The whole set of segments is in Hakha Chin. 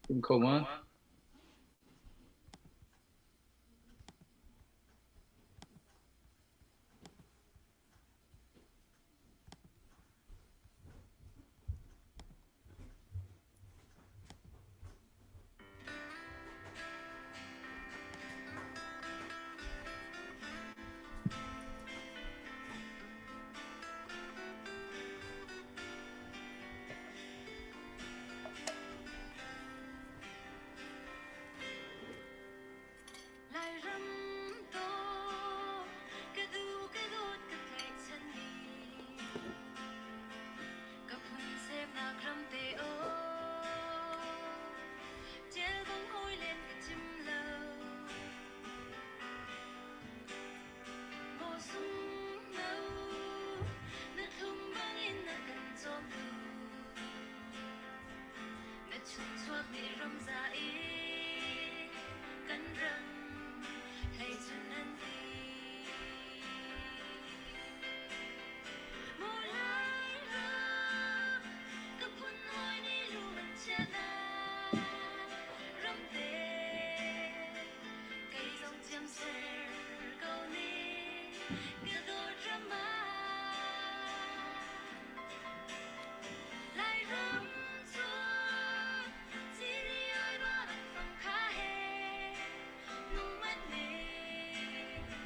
Um kho ma? Lairam dawh, ka duh ka dawt ka tlaihchan ni. Ka phun semnak ram te aw, ṭial bang hawi len ka cim lo. Maw sungno, na thlum bangin na kan cawmtu. Na chungchuak nih ramza i kan ram hlei cun an ti. Maw Lairam, ka phun hawi nih lu an chiahnak ramte, kei zong ciamser ko ning ka dawt ram ah. Lairam cu cili ai ba an fang kha he nung man ning.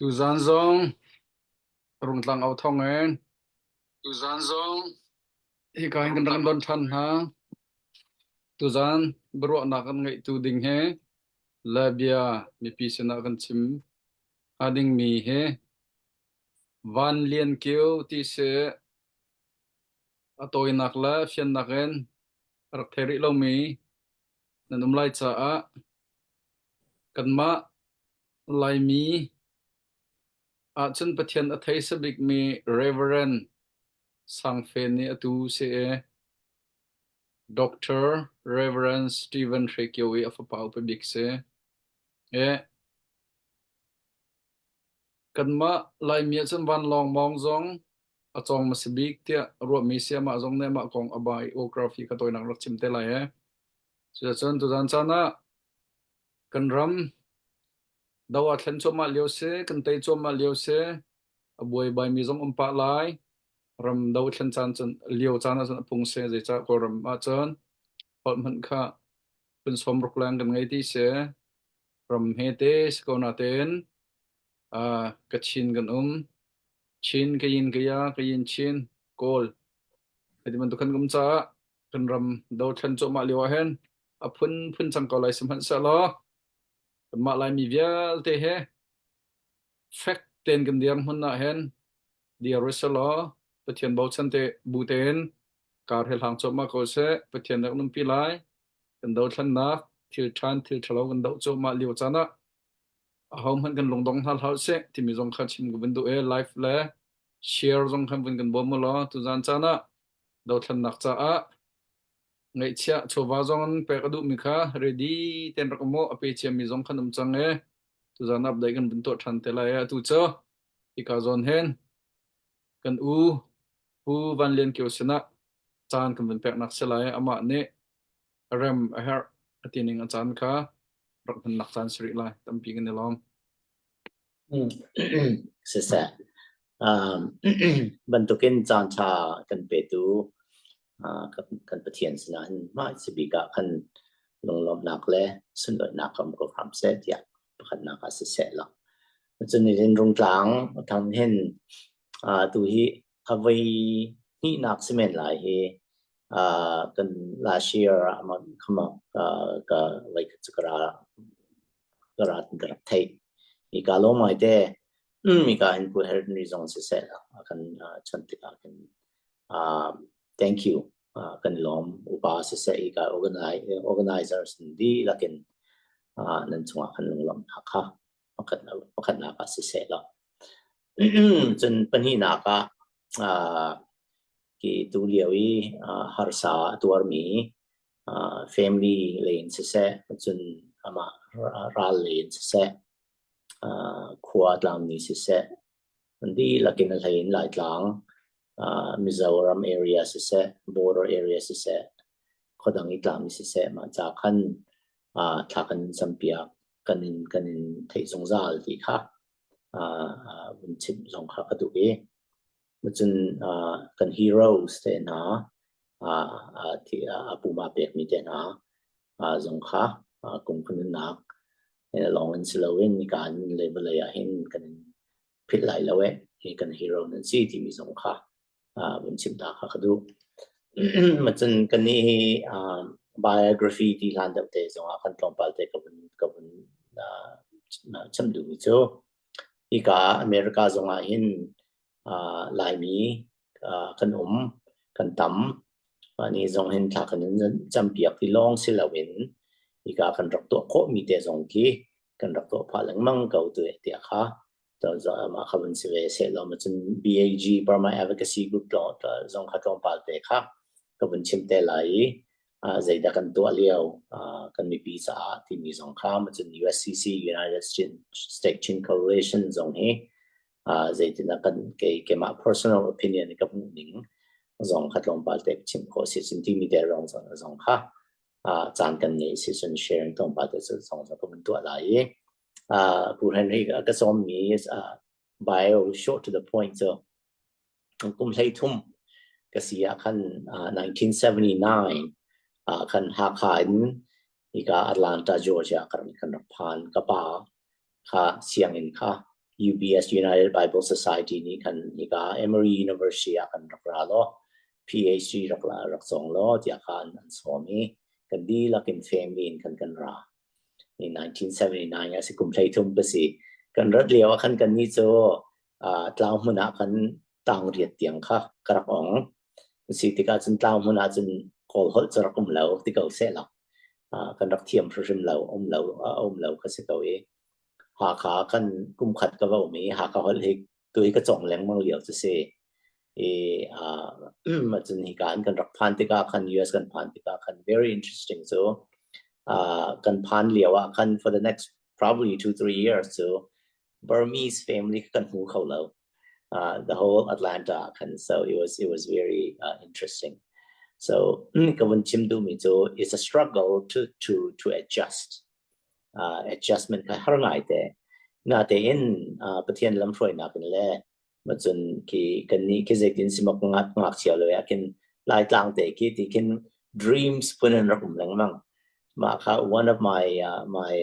Tuzaan zong Rungtlang au thawng in Tuzaan zong hika hin kan rak in don ṭhan hna. Tuzaan biaruahnak kan ngeihtu ding he le bia mipi sinah kan chim hnga dingmi hi Van Lian Kio ti si a tawinak le fiannak in a rak thei rih lomi nan um lai caah kanmah Laimi ahcun Pathian a thei sabikmi Reverend Sang Fe nih atu si i Doctor Reverend Stephen Hre Kio i a fapa upa bik si. I kanmah Laimi ahcun vanlawng mawng zong a cawng hmasa bik tiah ruahmi si amah zong nih amah kong a biography kha tawinak rak chim te lai e. Cuticun tuzaan caan ah kan ram do aa thlen cuahmah lio si, kan tei cuahmah lio si, a buaibaimi zong um pah lai. Ram do thlen caan cun lio caan ahcun a phung si, zeicah Kawlram ahcun holh hmanh kha phun sawmruk leng kan ngei ti si. Ram hmete si ko natein uh, Kachin kan um. Chin, Kayin, Kaya, Kayin, Chin, Kawl. Hiti bantuk kan um caah kan ram dothlen cuahmah lio ah hin a phunphun cang ko lai sihmanhsehlaw kanmah Laimi vialte he fek tein kan dir hmun ah hin dir u selaw Pathian bochan te bu tein kar he hlang cuahmah ko seh. Pathian rak nunpi lai. Kan dothlennak thil ṭhan thil ṭhalo kan doh cuahmah lio caan ah ahohmanh kan lungdong hna hlah seh timi zong kha chim ka vun duh i live le share zong khan vun kan bawm u law tuzaan caan ah dothlennak caah ngaihchiah chawva zong in pek a duhmi kha ready ten rak um u a pe ciami zong khan um cang i tuzaan update kan vun tuah ṭhan te lai atu cu hika zawn hin kan u Pu Van Lian Kio sinah caan kan vun peknak si lai amah nih rem a herh a ti ning a caan kha rak hmannak caan si rih lai tampi kan i lawm. Siseh, um, bantukin caan ṭha kan petu uh, kan, kan Pathian sinah hin mah sibik ah khan lunglawmhnak le sunlawinak um ko hram seh tiah pakhatnak ah siseh law. Cun nihin Rungtlang thang hin uh, tu hi a voi hnihnak si men lai hi uh, kan last year ah khama ka voi khat cu ka ra ka ra ka rak theih. I ka lawm ngai te. Mika hin Pu Henry zong siseh a kan chawnh tikah khin uh, thank you uh, kan lawm upa siseh i ka organizers dihlak in uh, nan cungah kan lunglawmhnak kha pakhatnak ah siseh law. Cun pahnihnak ah uh, ki tu lio i uh, harsa a tuarmi uh, family lei in siseh cun amah ral lei in siseh uh, khua tlangmi siseh an dihlak in a hlei in Laitlang uh, Mizoram area siseh border area siseh khuadang i tlangmi siseh mah ca khan uh, thla kan campiak kan in kan in theih zungzal ti kha uh, uh, vun chim zong kha ka duh i Cun uh, kan heroes te hna uh, uh, a puma pekmi te hna uh, zong kha uh, kum nunnak lawng in si loin nika in le vawlei ah hin kan in philh lai lo eh hi kan hero nan si timi zong kha uh, vun chim ta kha ka duh. Macun kan nih hi uh, biography ti hlan deuh te zong ah kan tlawmpal te ka vun ka vun uh, chim duhmi cu Hika America zongah hin uh, Laimi uh, kan um, kan tam. Mah ni zong hin thla kan in campiak ti lawng si loin hika kan rak tuah khawhmi te zong khi kan rak tuah phah lengmang ko tu tiah kha mah kha vun si ve seh law cun BAG Burma Advocacy Group zong kha tlawmpal te kha ka vun chim te lai i zeidah kan tuah lio kan mipi caah timi zong kha cun USCC United States Chin Coalition zong hi zeitindah kan kei keimah personal opinion ka hmuh ning zong kha tlawmpal te chim khawh si cun timi te rong zong kha caan kan ngei si cun sharing tlawmpal te zong ka vun tuah lai i Pu Henry ka sawmmi bio short to the point cu Kum 13 ka si ah khan 1979 ah khan Hakha in hika Atlanta, Georgia kan rak phan. Ka pa kha sianginn kha UBS United Bible Society nih khan hika Emory University ah kan rak ra law PhD rak la rak cawng law tiah kha an sawm i kan dihlak in family in khan kan ra. In 1979 a si kum 13 ka si. Kan rat lio ah khan kan nih cu tlau hmun ah khan tang riat tiang kha ka rak ong. Si tikah cun tlau hmun ah cun Kawl holh cu rak um lo ti ko seh law kan rak thiam hrimhrim lo um lo um lo ka si ko i Hakha kan kum khat ka va um i Hakha holh hi tu hi ka cawng lengmang lio cu si. I cun hika in kan rak phan tikah khan US kan phan tikah khan very interesting cu kan phan lio ah khan for the next probably 2-3 years cu Burmese family kan hmu kho lo. The whole Atlanta khan so it was very interesting. So ka vun chim duhmi cu it's a struggle to adjust. Adjustment kha har ngai te. Natein Pathian lamhruainak in le macun khi kan nih khi zeitin simak ngakchia lo ah khin Laitlang te khi ti khin dreams phun in rak um lengmang. Mah kha one of my my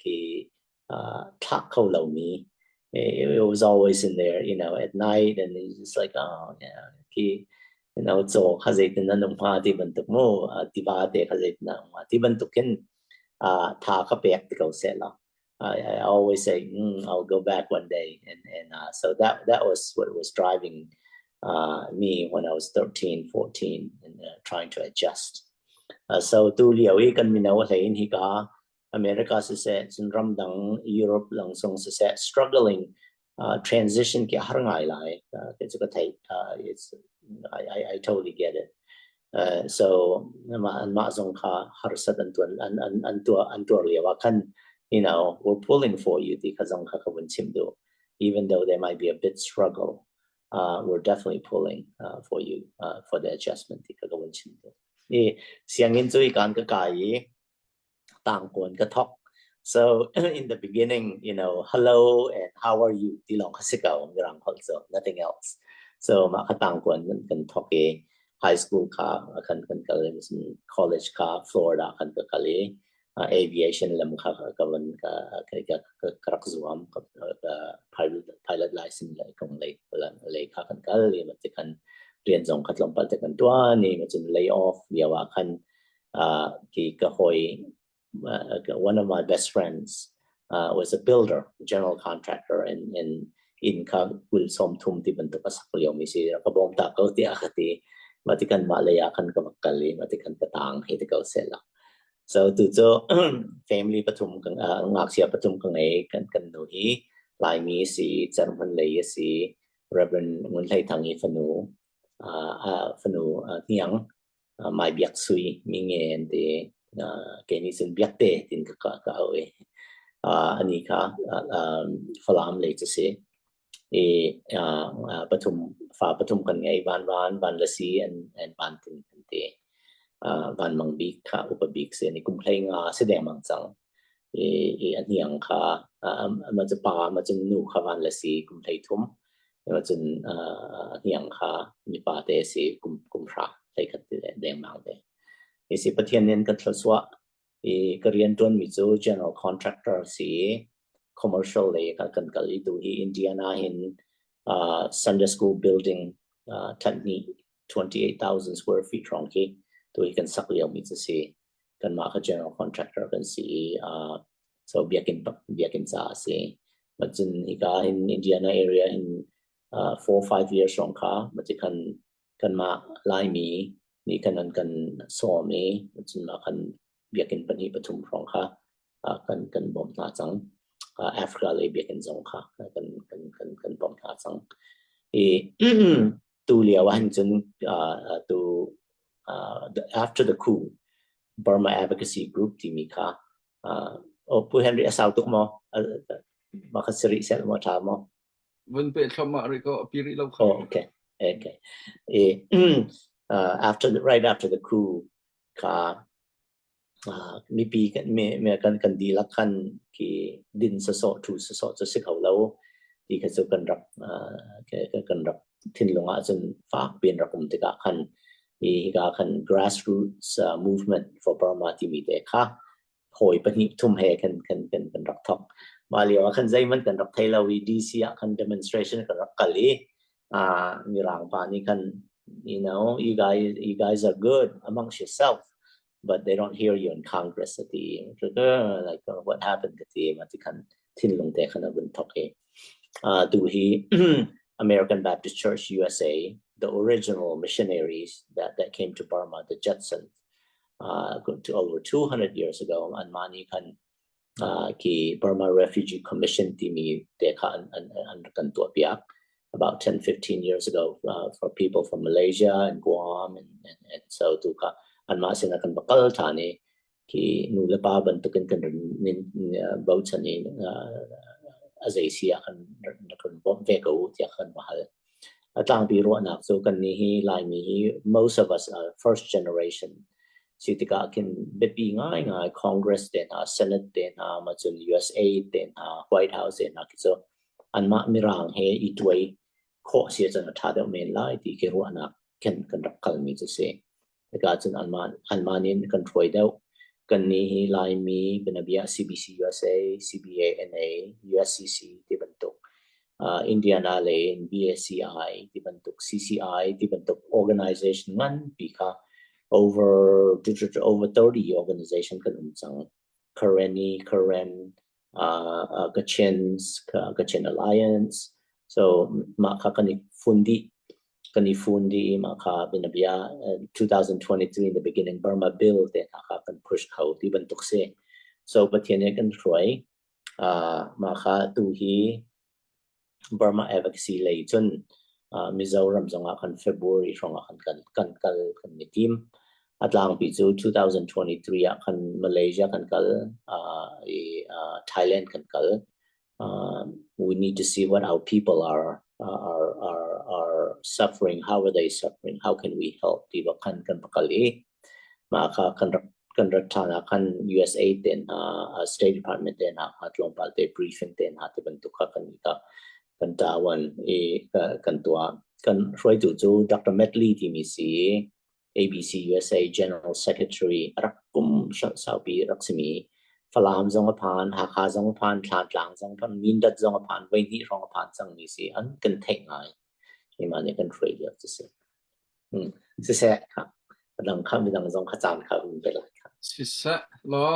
khi thlah kho lomi it was always in there at night and it's just like, oh yeah, khi caw kha zeitin nan um hnga ti bantuk mu, tiva te kha zeitin nan um hnga ti bantuk khin tha ka pek ti ko seh law. I always say, I'll go back one day. And so that was what was driving me when I was 13, 14 and trying to adjust. So tu lio i kan mino hlei in hika America siseh, cun ramdang Europe lang zong siseh, struggling transition ki har ngai lai ke cu ka theih. It's I totally get it. So mah zong kha harsat an tuan an an an tuah an tuar lio ah khan we're pulling for you ti kha zong kha ka vun chim duh. Even though there might be a bit struggle, we're definitely pulling for you for the adjustment ti kha ka vun chim duh. I sianginn cu i kan ka kai i tangkawn ka thok. So in the beginning, hello and how are you ti lawng kha si ko Mirang holh cu, nothing else. So mah kha tangkawn kan thok i high school kha kan kan kal i college kha Florida kan ka kal i aviation lam kha ka van ka ka ka ka rak zuam ka pilot license le kong lei lei kha kan kal i ma ti khan rian zong kha tlawmpal te kan tuan i ma cun lay off lio ah khan ki ka hawi one of my best friends was a builder, general contractor and in inn kha kul som thum ti bantuk a sak lio mi si ka bawm ta ko tiah ka ti. Ma ti kan mah lei ah khan ka va kal i ma ti khan ka tang hi ti ko seh la. So tu cu family pathum kan ngakchia pathum ka ngei. Kan kan nu hi Laimi si, Cerhmun lei a si, Reverend Ngun Hlei Thang i fanu fanu hniang Mai Biak Sui mi nge an ti. Kei nih cun Biakte tin ka ka au i ani kha Falam lei cu si i pathum fa pathum kan ngei, Van Van, Van Lasi and and Van Tin kan ti. Van Mang Bik kha upa bik si ni kum 15 si dengmang cang i i a hniang kha ma cu pa ma cun nu kha Van Lasi kum 13 ma cun a hniang kha mipa te si kum kum hra 11 ti dengmang te i si. Pathian nih an kan thluachuah i ka rian ṭuanmi cu general contractor si, commercial lei kan kan kal i tu hi Indiana hin Sunday school building ṭhat hnih 28,000 square feet hrawng khi tu hi kan sak lio mi cu si. Kanmah kha general contractor kan si i so biakinn biakinn ca a si. Cun hika hin Indiana area hin 4-5 years hrawng kha mati khan kanmah Laimi nih kan an kan sawm i cun mah khan biakinn pahnih pathum hrawng kha kan kan bawmh hna cang. Africa lei biakinn zong kha kan kan kan kan bawmh hna cang. I tu lio ah hin cun tu after the coup Burma Advocacy Group timi kha oh Pu Henry, a sau tuk maw? Mah kha siri sel maw ṭha maw? Vun pe thluahmah rih ko, a pi rih lo kha. Oh, okay. I, after the, right after the coup kha mipi kan mi kan kan dihlak khan khi din sawsawh thu sawsawh cu si kho lo ti kha cu kan rak kan rak thinlung ah cun fak piin rak um tikah khan hi hika khan grassroots movement for Burma timi te kha hawi pahnih thum he kan kan kan kan rak thok. Mah lio ah khan zeihmanh kan rak thei lo i DC ah khan demonstration kan rak kal i Mirang pa nih khan you guys are good amongst yourself but they don't hear you in Congress a ti. Like what happened ka ti ma ti khan thinlung te khan a vun thok i tu hi American Baptist Church USA the original missionaries that came to Burma the Judson to over 200 years ago an mah nih khan khi Burma Refugee Commission timi te kha an kan tuah piak about 10 15 years ago for people from Malaysia and Guam and so tu kha anmah sinah kan va kal ṭhan i khi nu le pa bantukin kan rin bochan i a zei si ah khan rak kan bawmh ve ko tiah kan va hal. A tlangpi ruahnak cu kannih hi Laimi hi most of us are first generation si tikah khin biapi ngaingai Congress te hna, Senate te hna, ma cun USA te hna, White House te hna khi cu anmah Mirang he i tuai khawh si ahcun a ṭha deuh men lai ti khi ruahnak khin kan rak kalmi cu si. Hika cun anmah nih an kan hruai deuh. Kannih hi Laimi bianabia CBC USA, CBA NA, USCC ti bantuk, Indiana lei in BACI ti bantuk, CCI ti bantuk organization nganpi kha over 30 organization kan um cang. Karenni, Karen, Kachins, Kachin Alliance. So mah kha kan i fun dih. Kan i fun dih i mah kha bianabia 2023 in the beginning Burma Bill te hna kha kan push kho ti bantuk si. So Pathian nih kan hruai. Mah kha tu hi Burma Advocacy lei cun Mizoram zongah khan February hrawngah khan kan kal kan i tim. A tlangpi cu 2023 ah khan Malaysia kan kal i Thailand kan kal. We need to see what our people are suffering. How are they suffering? How can we help? Ti bak khan kan va kal i mah kha kan rak kan rat ṭhan ah khan USA te hna, State Department te hna kha tlawmpal te briefing te hna ti bantuk kha kan i kan ṭawan i kan tuah. Kan hruaitu cu Dr. Matt Lee timi si ABC USA General Secretary a rak kum saupi rak simi Falam zong a phan, Hakha zong a phan, Thantlang zong a phan, Mindat zong a phan, voihnih hrawng a phan cangmi si an kan theih ngai. Keimah nih kan hruai lio cu si. Siseh, a dang kha midang zong kha caan kha um ve lai kha. Siseh law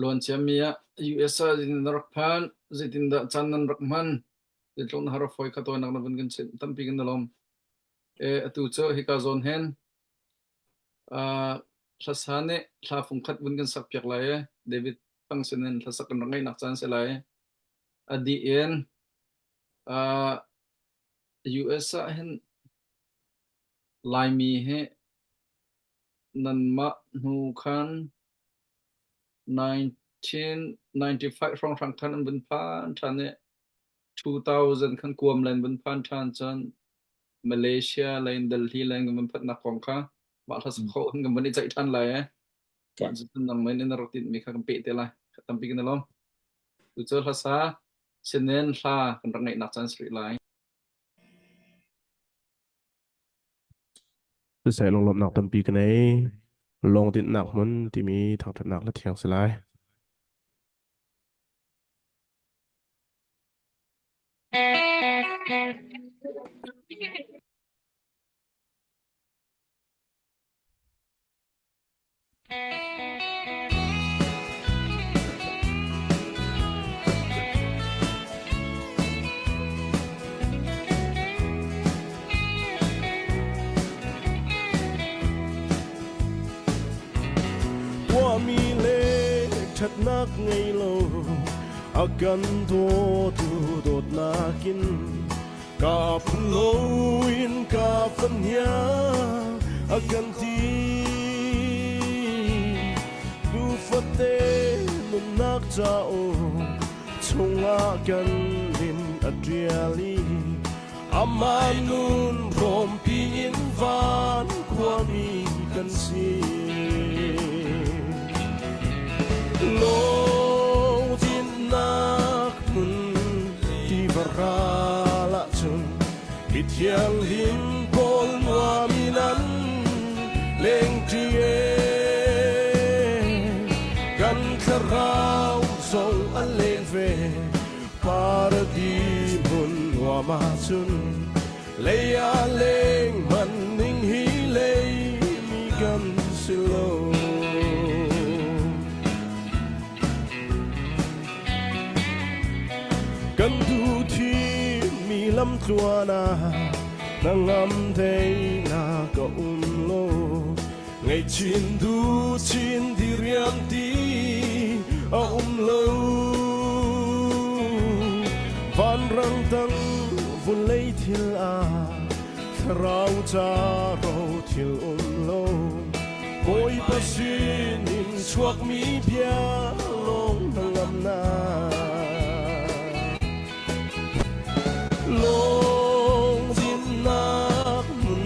luan ciami ah US ah zeitin na rak phan, zeitindah caan nan rak hman, zeitluk na har a fawi kha tawinak na vun kan chimh tampi kan i lawm. E, atu cu hika zawn hin hlasa nih hla fungkhat vun kan sak piak lai i David Thang sinin hlasak kan rak ngeihnak caan si lai. A dih in US ah hin Laimi hi nanmah hnu khan 1995 hrawnghrang khan an vun phan ṭhan i 2000 khan Guam lei an vun phan ṭhan cun Malaysia lei in Delhi lei in kan vun phanhnak kong kha mah hla sak khawh in kan vun i ceih ṭhan lai i mah cu nangmah in na rak tinhmi kha kan peh te lai. Tampi kan i lawm. Tucu hlasa sinin hla kan rak ngeihnak caan si rih lai. Siseh lunglawmhnak tampi ka nei. Lungdinhnak hmun timi thangṭhatnak le thiang si lai. Tuahmi le ṭhatnak ngei lo a kan dawtu dawtnak in Ka phun loin ka fahniang a kan ti. Tufate nunnak cauk chungah kan min a ṭial i amah nun hrawmpi in van khuami kan si. Lungthinnak hmun tiva ral ahcun mithianghlim pawl nuam in an lengṭi e. Kan thlarau zong nuam ahcun lei ah leng man ning hi lei mi kan si lo. Kan duh thimmi lamtluan ah hnangam teinak a um lo. Ngaihchin duh chin diriam ti a um lo. Vanrang tang vawlei thil ah thlarau ca ro thil um lo. Bawipa sinin chuakmi bia lawng hnangamnak. Lungdinnak hmun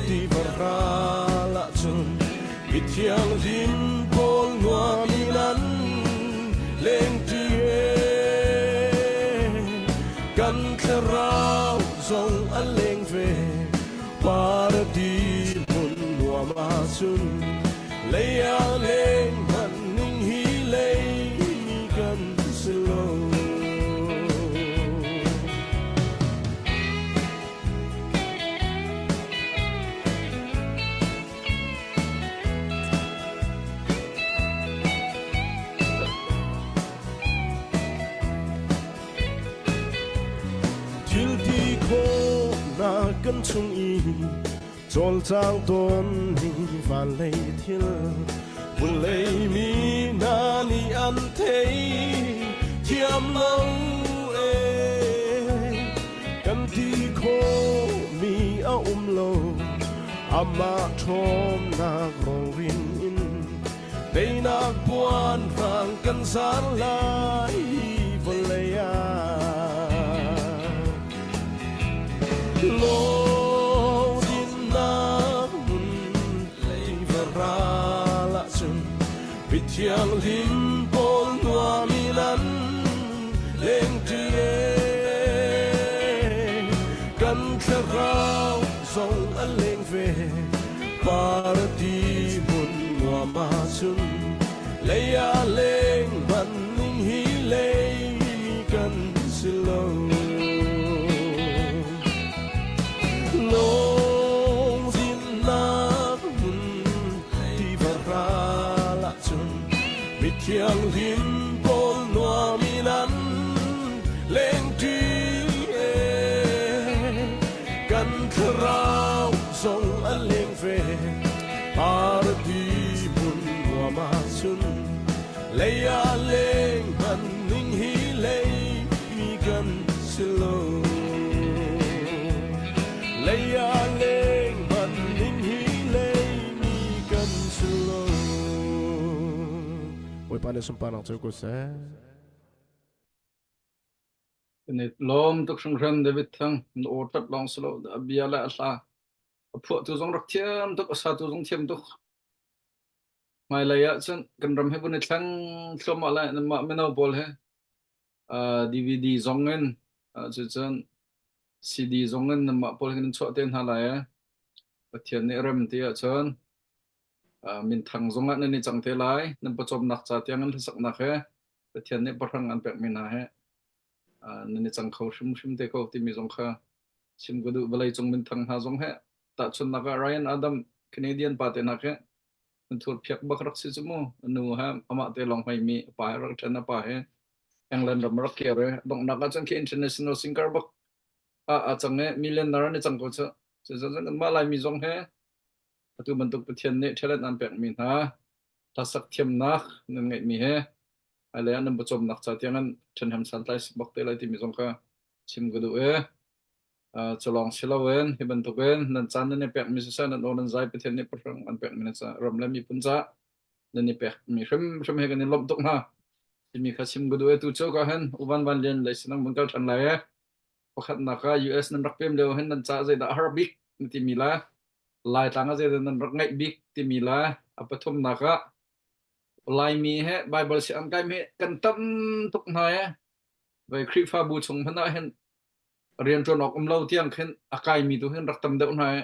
tiva ral ahcun mithianghlim pawl nuam in an lengṭi kan thlarau zong an leng ve paradis hmun nuam ahcun lei ah leng hmanh ning hi lei mi kan si lo. Thil ti khawhnak kan chung i cawlcang tawn ni van lei thil vawlei mi hna nih an thei thiam lo e kan ti khawh mi a um lo amah ṭhawnnak rongrin in teinak puan hrang kan zar lai vawlei ah Lodinnak hmun tiva ral ahcun mithianghlim pawl nuam in an lengṭi kan thlarau zong an leng ve paradis hmun nuam ahcun lei ah leng hmanh ning hi lei mi kan si lo. Lungdinnak hmun tiva ral ahcun mithianghlim pawl nuam in an lengṭi kan thlarau zong an leng ve paradis hmun nuam ahcun lei ah leng hmanh ning hi lei mi kan si lo. Lei ah leng hmanh ning hi lei mi kan si lo. Bawipa nih sunparnak cu ko seh. Kan i lawm tuk hringhran David Thang na aw tat lawng si lo a bia le a hla a phuahtu zong rak thiam tuk a satu zong thiam tuk Hmailei ahcun kan ram hi vun i thleng thluahmah lai. Nanmah mino pawl hi DVD zong in cucun CD zong in nanmah pawl hi nan chuah te hna lai. Pathian nih rem ti ahcun minthang zong ah nan i cang te lai. Nan pawcawmnak ca tiang in hlasaknak he Pathian nih pahrang an pekmi hna he nan i cang kho hrimhrim te ko timi zong kha chim ka duh. Vawleicung minthang hna zong he tahchunhnak ah Ryan Adam Canadian pa te hna khi Thur phiak bak rak si cu mu. A nu he amah te lawng hmeimi a pa he rak ṭhen a pa he England ram rak kir i donghnak ahcun khi international singer bak ah a cang i millionaire an i cang ko cu. Cucu kanmah Laimi zong he atu bantuk Pathian nih talent an pekmi hna hlasak thiamnak nan ngeihmi he hmailei ah nan pawcawmnak ca tiang in ṭhenhem santlai si bak te lai timi zong kha chim ka duh i Cu lawng si loin hi bantukin nan caan nan i pekmi siseh nan aw nan zai Pathian nih pahrang an pekmi nan ca ram le miphun ca nan i pekmi hrimhrim he kan i lawmh tuk hna. Timi kha chim ka duh i tu cu ka hin Uvan Van Lian lei sinang mun kal ṭhan lai e. Pakhatnak ah US nan rak pem lio hin nan ca zeidah a har bik na timi le Laitlang ah zeidah nan rak ngaih bik timi le a pathumnak ah Laimi he Bible si an kaimi kan tam tuk hna e. Vai Khrihfabu chung hmanh ah hin rianṭuan awk um lo tiang khin a kaimi tu hin rak tam deuh hna i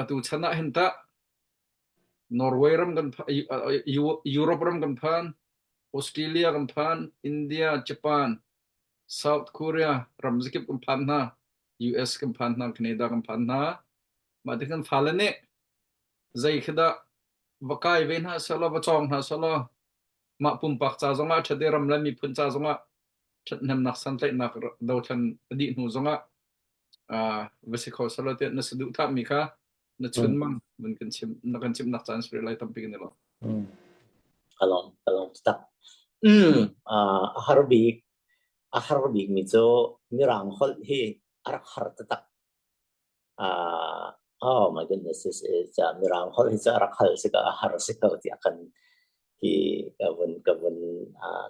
atu chan ah hin tah Norway ram kan Europe ram kan phan Australia kan phan India Japan. South Korea ramzakip kan phan hna, US kan phan hna, Canada kan phan hna. Mah ti kan fale nih zei khi dah va kai ve hna sehlaw, va cawng hna sehlaw, mah pumpak ca zongah ṭhat i ram le miphun ca zongah ṭhathnemnak santlaihnak dothlan a dih hnu zongah va si kho sehlaw tiah na saduhthahmi kha na chunmang vun kan chim na kan chimnak caan si lai tampi kan i lawm. Ka lawm ka lawm tak. A har bik a har bik mi cu mirang holh hi a rak har taktak. Oh my goodness, this is mirang holh hi cu a rak hal si ko a har si ko tiah kan hi ka vun ka vun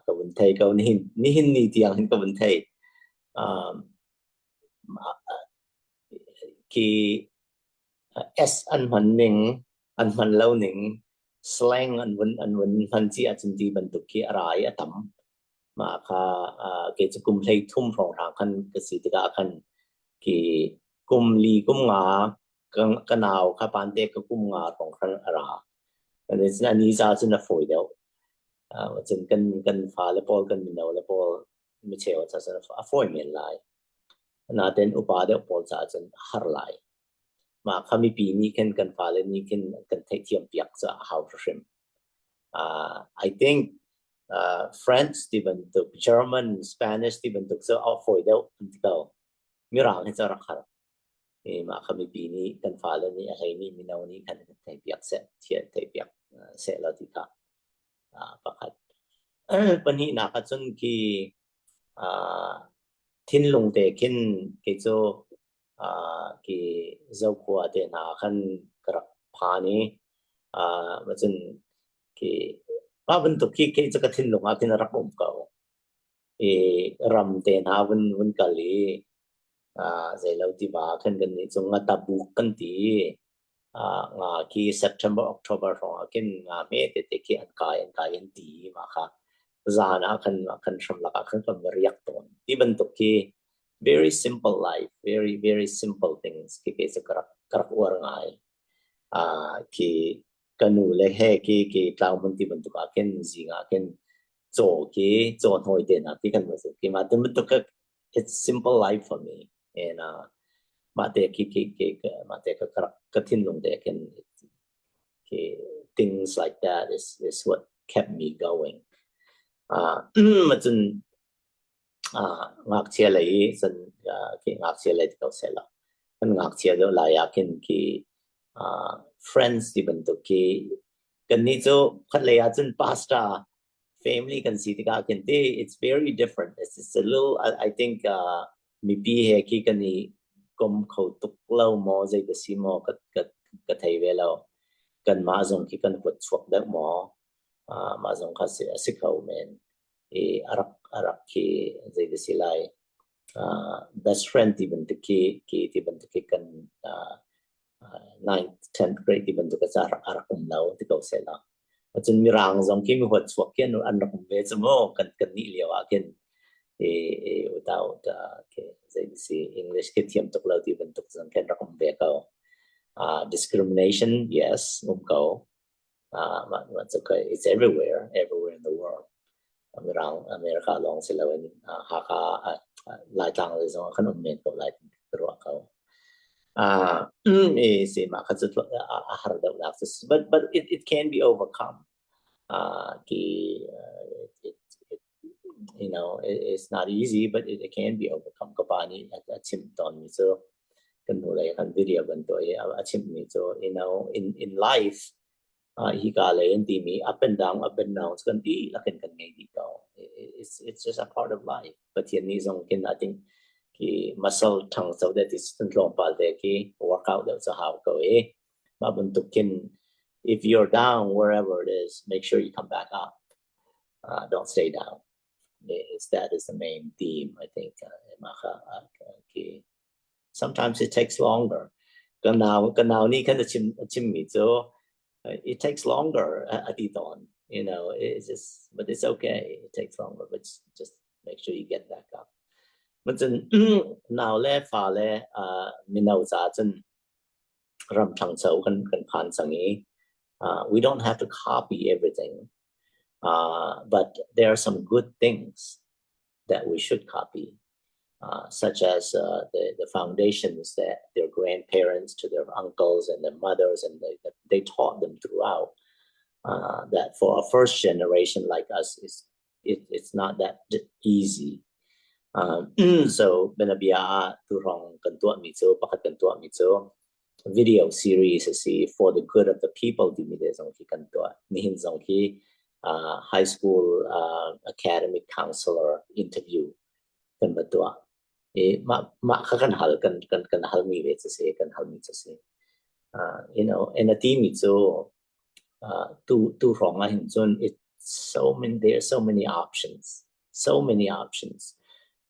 ka vun thei ko nihin nihin ni tiang hin ka vun thei. Khi S an hman ning, an hman lo ning, slang an vun an vun hman chih ahcun ti bantuk khi a ra i a tam. Mah kha kei cu kum 13 hrawnghrang khan ka si tikah khan khi kum li kum nga ka nau kha pante ka kum nga hrawng khan a ra. Ani ca cun a fawi deuh. Cun kan kan fale pawl kan mino le pawl micheu ca cun a fawi men lai. Nain upa deuh pawl caah cun a har lai. Mah kha mipi nih khin kan fale nih khin kan theihthiam piak cu a hau hrimhrim. I think French ti bantuk, German, Spanish ti bantuk cu a fawi deuh an ti ko. Mirang hi cu a rak har. Mah kha mipi nih kan fale nih a hleimi mino nih khan kan theihpiak seh, theihpiak seh law ti kha pakhat. Pahnihnak ahcun khi thinlung te khin kei cu khi Zokhua te hna khan ka rak phan i cun khi mah bantuk khi kei cu ka thinlung ah khin a rak um ko. I ram te hna vun vun kal i zeilo tiva khan kan nih cu ngatabuk kan ti i nga khi September, October hrawng ah khin nga hme tete khi an kai an kai an ti mah kha zan ah khan kan hramlak ah khan kan va riak tawn. Ti bantuk khi very simple life, very very simple things khi ke cu ka rak ka rak uar ngai. Khi ka nu le he khi khi tlauhmun ti bantuk ah khin zing ah khin caw khi caw hnawi te hna khi kan va zuk khi mah ti bantuk it's simple life for me and mah te khi khi khi mah te ka ka thinlung te khin khi things like that is what kept me going. Cun ngakchia lei i cun khi ngakchia lei ti ko seh law kan ngakchia deuh lai ah khin khi friends ti bantuk khi kannih cu khatlei ah cun pastor family kan si tikah khin ti it's very different. It's a little, I think mipi he khi kan i kom kho tuk lo maw, zei ka si maw, ka ka ka thei ve lo. Kanmah zong khi kan huat chuak deuh maw, mah zong kha si a si kho men i a rak a rak khi zei ka si lai, best friend ti bantuk khi khi ti bantuk khi kan ninth, 10th grade ti bantuk a a rak um lo ti ko seh la. Cun mirang zong khi mi huat chuak khi an rak um ve cu mu kan kan nih lio ah khin i i without okay, zei si English khi thiam tuk lo ti bantuk zong khin rak um ve ko. Discrimination, yes, um ko. It's okay. It's everywhere, everywhere in the world. Mirang America lawng si loin Hakha Laitlang lei zong ah khan um men ko lai ka ruah ko. I si mah kha cu a har deuhnak cu but it can be overcome. Ki it, it, it's not easy, but it can be overcome. Ka pa nih a chimh tawnmi cu kan hnulei kan video bantuk i a chimhmi cu in life hika lei an timi up and down, up and down kan dihlak in kan ngei dih ko. It's just a part of life. Pathian nih zong kin I think ki muscle ṭhangcho deuh ti cun tlawmpal te khi workout deuh cu hau ko i mah bantuk khin if you're down wherever it is, make sure you come back up. Don't stay down. It's, that is the main theme, I think. Sometimes it takes longer. Ka nau ka nau nih khan a chim a chimmi cu it takes longer a ti tawn. It's just, but it's okay. It takes longer, but just make sure you get back up. Cun nau le fa le mino ca cun ram ṭhangcho kan kan phan cang i we don't have to copy everything, but there are some good things. that we should copy, such as the, the foundations that their grandparents to their uncles and their mothers, and they, they taught them throughout. That for a first generation like us, is it, it's not that easy. So bianabia ah tuhrawng kan tuahmi cu pakhat kan tuahmi cu video series a si for the good of the people timi te zong khi kan tuah. Nihin zong khi high school academic counselor interview kan va tuah. I mah mah kha kan hal kan kan kan halmi ve cu si kan halmi cu si. And a timi cu tu tu hrawng ah hin cun it's so many there are so many options so many options.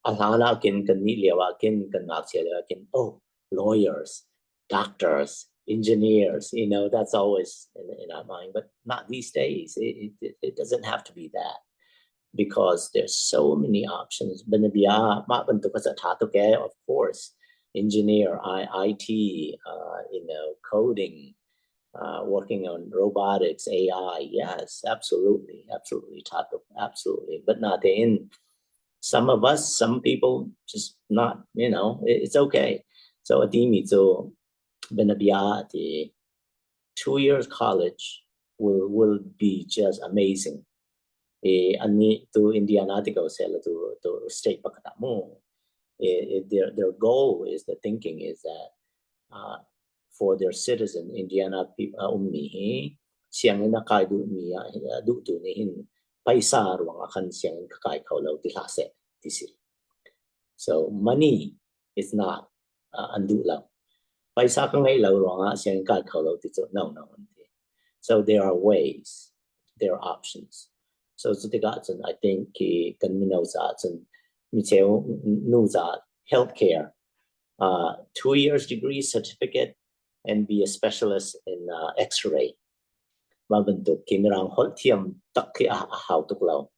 A hlan ah kin kan nih lio ah kin kan ngakchia lio ah kin oh lawyers, doctors, engineers, that's always in, in our mind, but not these days. It, it, it doesn't have to be that because there's so many options. Bianabia mah bantuk a tha tuk eh, of course, engineer, I, IT, coding, working on robotics, AI. Yes, absolutely, absolutely, tha tuk, absolutely. But not in some of us, some people just not, it's okay. So a timi cu bianabia ti 2 years college will will be just amazing. E ani tu Indiana ti ko seh tu tu state pakhat ah mu. Their their goal is the thinking is that for their citizen Indiana ummi hi sianginn a kai duhmi ah duhtu nih hin paisa ruangah khan sianginn ka kai kho lo ti hlah seh ti si. So money is not an duh lo. Paisa ka ngeih lo ruangah sianginn kai kho lo ti cu no no an ti. So there are ways, there are options. So cu tikah cun I think khi kan mino caah cun micheu nu caah healthcare 2 years degree certificate and be a specialist in X-ray. Mah bantuk khi mirang holh thiam tak khi a, a hau tuk lo.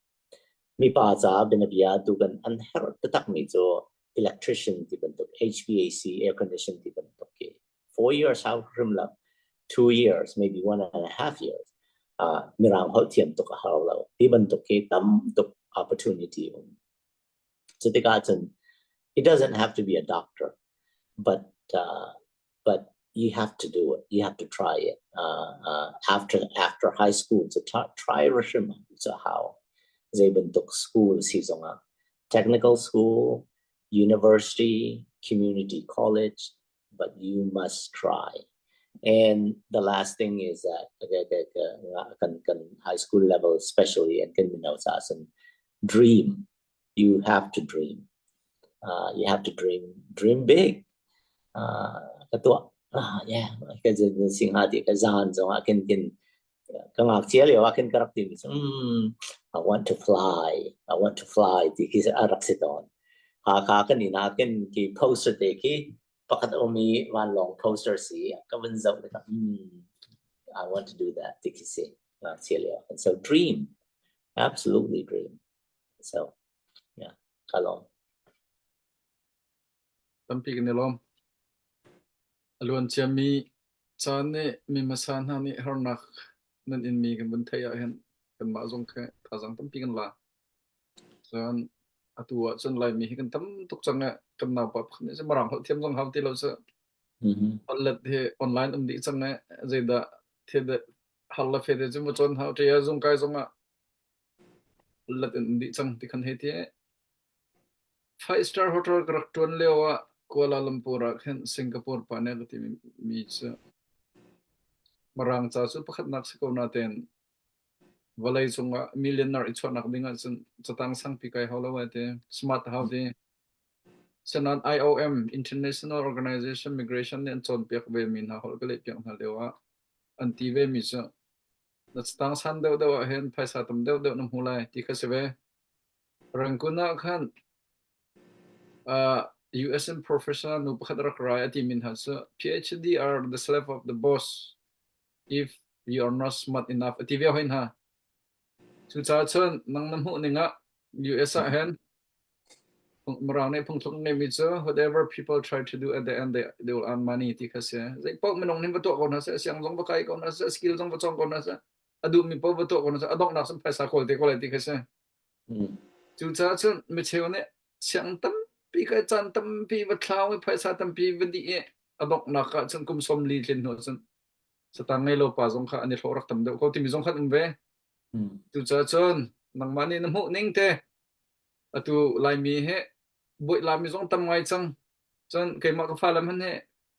Mipa caah bianabia tu kan an herh taktakmi cu electrician ti bantuk HVAC air condition ti bantuk khi 4 years hau hrim lo 2 years maybe 1.5 years mirang holh thiam tuk a hau lo ti bantuk khi tam tuk opportunity um. Cu tikah cun it doesn't have to be a doctor but but you have to do it. You have to try it after after high school to try hrim so how zei bantuk school si zongah technical school, university, community college, but you must try. And the last thing is that kan kan high school level especially and kan mino caah cun dream. You have to dream. You have to dream dream big. Ka tuah yeah ka sing ha ti ka zan zongah kin kin ka ngakchia lio ah khin ka rak timi cu I want to fly I want to fly ti khi a rak si tawn. Hakha kan inn ah khin khi poster te khi pakhat a um i vanlawng poster si ka vun zoh tikah I want to do that ti khi si ngakchia lio ah khin. So dream absolutely dream. So yeah ka lawm. Tampi kan i lawm. A luan ciami caan nih mi hmasa hna nih harnak nan inmi kan vun theih ahhin kanmah zong khi thazaang tampi kan la. Cun atu ah cun Laimi hi kan tam tuk cang i kan naupa pakhat nih cun Mirang holh thiam zong hau ti lo cu. Holhlet hi online um dih cang i zeidah thil har le fe te cu va cawn hau ṭia zung kai zong ah holhlet in um dih cang ti khan hei ti. Five star hotel ka rak ṭuan lio ah Kuala Lumpur ah khin Singapore pa nih a ka timi cu Mirang ca cu pakhatnak si ko nain vawlei cungah millionaire i chuahnak ding ahcun catang sangpi kai hau lo ai ti. Smart hau ti. Sinain IOM International Organization Migration nih an cawnpiak vemi hna holh ka lehpiak hna lio ah an ti vemi cu na catang san deuhdeuh ahhin phaisa tam deuhdeuh na hmu lai ti kha si ve. Rangoon ah khan USN professor nu pakhat rak ra i a timi hna cu PhD are the slave of the boss if you are not smart enough a ti ve hoi hna. Cucaah cun nang na hmuh ning ah US ah hin Mirang nih phungthluk ngeimi cu whatever people try to do at the end they, they will earn money ti kha si. Zei paoh minung nih va tuah ko hna seh, siang zong va kai ko hna seh, skill zong va cawng ko hna seh, a duhmi paoh va tuah ko hna seh, a donghnak cun phaisa kawl te ko lai ti kha si. Cucaah cun micheu nih sianginn tampi kai caan tampi va thlau i phaisa tampi va dih i a donghnak ah cun kum 40 tlin hnu cun satang ngei lo pa zong kha an i hlawh rak tam deuh ko timi zong khan um ve. Cucaah cun nangmah nih na hmuh ning te atu Laimi hi buaih lami zong tam ngai cang. Cun keimah ka fale hmanh hi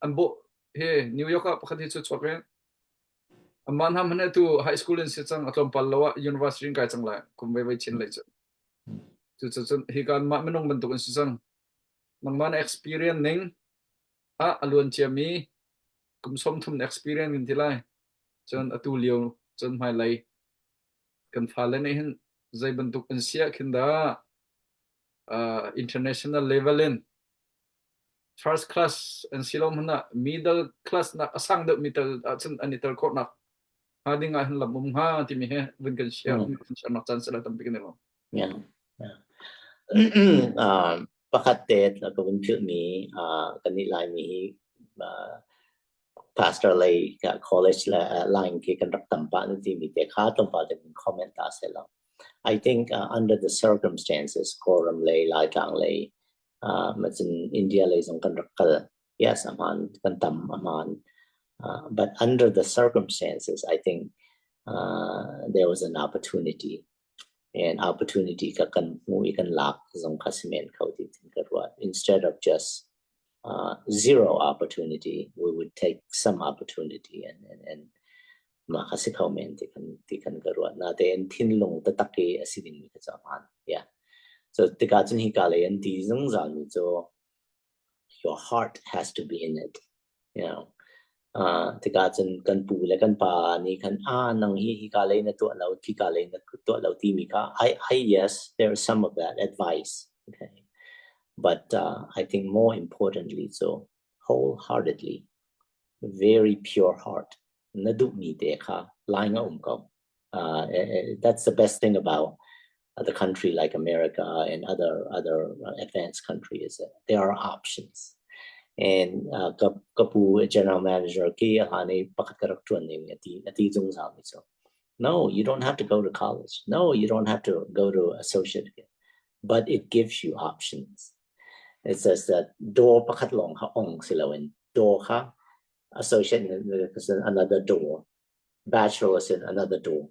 an bawh hi New York ah pakhat hi cu chuak i amah hna hmanh hi atu high school in si cang a tlawmpal lo ah university in kai cang lai kum vei vei chin lei cu. Cucun hi kan mah minung bantuk in si cang. Nangmah na experience ning ah a luan ciami kum 30 na experience kan ti lai. Cun atu lio cun hmailei kan fale nih hin zei bantuk an si ah khin dah international level in first class an si lo hmanh ah middle class nak a sang deuh mi tel ahcun an i tel khawh nak hnga ding ah hin lam um hnga timi he vun kan share kan share nak caan sila tampi kan i lawm. Yeah. Yeah. Pakhat te ka vun philh mi kan nih Laimi hi pastor lei college le line khi kan rak tam pah na ti mi te kha tlawmpal te vun comment ta se lo. I think under the circumstances Kawlram lei Laitlang lei macun India lei zong kan rak kal yes aman kan tam aman but under the circumstances I think there was an opportunity and opportunity ka kan hmu i kan lak zong kha si men kho ti tin ka ruat instead of just zero opportunity we would take some opportunity and and and mah kha si kho men ti kan ti kan ka ruat natein thinlung taktak i a si dingmi kha cu a hmaan yeah so tikah cun hika lei an ti zungzal mi cu your heart has to be in it you know tikah cun kan pu le kan pa nih khan ah nang hi hika lei na tuah lo khika lei na tuah lo timi kha I I yes there is some of that advice okay but I think more importantly so wholeheartedly very pure heart na duhmi te kha line a um ko that's the best thing about the country like America and other other advanced countries that there are options and ka ka pu general manager ki hlan i pakhat ka rak ṭuan ning ati ati zungzal mi cu no you don't have to go to college no you don't have to go to associate but it gives you options it says that door pakhat lawng kha ong si loin door kha associate another door bachelor in another door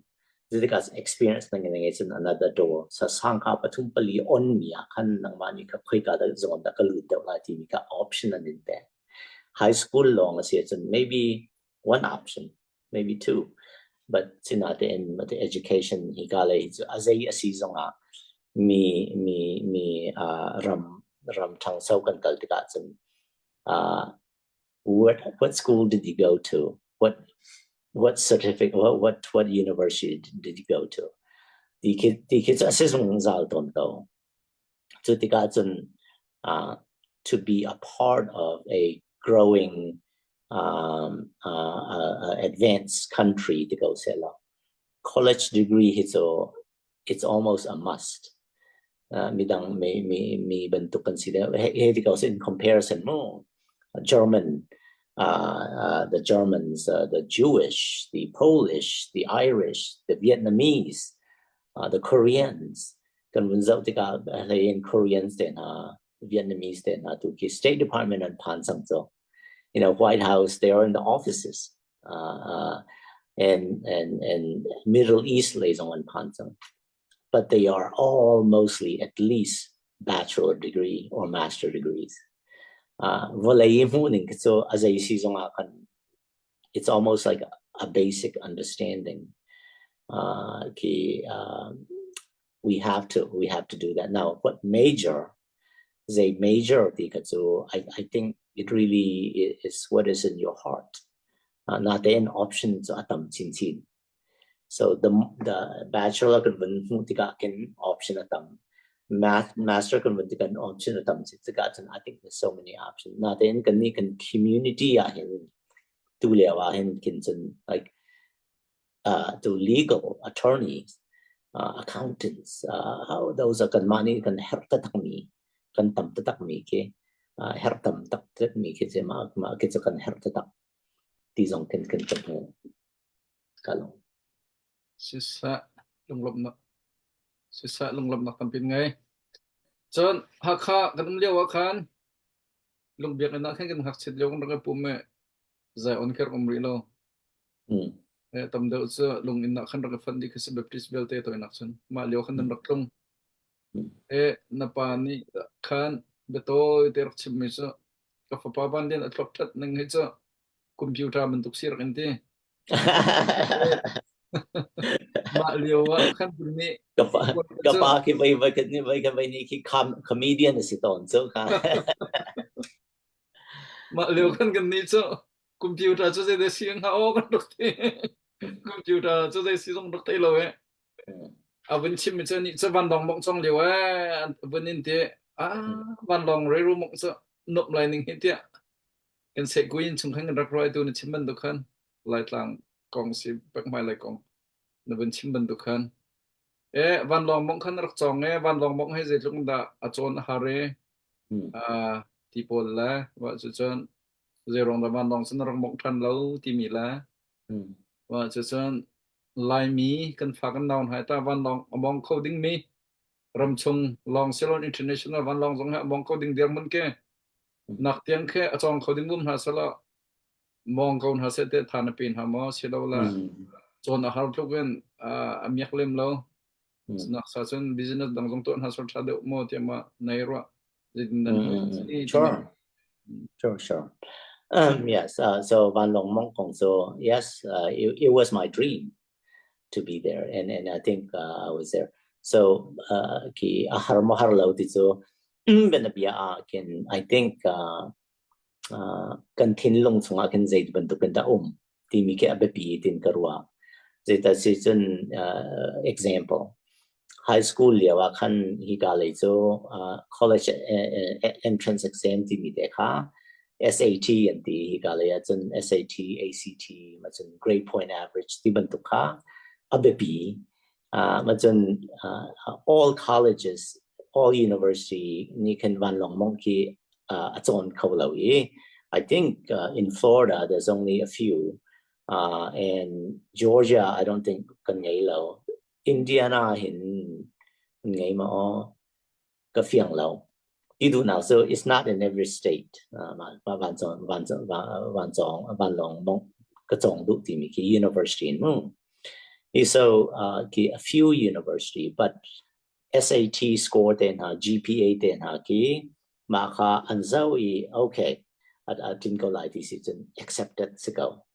Zetikah experience na ngei cun another door sa sangka pathum pali on mi ah khan nangmah nih kha khoika dah zawn dah ka lut deuh lai timi kha option an in pek high school lawng a si ahcun maybe one option maybe two but sinatein the education hi ka lei hi cu a zei a si zongah mi mi mi ram ram ṭhangso kan kal tikah cun what what school did you go to? What what certificate what what what university did you go to? Ti khi ti khi cu a si zungzal tawn ko. Cu tikah cun to be a part of a growing um, uh, uh, advanced country ti ko seh law college degree hi cu it's almost a must. Midang mi mi mi bantuk kan si deuh. He ti ko in comparison mu German the Germans, the Jewish, the Polish, the Irish, the Vietnamese, the Koreans kan vun zoh tikah hlei in Koreans te hna Vietnamese te hna tu khi State Department an phan cang cu. You know, White House, they are in the offices. And and and Middle East lei zong an phan cang. But they are all mostly at least bachelor degree or master degrees. Vawlei hmuh ning khi cu a zei si zong ah khan it's almost like a, a basic understanding. Khi we have to we have to do that. Now, what major zei major ti kha cu I, I think it really is what is in your heart. Natein option cu a tam chinchin. So the the bachelor kan vun hmuh tikah khin option a tam. Math master kan vun tikah option a tam tikah cun I think there's so many options. Natein kan nih kan community ah hin tu lio ah hin khin cun like to legal attorneys, accountants, how those are kanmah nih kan herh taktakmi, kan tam taktakmi khi, herh tam taktakmi khi cu mah mah khi cu kan herh taktak ti zong khin kan kan hmu. Ka lawm. Siseh lunglawmhnak. Siseh lunglawmhnak tampi ngei. Cun Hakha kan um lio ah khan lungbiakinn ah khan kan ngakchiat lio kan rak i pum i Zion khi rak um rih lo. Tam deuh cu lunginn ah khan rak i fonh dih khi si Baptist vialte toinak cun mah lio khan nan rak tlung. Na pa nih khan biatawi te rak chimmi cu ka fapa Van Lian a thluak ṭhat ning hi cu computer bantuk si rak in ti. Mah lio ah khan nih ka pa ka pa khi vai vai kan vai kan vai ni khi comedian a si tawn cu kha. Mah lio khan kan nih cu computer cu zei si hnga aw kan rak ti. Computer cu zei si zong rak thei lo eh. A vun chim mi cu nih cu vanlawng mong cong lio eh vun in ti ah vanlawng reiru mong cu nup lai ning hi tiah kan seh kuin chung khan kan rak ruai tu na chim bantuk khan Laitlang kong si pek hmai lai kong na vun chim bantuk khan e vanlawng mong khan rak cong e vanlawng mong he zeitluk dah a cawn a har e ti pawl le wa cu cun zeirong dah vanlawng cun rak mong than lo timi le wa cu cun Laimi kan fa kan nau hna ta vanlawng a mong kho ding mi ramchung lawng silon international vanlawng zong he a mong kho ding dirhmun ke nak tiang khe a cawng kho ding bum hna sala mong ko hna seh te tha na pe hna maw silo la cawn a har tluk in a miak lem lo nak sa cun business dang zong tuah hna sor tha deuh maw tiah ma nei ruah zeitin dan Sure. Sure, sure. Yes, so Vanlawng Mong Kong so yes, it was my dream to be there and I think I was there. So ki a har mo har lo ti cu bianabia ah khin I think kan thinlung chungah khin zei bantuk in dah um timi khi a biapi tin ka ruah. Zeidah si cun example high school lio ah khan hika lei cu college entrance exam timi te kha SAT an ti hika lei ah cun SAT, ACT ma cun grade point average ti bantuk kha a biapi. Ma cun all colleges, all university nih khin vanlawng mong khi a cawn kho lo i I think in Florida there's only a few and Georgia I don't think kan ngei lo. Indiana hin an ngei maw aw? Ka fiang lo. Ti duhnak cu it's not in every state. Mah vancung vancung vancawng vanlawng mong ka cawng duh timi khi university in mu. So ki a few university but SAT score te hna GPA te hna khi mah kha an zoh i okay a tlin ko lai ti si cun accepted si ko.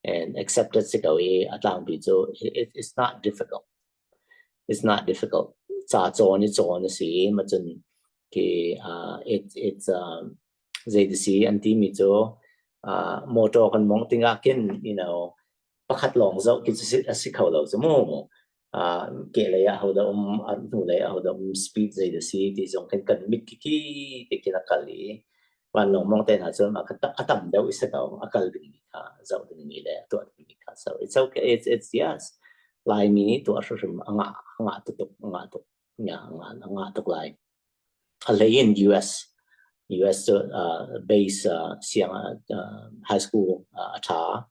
And accepted si ko i a tlangpi cu it's not difficult. It's not difficult. Ca cawn i cawn a si i ma cun khi it's zei ti si an timi cu motor kan mong tingah khin you know pakhat lawng zoh khi cu a si kho lo cu mu. Kehlei ah hodah um, hnulei ah hodah um, speed zei dah si ti zong khin kan mit khi khi ti khin a kal i vanlawng mong te hna cun a tam deuh i si ko a kal dingmi kha zoh dingmi le tuah dingmi kha so it's okay it's it's yes Laimi nih tuah hrimhrim a ngah a ngah tuk a ngah tuk a ngah tuk lai A hlei in US US cu base siang high school a ṭha.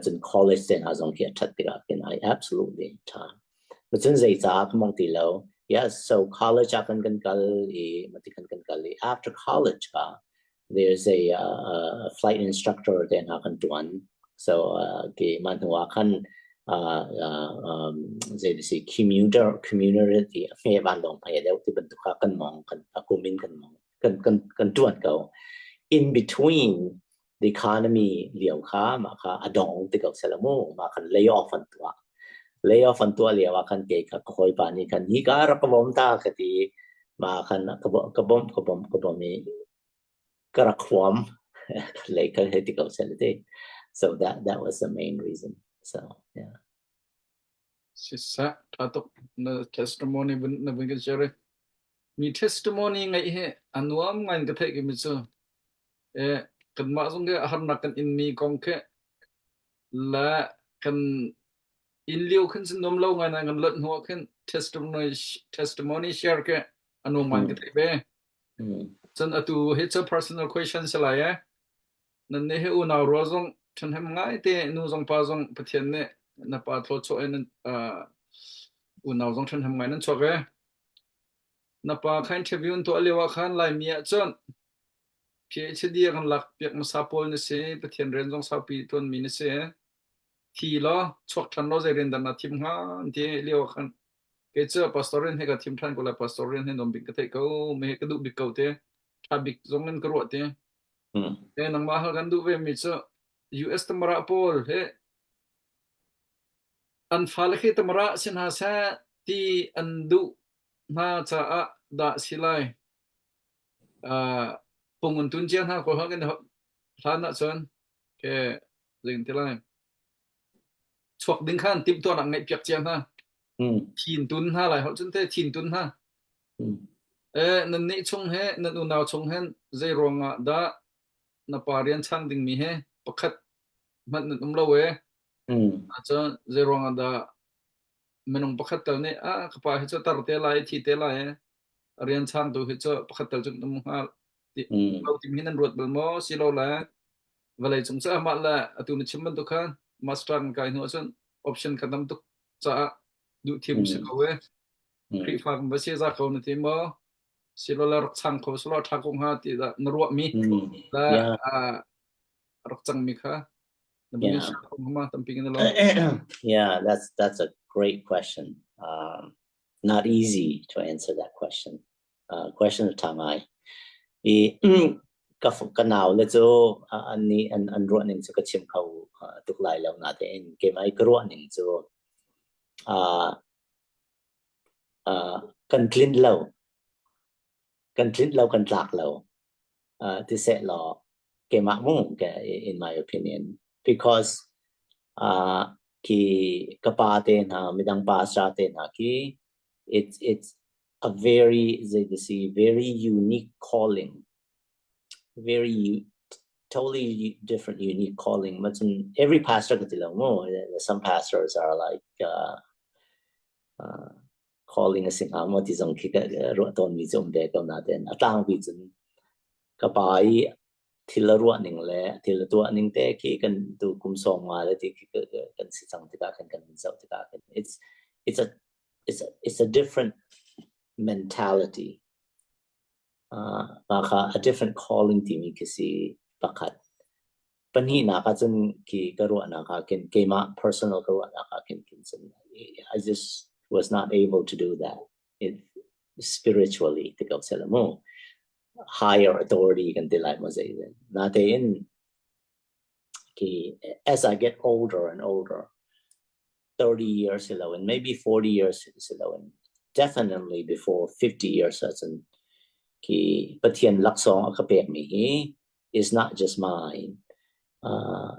Cun college te hna zong khi a ṭhat tikah khin I absolutely ṭha. Cun zeicah ka mong ti lo. Yes, so college ah kan kan kal i mati kan kan kal i after college ka there's a flight instructor te hna kan ṭuan. So ke mah hnu ah khan zei si commuter community a hme vanlawng hme deuh ti bantuk kha kan mong kan a kum in kan mong kan kan kan ṭuan ko. In between the economy lio kha mah kha a dong ti ko sela mu mah khan lay off an tuah. Lay off an tuah lio ah khan ke kha ka hawipa nih khan hi ka rak ka bawm ta ka ti mah khan ka ka bawmh ka bawmh ka bawmh i ka rak huam lei kal hei ti ko seh ti. So that that was the main reason. So yeah. Siseh ṭha tuk na testimony vun na vun kan share. Mi testimony ngaih hi a nuam ngai in ka theih mi cu eh kanmah zong khi harnak kan in mi kong khi le kan in lio khin cun nuam lo ngai na kan lonh hnu ah khin testimony testimony share khi a nuam ngai in ka theih ve. Cun atu hi cu personal question si lai ee. Nan nih hi unau rual zong ṭhahnem ngai te nu zong pa zong Pathian nih na pa thluachuah in unau zong ṭhahnem ngai nan chuak ee. Na pa kha interview an tuah lio ah khan Laimi ah cun PhD a kan lak piak hmasa pawl na si, Pathian rian zong saupi ṭuanmi na si. Thi law chuak ṭhan law zei rian dah naa thim hnga an ti lio ah khan kei cu pastor rian he ka thim ṭhan ko lai, pastor rian he nuam bik ka theih ko, mi he ka duh bik ko te, ṭha bik zong in ka ruah te. E nangmah hal kan duh ve mi cu US tamara pawl he an fale khi tamara si hna seh ti an duh hna caah dah si lai. Uh, pung an tun cia hna ko hlan kan hlan ahcun ke zeitin ti lai chuak ding khan timhtuahnak ngeih piak cia hna. Thin tun hna lai holh cun te thin tun hna. Eh nan nih chung he nan unau chung hen zei ruangah dah na pa rian chang dingmi he pakhat hmanh nan um lo e. Ahcun zei ruangah dah minung pakhat tal nih ah ka pa hi cu tar te lai thi te lai rian changtu hi cu pakhat tal cu um hnga ti lo tim hin nan ruat bal maw si lo le vawlei cung cu amah le atu na chim bantuk khan master kan kai hnu ahcun option kha tam tuk caah duh thim si ko e Khrihfa kan va si za ko na ti maw silo le rak chang kho silo tha ko hnga ti dah na ruah mi la rak cang mi kha Yeah. Yeah, that's that's a great question. Um, not easy to answer that question. Uh, question tha ngai. I ka ka nau le cu an ni an an ruah ning cu ka chim kho tuk lai lo na tein keimah ka ruah ning cu uh, uh, kan tlin lo kan tlinh lo kan tlak lo uh, ti seh law keimah mu in my opinion because uh, ki ka pa te hna midang pa sa te hna ki it's it's a very zei si very unique calling very totally different unique calling macun every pastor ka ti lo mu some pastors are like uh, uh, calling a si hnga maw ti zong khi ka ruah tawnmi cu um ve ko nain a tlangpi cun ka pa i thil a ruah ning le thil a tuah ning te khi kan tu kum sawm nga le ti khi kan si cang tikah khan kan zoh tikah khan it's it's a it's a, it's a different mentality uh, mah kha a different calling timi khi si pakhat Pahnihnak ahcun khi ka ruahnak ah khin keimah personal ka ruahnak ah khin khin cun I just was not able to do that it spiritually ti ko seh mu higher authority kan ti lai maw zei natein khi as I get older and older 30 years si loin maybe 40 years si loin definitely before 50 years ahcun khi Pathian laksawng a ka pekmi hi is not just mine. Uh,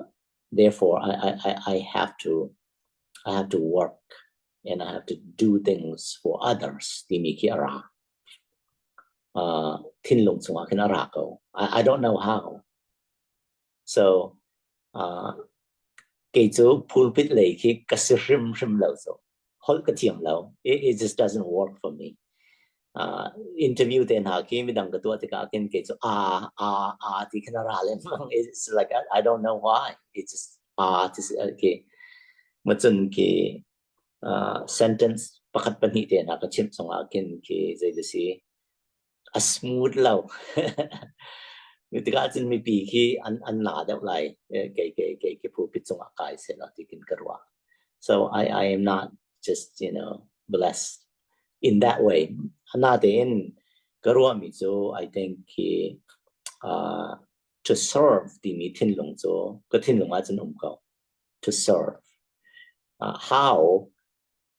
therefore, I, I, I have to I have to work and I have to do things for others timi khi a ra. Uh, thinlung chungah khin a ra ko. I, I don't know how. So, uh, kei cu pulpit lei khi ka si hrimhrim lo so holh ka thiam lo. It, it just doesn't work for me. Uh, interview te hna khi midang ka tuah tikah khin kei cu a a a ti khin a ra lengmang. It's like I, I don't know why. It's just a ti si khi macun khi uh, sentence pakhat pahnih te hna ka chimh chungah khin khi zei ti si a smooth lo. Tikah cun mipi khi an an la deuh lai. Kei kei kei khi pulpit cungah kai seh law ti khin ka ruah. So I I am not just you know blessed in that way. Natein ka ruahmi cu I think khi uh, to serve timi thinlung cu ka thinlung ah cun um ko. To serve. Uh, how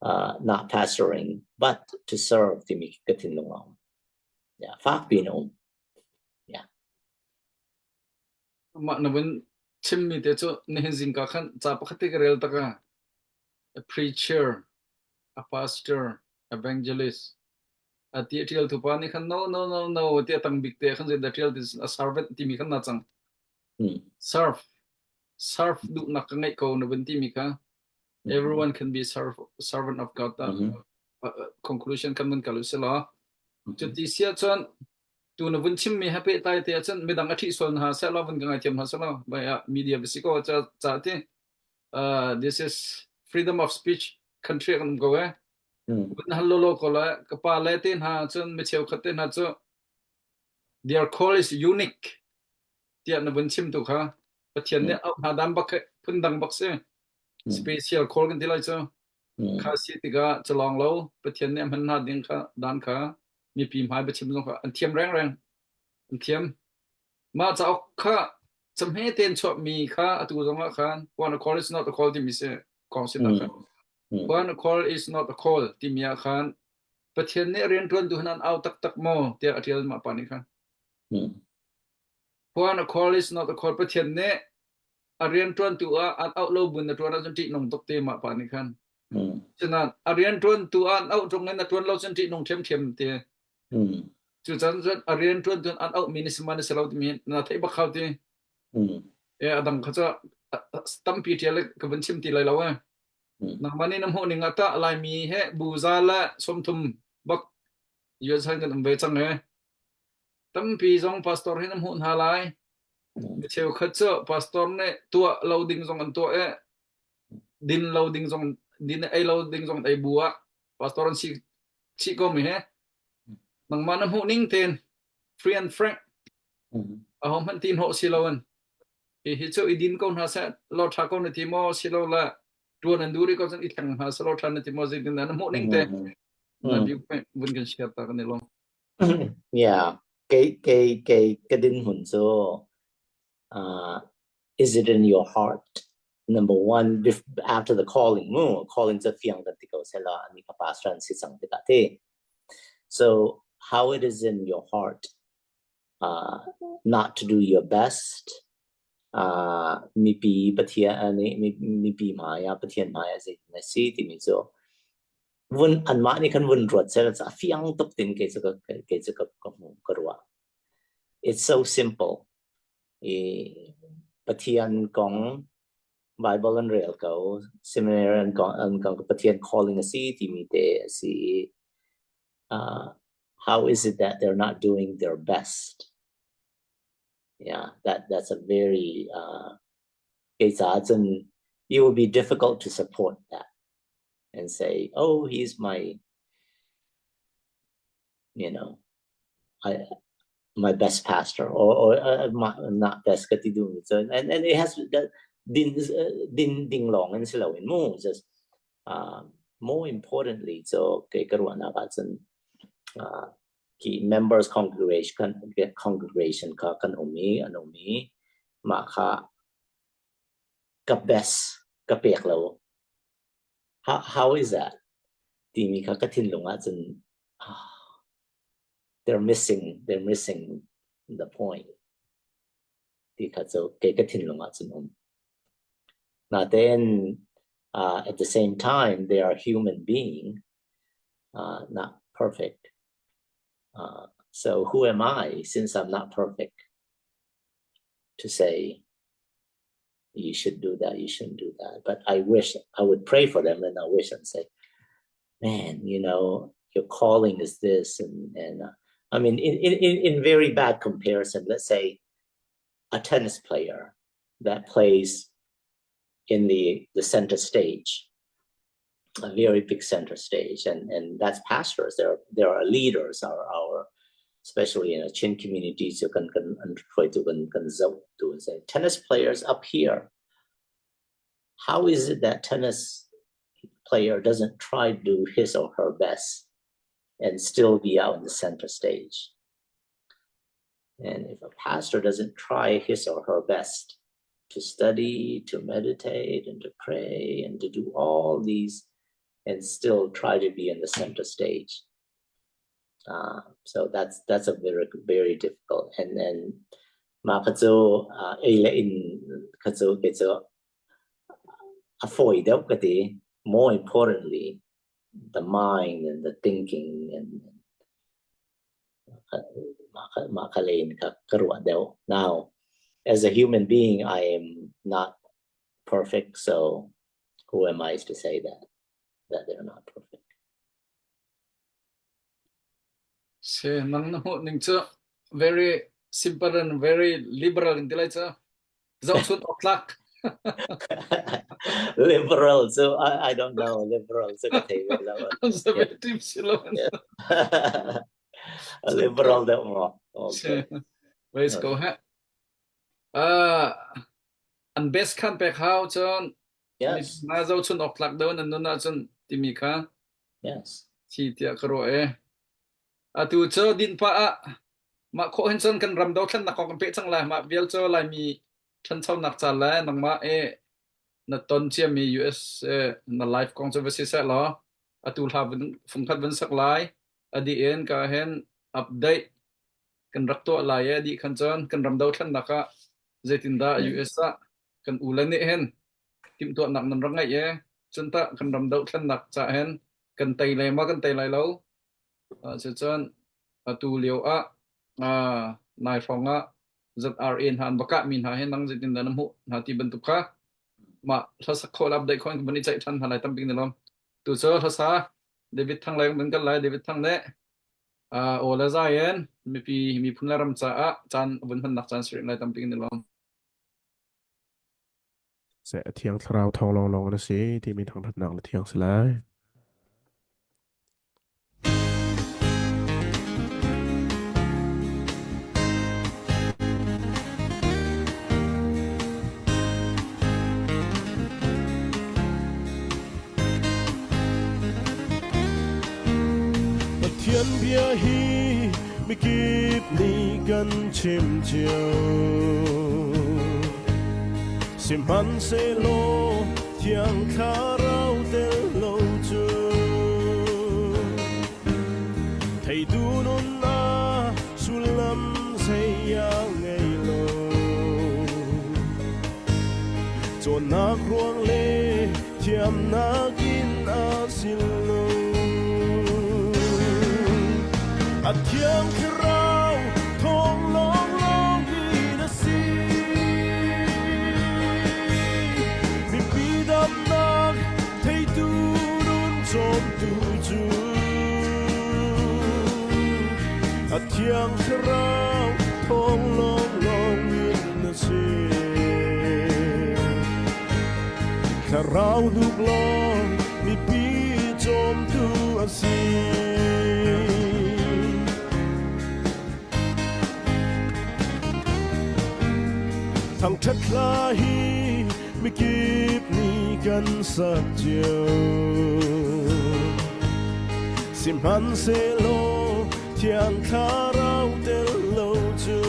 uh, not pastoring but to serve timi ka thinlung a um. Yeah, fak piin a um. Yeah. Mah na vun chimmi te cu nihin zingka khan ca pakhat te ka rel tak ah a preacher, a pastor, evangelist a ti a ṭial tu pa nih khan no no no no ti a tang bik te khan zeidah ṭial ti a servant timi khan na cang. Serve serve duhnak ka ngeih ko na vun timi kha everyone can be serve, servant of God mm -hmm. uh, conclusion kan mun kal usila cu ti sia cun tu na vun chim mi ha pe tai te cun midang a thi sol na se lo vun ka ngai thiam ha se lo bai a media bisi ko cha cha ti uh, this is freedom of speech country kan ko eh. Vun hal lawlaw ko le ka pa le te hna cun mi cheukhat te hna cu their call is unique tiah na vun chim tu kha Pathian nih auh hna dan bak phundang bak si. Special call kan ti lai cu. Kha si tikah calong lo Pathian nih a hman hna ding kha dan kha mipi hmai biachim zong kha an thiam rengreng an thiam. Mah cauk kha camhe tein chuahmi kha atu zong ah khan one a call is not a call timi si kong sinak kha. One a call is not a call timi ah khan Pathian nih rianṭuantu hin an au taktak maw tiah a ṭial mah pa nih khan. One a call is not a call Pathian nih a rianṭuantu ah an auh lo bun na ṭuan ahcun ṭihnung tuk te mah pa nih khan. Cunain a rianṭuantu ah an auh ṭung in na ṭuan lo cun ṭihnung ṭhiamṭhiam te. Cucan cun a rianṭuan cun an auhmi na si ma na si lo timi na theih bak hau ti. E a dang kha cu tampi ṭial ka vun chim ti lai lo e. Nangmah nih na hmuh ning ah tah Laimi he buza le 30 bak US han kan um ve cang e. Tampi zong pastor hi na hmuh hna lai. Mi cheukhat cu pastor nih tuah lo ding zong an tuah e. Din lo ding zong din ei lo ding zong ei bu ah pastor an si chih ko mi he. Nangmah na hmuh ning tein free and frank aho hmanh ti hnawh si lo in hi hi cu i din ko hna seh law ṭha ko na ti maw si lo le ṭuan an duh rih ko cun i thleng hna seh law ṭha na ti maw zeitin dah na hmuh ning te na viewpoint vun kan share ta kan i lawm. Yeah, kei kei kei ka din hmun cu uh, is it in your heart? Number one, after the calling mu, calling cu fiang kan ti ko sela ani ka pastor an si cang tikah ti. So how it is in your heart not to do your best uh, mipi Pathian nih mipi hmai ah Pathian hmai ah zeitin a si timi cu vun anmah nih khan vun ruat sel a fiang tuk tin kei cu ka kei cu ka ka hmu ka ruah it's so simple i Pathian kong Bible an rel ko seminary an kong an kong Pathian calling a si timi te a si i uh, how is it that they're not doing their best yeah that that's a very uh kei caah cun it will be difficult to support that and say oh he's my you know I my best pastor or or uh, my, not best ka ti duhmi cun and and it has that din din ding lawng in si loin mu just uh, more importantly so kei ka ruahnak ahcun uh, ki members congregation congregation kha kan um i an um i mah kha ka best ka pek lo how, how is that timi kha ka thinlung ahcun ah, they're missing they're missing the point ti kha cu kei ka thinlung ahcun um natein uh, at the same time they are human being uh, not perfect uh, so who am I since I'm not perfect to say you should do that, you shouldn't do that. But I wish I would pray for them and I wish and say, man, you know, your calling is this. And, and uh, I mean, in, in, in very bad comparison, let's say a tennis player that plays in the, the center stage, a very big center stage, and, and that's pastors. There are, there are leaders, our, our especially in a Chin community, you can, can try to can, can to say tennis players up here. How is it that tennis player doesn't try to do his or her best and still be out in the center stage? And if a pastor doesn't try his or her best to study, to meditate, and to pray, and to do all these, and still try to be in the center stage. Uh, so that's that's a very very difficult. And then mah kha cu uh, ei le in kha cu kei cu a fawi deuh ka ti. More importantly, the mind and the thinking and mah kha lei in ka ka ruah deuh. Now, as a human being, I am not perfect, so who am I to say that that they're not perfect? Si nang na hmuh ning cu very simple and very liberal in ti lai cu. Zohchunh awk tlak. Liberal cu I don't know liberal cu ka thei ve lo. Conservative si lo. Liberal deuh maw? Okay. Let's go ha. Uh, an best khan pek hau cun Yes. na zo chun awk tlak deuh nan nun ahcun timi kha Yes. thi tiah ka ruah e. Atu cu din pa ah mah khawh hin cun kan ram dothlennak kong kan peh cang lai. Mah vial cu Laimi ṭhanchonak ca le nangmah e na ton ciami US na life kong cu va si seh law atu hla vun fungkhat vun sak lai. A dih in ka hin update kan rak tuah lai e dih khan cun kan ram dothlennak ah zeitindah US ah kan u le nih hin timhtuahnak nan rak ngeih e cun tah kan ram dothlennak ca hin kan tei le ma kan tei lai lo. Cucun atu lio ah nai hrawng ah ZRA hna an va kahmi hna hi nang zeitindah na hmuh hna ti bantuk kha mah hlasak khawh le update khawh in kan van i ceih ṭhan hna lai tampi ni lawm. Tu cu hlasa David Thang lei kan kal lai. David Thang nih aw le zai in mipi miphun le ram caah caan vun hmannak caan si rih lai tampi ni lawm. Seh a thiang thlarau thawng lawnglawng na si timi thangṭhatnak na thiang si lai. Pathian bia hi mikip nih kan chim cio. Sihmanhsehlaw Thiang Thlarau tel lo cu theitu nunnak sullam zei a ngei lo. Cawnnak ruang le thiamnak in a si lo. A Thiang Thlarau thawng lawnglawng in a si. Mipi damnak theitu nun cawmtu cu a Thiang Thlarau thawng lawnglawng in a si. Thlarau hnuk lawng mipi cawmtu a si. Thangṭhat hla hi mikip nih kan sak cio. Sihmanhsehlaw Thiang Thlarau tel lo cu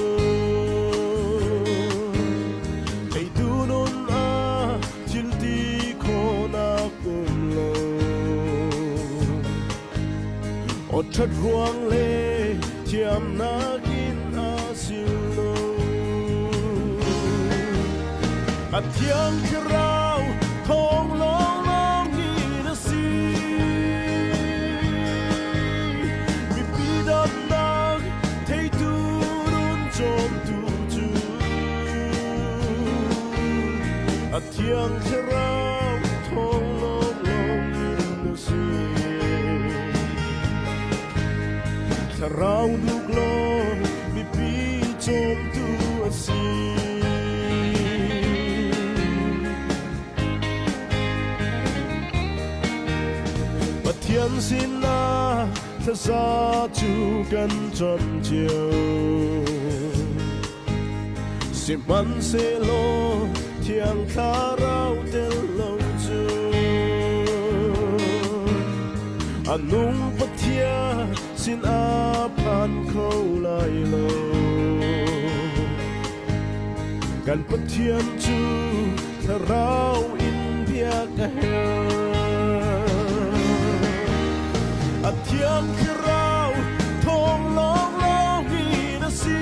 theitu nun ah thil ti khawhnak um lo. Aw ṭhat ruang le thiamnak in a si lo. A Thiang Thlarau thawng lawnglawng in a si. Mipi damnak theitu run cawmtu cu a Thiang Thlarau thawng lawnglawng in a si. Thlarau duk lawng mipi cawmtu a si. Pathian sinah thlaza cu kan cam cio. Sihmanhsehlaw Thiang Thlarau tel lo cu a nung Pathian sin a phan kho lai lo. Kan Pathian cu Thlarau in biak a herh. A Thiang Thlarau thawng lawnglawng in a si.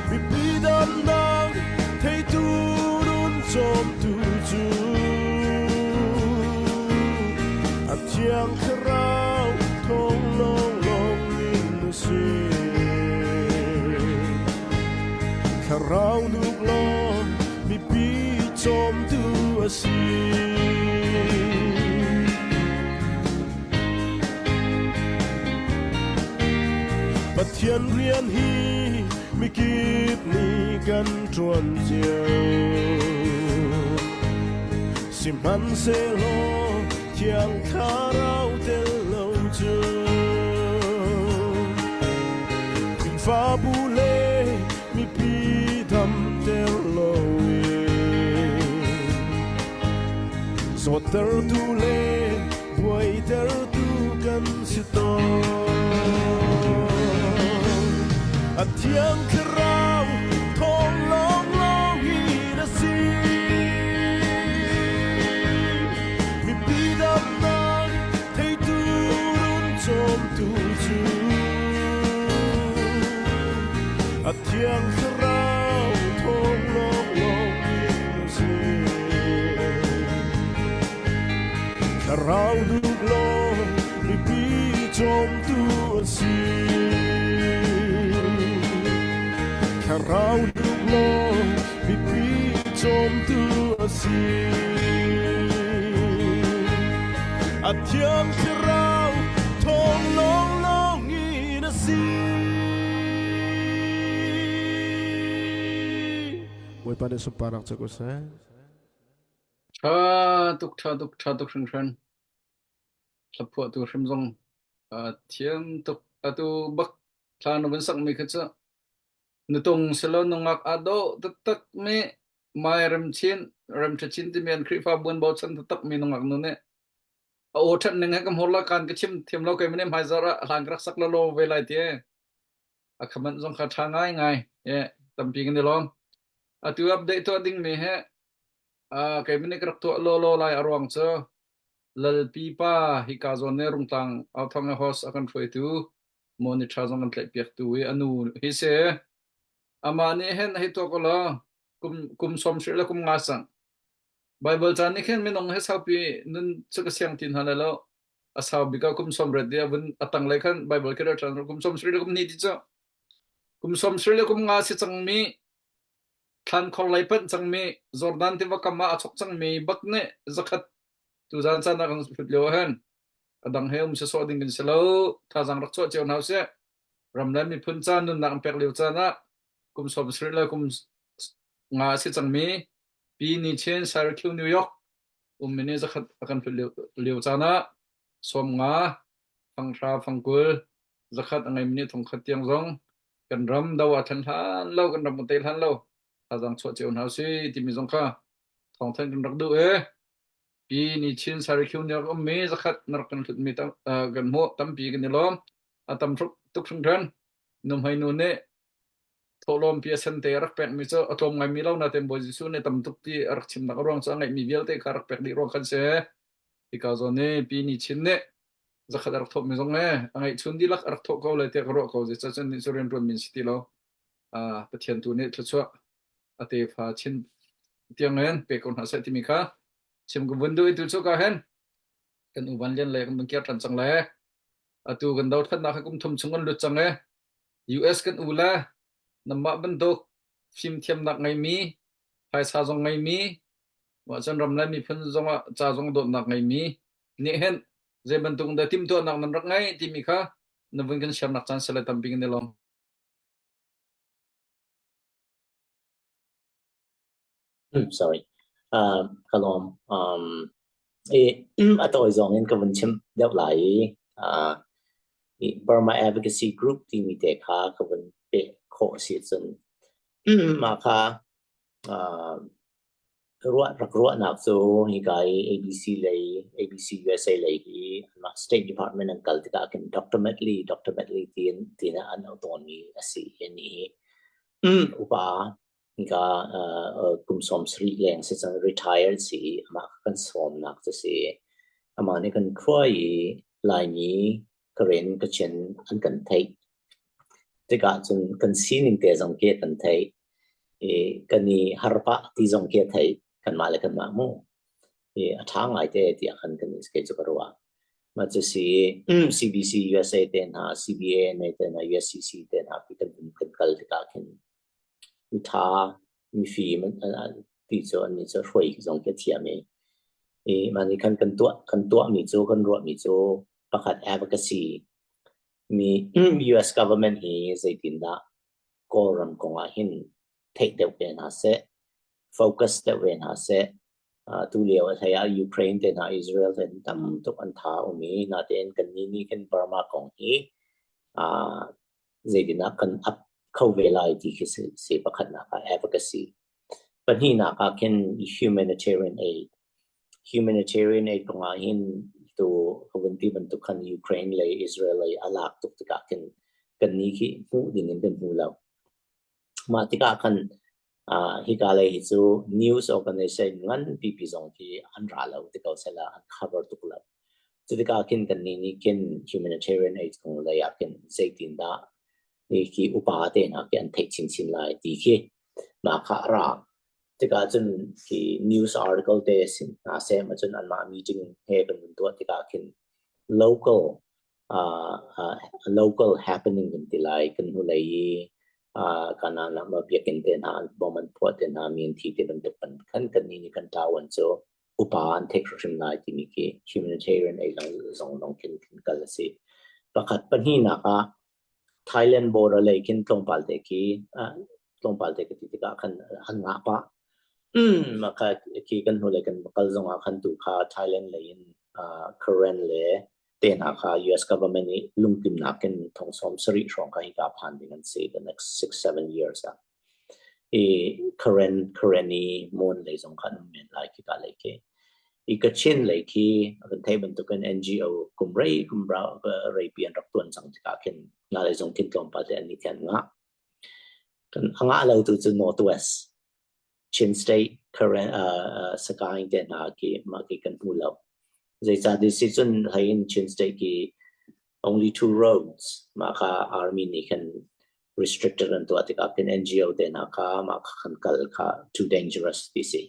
Mipi damnak theitu nun cawmtu cu a Thiang Thlarau thawng lawnglawng in a si. Thlarau nuk law mipi cawmtu a si. Pathian rian hi. Mikip nih kan ṭuan cio. Sihmanhsehlaw Thiang Thlarau tel lo cu Khrihfabu le mipi damter loin zawttertu le buaitertu kan si tawn. A thiang thlarau thawng lawnglawng in a si. Mipi damnak theitu run cawmtu cu a thiang thlarau thawng lawnglawng in a si. Thlarau duk law mipi cawmtu an si. Thlarau duk law mipi cawmtu a si. A thiang thlarau thawng lawnglawng in a si. Bawipa nih sunparnak cu ko seh. Ṭha tuk, ṭha tuk, ṭha tuk hringhran. Hlaphuahtu hrim zong aa thiam tuk. Atu bak thla na vun sakmi kha cu nutung silo nungak aa dawh taktak mi Mai Rem Chin, Rem Ṭha Chin timi an Khrihfabu an bochan taktak mi nungak nu nih a aw ṭhat ning he ka hmur la kaan ka chim thiam lo keimah nih hmaizarh ah hlan ka rak sak lawlaw ve lai ti a khamanh zong kha ṭha ngaingai. Tampi kan i lawm. Atu update tuah dingmi hi Keimah nih ka rak tuah lawlaw lai a ruang cu Lalpi pa hika zawn nih Rungtlang Authawng host a kan hruaitu monitor zong kan tlaihpiaktu i a nu hi si. Amah nih hin hei tuah ko law kum kum 70 le kum nga cang. Bible caan nih khin minung he saupi nun cu ka siang ti hna lai lo. A sau bik ah kum 80 ti a vun a tanglei khan Bible khi rak kum 70 le kum hnih ti cu kum 70 le kum nga si cangmi Thlankhor lei panh cangmi Jordan tiva kam ah a chok cangmi bak nih zakhat tuzaan caan ah kan hlut lio ahhin a dang he um sawsawh ding kan si lo. Thazaang rak chuah cio hna usih. Ram le miphun ca nunnak an pek lio caan ah kum 70 le kum nga a si cangmi Pi Ni Chin Syracuse New York ummi nih zakhat a kan hlut lio, lio caan ah sawm nga fanghra fangkul zakhat a ngeimi nih thongkhat tiang zong kan ram do ah thlen hlan lo kan ram kan te hlan lo thazaang chuah cio hna usih timi zong kha thawngthanh kan rak duh e pi ni chin Syracuse New York ummi zakhat na rak kan hlut mi tam, uh, kan hmuh tampi kan i lawm a tam tuk hringhran nuhmei nu nih thawhlawm pi a sen te a rak pek mi cu a tlawm ngai mi lo nain Bawi Jesuh nih tam tuk ti a rak chimnak a ruang cu a ngeih mi vialte kha rak pek dih ruang khan si hika zawn ni pi ni chin nih zakhat a rak thawhmi zong e a ngeihchun dihlak a rak thawh ko lai tiah ka ruah ko zeicah cun nih cu rianṭuan min si ti lo Pathian tu nih thluachuah a tefa chin tiangin pe ko hna seh timi kha chim ka vun duh i tu cu ka hen kan u van lian le kan vun kir ṭhan cang le atu kan dothlatnak hi kum thum chung kan lut cang e US kan u le namah bantuk fimthiamnak ngeimi phaisa zong ngeimi cun ram le miphun zongah ca zong dawtnak ngeimi nih hin zei bantuk dah timhtuahnak nan rak ngeih timi kha na vun kan share nak caan sele tampi kan i lawm. Sorry. Uh, ka lawm. Um, i a tawi zong in ka vun chim deuh lai i uh, i Burma Advocacy Group timi te kha ka vun peh khawh si cun mah kha uh, Ruah rak ruahnak cu hika i ABC lei ABC USA lei hi anmah State Department an kal tikah khin Doctor Medley Doctor Medley tiin tiin an auh tawnmi a si i anih hi upa hika uh, kum 70 leng si cang retired si i amah kha kan sawmnak cu si. Amah nih kan khua i Laimi Karen Kachin an kan theih tikah cun kan sining te zong khi kan theih i kan i har pah ti zong khi a theih kanmah le kanmah mu i a ṭha ngai te tiah khan kan kei cu ka ruah. Mah cu si CBC USA te hna CBA te hna USCC te hna khi kan kan kal tikah khin mi ṭha mifim ti cu annih cu hruai zong khi a thiam i i mah nih khan kan tuah kan tuahmi cu kan ruahmi cu pakhat advocacy mi US government hi zeitindah. Kawlram kong ah hin theih deuh ve hna seh, focus deuh ve hna seh. Tu lio a hlei ah Ukraine te hna Israel te tam tuk an tha um i natein kan nih nih khin Burma kong hi zeitinah kan up kho ve lai ti khi si pakhatnak ah advocacy. Pahnihnak ah khin humanitarian aid. Humanitarian aid kong ah hin tu ka vun ti bantuk khan Ukraine lei Israel lei a lak tuk tikah khin kan nih khi hmuh ding in kan hmu lo. Mah tikah khan hika lei hi cu news organization ngan pipi zong khi an ra lo ti ko sela an cover tuk lo. Cu tikah khin kan nih nih khin humanitarian aid kong lei ah khin zeitindah hi upa te hna khi an theih chinchin lai ti khi mah kha a ra. Tikah cun khi news article te sin hna seh ma cun anmah meeting he kan vun tuah tikah khin local local happening kan ti lai kan hnulei i kanan ah biakinn te hna an bom an phuah te hna mi an thi te bantuk pan khan kan nih nih kan ṭawan cu upa an theih hrimhrim lai timi khi humanitarian aid zong zong khin khin kal a si. Pakhat pahnihnak ah Thailand border lei khin tlawmpal te khi tlawmpal te ka ti tikah khan an ngah pah. Mah khi kan hnulei kan kal zongah khan tu kha Thailand lei in Karen le te hna kha US government nih lungtlinnak in thong 70 hrawng kha hika phan ding an si the next 6 7 years ah. I Karen Kareni Mon lei zong kha an um men lai khi ka lei khi. I Kachin lei khi kan theih bantukin NGO kum rei kum ra rei pi an rak tuan cang tikah khin nga lei zong khin tlawmpal te an ni thian nga. Kan a ngah lo tu cu Northwest Chin State Karen Sagaing te hna khi mah khi kan hmu lo. Zeicah ti si cun hlei in Chin State khi only two roads mah kha army nih khan restricted an tuah tikah khin NGO te hna kha mah kha kan kal kha too dangerous ti si.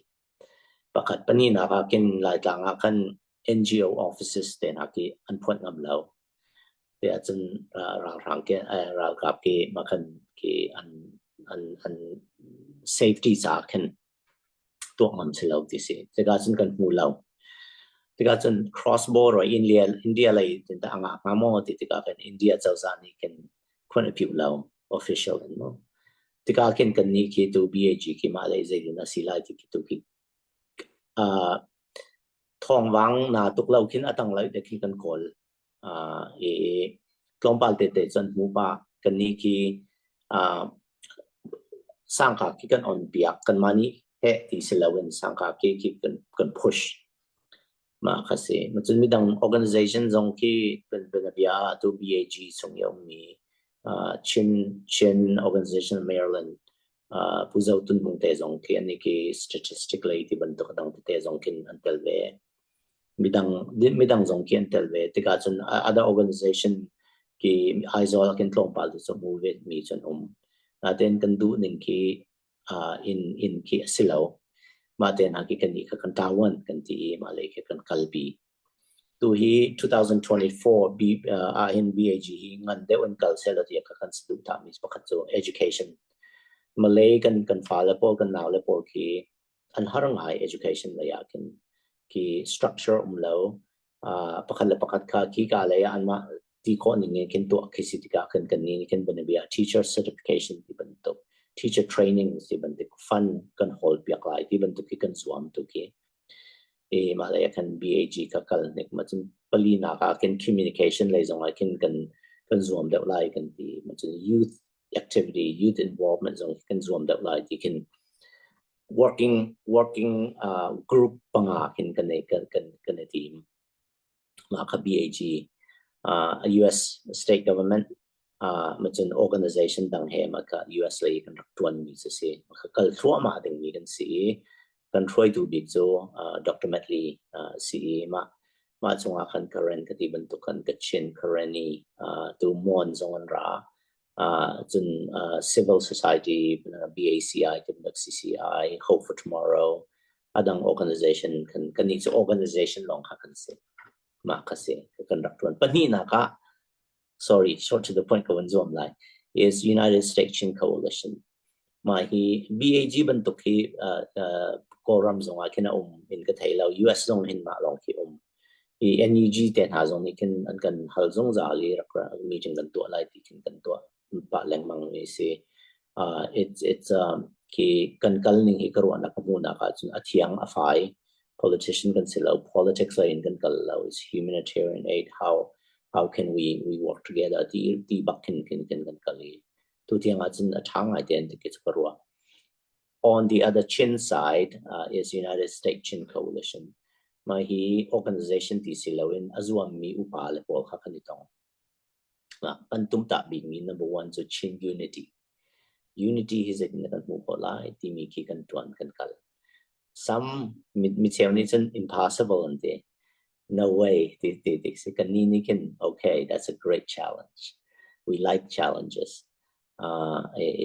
Pakhat pahnihnak ah khin Laitlang ah khan NGO offices te hna khi an phuanh ngam lo. Te ahcun ralhrang ke ralkap khi mah khan khi an an an safety caah khin tuah ngam si lo ti si. Tikah cun kan hmu lo. Tikah cun cross border India India lei tin tah a ngah hnga maw ti tikah khin India cozah nih khin khuan a piu lo official in mu. Tikah khin kan nih khi tu BAG khi mah lei zeitin a si lai ti khi tu khi thawngvang na tuk lo khin a tang lai te khi kan kawl i tlawmpal te te cun hmu pa kan nih khi sangka khi kan on piak kan mah nih heh ti si loin sangka khi khi kan kan push mah kha si. Cun midang organization zong khi bianabia ah tu BAG chung i a ummi Chin Chin Organization Maryland Pu Zo Tun Hmung te zong khi an khi statistic lei ti bantuk a dang tete zong khin an tel ve. Midang midang zong khi an tel ve. Tikah cun other organization ki Aizawl ah khin tlawmpal tu cu hmu ve mi cu an um. Natein kan duh ning khi inn inn khi a si lo. Mah te hna khi kan nih kha kan ṭawan kan ti i mah lei khi kan kalpi. Tu hi 2024 B, ah hin BAG hi ngan deuh in kal seh law ti kha kan saduhthah mi pakhat cu education. Malay kan kan fale pawl kan nau le pawl khi an har ngai education lei ah khin khi structure um lo pakhat le pakhat kha khi ka lei ah anmah ti khawh ning in khin tuah khi si tikah khin kan nih khin banabia teacher certification ti bantuk teacher training ti bantuk fund kan hold piak lai ti bantuk khi kan zuam tu khi e mah lei ah khan BAG ka kal nik ma cun pali nak ah khin communication lei zong ah khin kan kan zuam deuh lai kan ti ma cun youth activity youth involvement zong kan zuam deuh lai ti khin working working group panga khin kan kan kan kan i tim mah kha BAG US state government ma cun organization dang he mah kha US lei kan rak tuan mi cu si mah kha kal thluahmah ding mi kan si i kan hruaitu bik cu Dr. Matt Lee si i mah mah chungah khan Karen ka ti bantuk khan Kachin Kareni tu Mon zong an ra cun civil society BACI ti bantuk CCI Hope for Tomorrow adang organization kan kan nih cu organization lawng kha kan si mah kha si kan rak tuan pahnihnak ah sorry short to the point ka van zuam lai is United States Chin Coalition mah hi BAG bantuk hi Kawlram zong ah khin a um in ka thei lo US zong hin mah lawng khi um hi NUG te hna zong nih khin an kan hal zungzal i rak meeting kan tuah lai ti khin kan tuah pah lengmang mi si. It's it's um, khi kan kal ning hi ka ruahnak ka hmuhnak ahcun a thiang a fai. Politician kan si lo, politics lei in kan kal lo. It's humanitarian aid. How how can we we work together ti ti bak khin khin khin kan kal i tu tiang ahcun a ṭha ngai te an ti cu ka ruah. On the other Chin side is United States Chin Coalition. Mah hi organization ti si loin a zuammi upa le pawl kha kan i tong. Kan tumtah bikmi number one cu Chin Unity. Unity hi zeitin kan hmuh khawh lai timi khi kan ṭuan kan kal. Some mi cheu nih cun impossible an ti. No way ti ti ti si. Kannih nih khin okay that's a great challenge. We like challenges. Uh,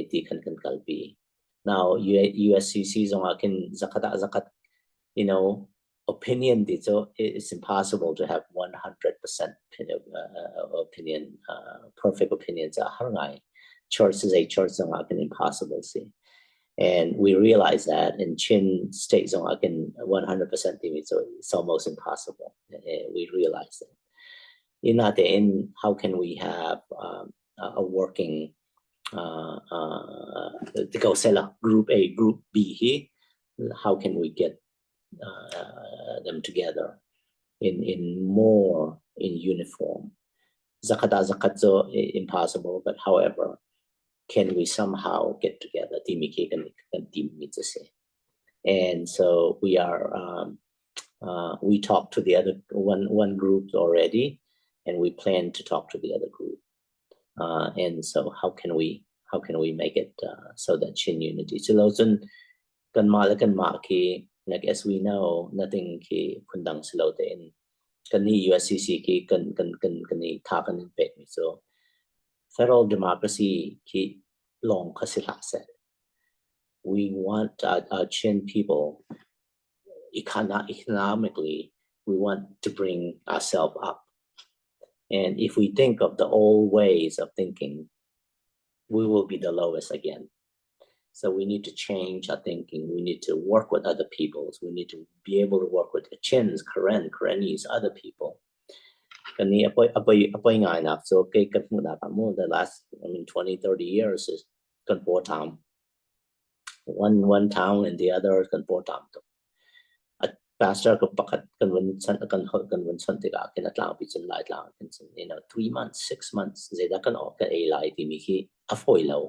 ti khan kan kalpi. Now USCC zong ah khin zakhat ah zakhat you know opinion ti cu it's impossible to have 100% opinion uh, perfect opinion ca har ngai church zei church zong ah khin impossible si and we realize that in Chin state zong ah khin 100% timi cu it's almost impossible we realize that in the end how can we have um, a working uh, uh, ko sela group A group B hi how can we get uh, them together in in more in uniform zakhat ah zakhat cu impossible but however can we somehow get together timi khi kan kan tim mi cu si and so we are um, uh, we talked to the other one one group already and we plan to talk to the other group uh, and so how can we how can we make it uh, so that Chin unity so cun kanmah le kanmah khi like as we know nothing khi phundang si lo tein kannih USCC khi kan kan kan kan i tha kan in pek mi cu federal democracy khi lawng kha si hlah seh we want our, our Chin people economically we want to bring ourselves up and if we think of the old ways of thinking we will be the lowest again So we need to change our thinking. We need to work with other peoples. We need to be able to work with the Chins, Karen, Karennis, other people. Kan ni apoi apoi apoi ngai nak so ke kan hmu nak mu the last I mean 20 30 years is kan po tham one one town and the other kan po tham to a pastor ko pakhat kan vun chan kan hol kan vun chan tikah khin a tlangpi cun lai tlang khin cun you know 3 months 6 months zeidah kan awk kan ei lai timi khi a fawi lo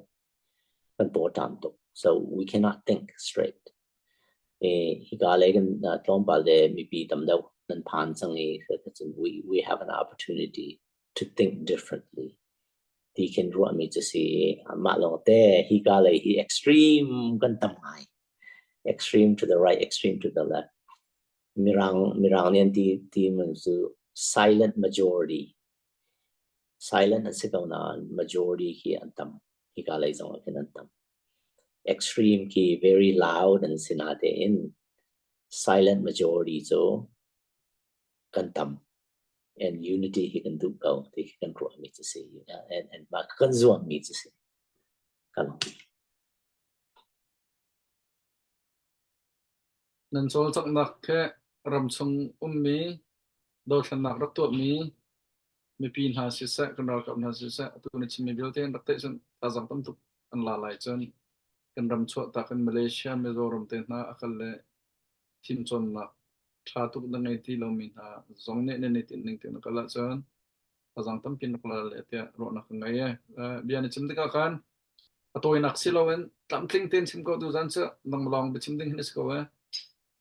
kan paw ṭam tuk. So we cannot think straight. E, hika lei kan tlawmpal le mipi tam deuh nan phan cang i we, we have an opportunity to think differently. Ti khin ruahmi cu si mah lawng te hika lei hi extreme kan tam ngai. Extreme to the right, extreme to the left. Mirang mirang nih an ti ti man cu silent majority Silent an si ko nain majority khi an tam. Hika lei zong ah khin an tam. Extreme khi very loud an si natein silent majority cu kan tam. And unity hi kan duh ko ti khi kan ruahmi cu si. And, and mah kan zuammi cu si. Kan Nan cawlcanghnak he ramchung ummi dothlennak rak tuahmi mipi hna siseh, kan ralkap hna siseh, atu na chimmi vialte an rak theih cun thazaang tam tuk an la lai cun kan ram chuahtak in Malaysia, Mizoram te hna a kal le fimcawnnak ṭha tuk na ngei ti lomi hna zong nih nan i tinh ning tein na kal ahcun thazaang tampi na rak la le tiah ruahnak ka ngei ee. Bia na chim tikah khan A tawinak si loin tlamtling tein chim ko tuzan cu nang lawng biachim ding hin a si ko ee.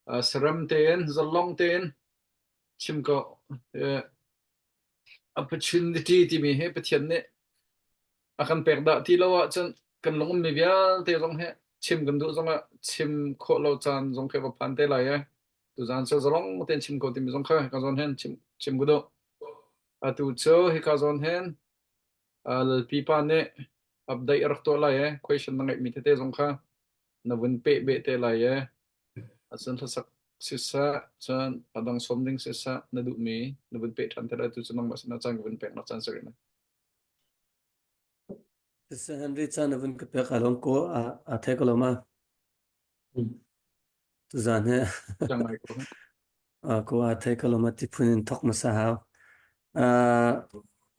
Uh, sarem tein, zalong tein chim ko. Uh, opportunity timi hi Pathian nih a kan pek dah ti lo ahcun kan lung ummi vialte zong hi chim kan duh zongah chim khawh lo caan zong khi va phan te lai ee. Tuzan cu zalong tein chim ko timi zong kha hika zawn hin chim chim ku duh. Atu cu hika zawn hin Lalpi pa nih update a rak tuah lai ee. Question na ngeihmi tete zong kha na vun peh beh te lai ee. Cun hlasak siseh, cun a dang sawm ding siseh, na duhmi na vun peh ṭhan te lai. Tu cu nangmah sinah caan ka vun pek nak caan si rih na. Siseh Henry caan na vun ka pek a long ko a a thei ko lo ma. Tuzaan he Cang ngai ko. ko a thei ko lo ma ti phun in thok hmasa hau. Uh,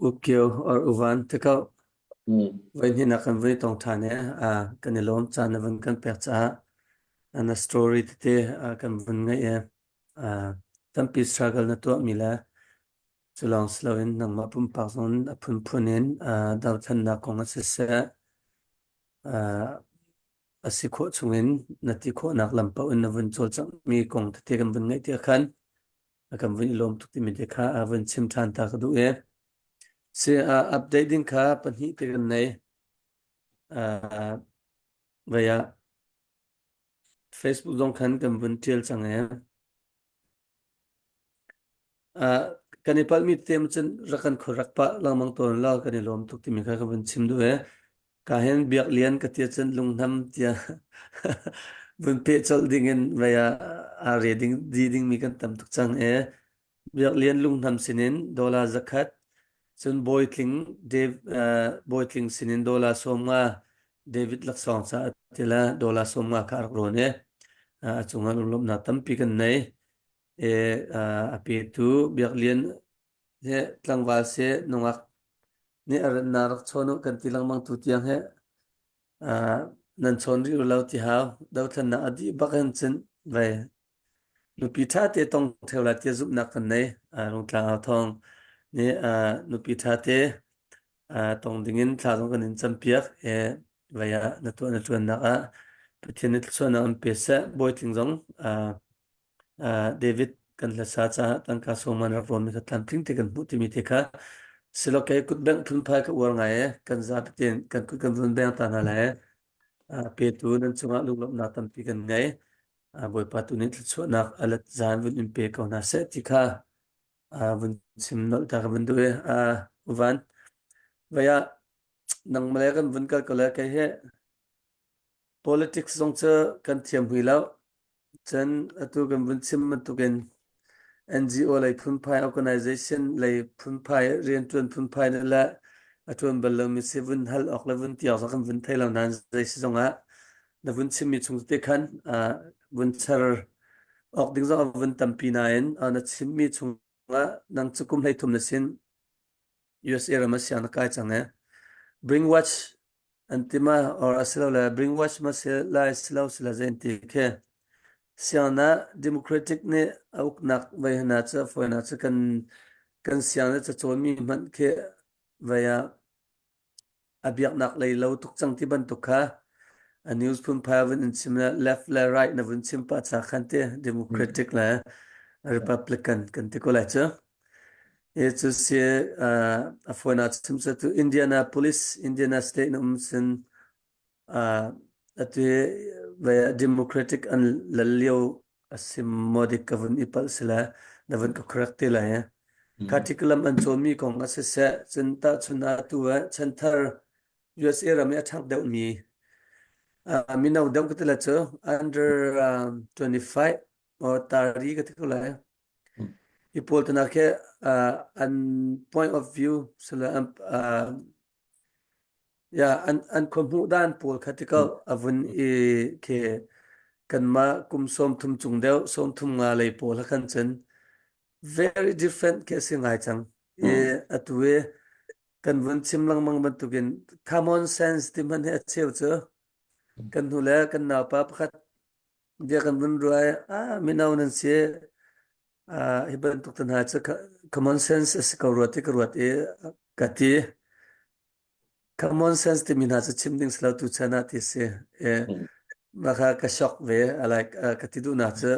Ukio or Uvan te ko. Voi hnihnak kan vui tong ṭhan i kan i lawm caan na vun kan pek caah na story tete kan vun ngaih i tampi struggle na tuahmi le cu lawng si loin nangmah pumpak zong a phunphun in dothlennak kong ah siseh a si khawh chungin na ti khawhnak lam paoh in na vun cawlcanghmi kong tete kan vun ngaih tiah khan a kan vun i lawm tuk timi te kha a vun chim ṭhan ta ka duh i si update ding kha pahnih te kan nei uh, vei ah Facebook zong khan kan vun ṭial cang i uh, kan i palhmi te cun rak kan khuarak pah lengmang tawn lo kan i lawm tuk timi kha ka vun chim duh i Ka hin biak lian ka ti cun lungnam tiah vun peh colh ding in vei ah aa re ding di dingmi kan tam tuk cang i biak lian lungnam sinin dollar zakhat cun Bawitling Dave uh, Bawitling sinin dollar 50 David laksawng ca ti la dollar 50 kha a rak rawn i a cungah lunglawmhnak tampi kan nei e a petu biak lian he tlangval se nungak nih a rannak rak chawn u kan ti lengmang tu tiang he uh, nan chawn rih lo ti hau dothlennak a dih bak hin cun vei nupi ṭha te tong theu la tia zumhnak kan nei rungtlang au thong nih nupi ṭha te tong dingin thla zong kan in campiak e vei ah na tuah na ṭuannak ah Pathian nih thluachuahnak an pe seh bawitling zong David kan hlasa caah tangka sawman rak rawnmi kha tlamtling te kan hmuh timi te kha silo kei kut bengh phunphai ka uar ngai e kan zapi tein kan kut kan vun beng ta hna lai petu nan cungah lunglawmhnak tampi kan ngei Bawipa tu nih thluachuahnak alat zan vun in pe ko hna seh ti kha vun chim nolh ta ka vun duh i uvan vaya nang male kan vun kal ko le kei he Politics zong cu kan thiam hui lo. Cun atu kan vun chim bantukin NGO lei phunphai, organization lei phunphai, rianṭuan phunphai nih le a ṭuan bal lomi si vun hal awk le vun ti awk zong kan vun thei lo nain zei si zongah na vun chimmi chung te khan uh, vun char awk ding zong a vun tampi nain uh, na chimmi chungah nang cu kum 13 na sin USA ram a siang na kai cang e. Bring watch an ti ma or asilole bring watch ma si lai silo sila zein ti khi siang na democratic nih a uknak vai hna cu foina cu kan kan siang na cacawn mi hmanh khi vai ah a biaknak lei lo tuk cang ti bantuk kha a news phunphai vun in chim le left le right na vun chim pa cha khan te democratic le republican kan ti ko lai cu E cu si a phone ah chim cu tu Indianapolis Indiana State na um sin atu ve Democratic an lal lio a si maw dik ka vun i palh sila na vun ka correct te lai curriculum an cawnmi kong a siseh cun tahchun ah tu ah chanthar USA ram i a ṭhang deuhmi mino deuh ka ti la cu under 25 or tari ka ti ko lai Hi pawl te nak hi an point of view sila an ya an an khuahmuh dan pawl kha tikal a vun i khi kanmah kum 30 cung deuh 35 lei pawl ha khan cun very different khi a si ngai cang. I atu i kan vun chim lengmang bantukin common sense ti hmanh hi a cheu cu kan hnu le kan naupa pakhat Bia kan vun ruai ah mino nan si ah hi bantuk te hna cu common sense a si ko rua ti ka ruat i ka ti. Common sense timi hna cu chim ding si lo tu chan ah ti si. E, mah kha ka shock ve like ka ti duhnak cu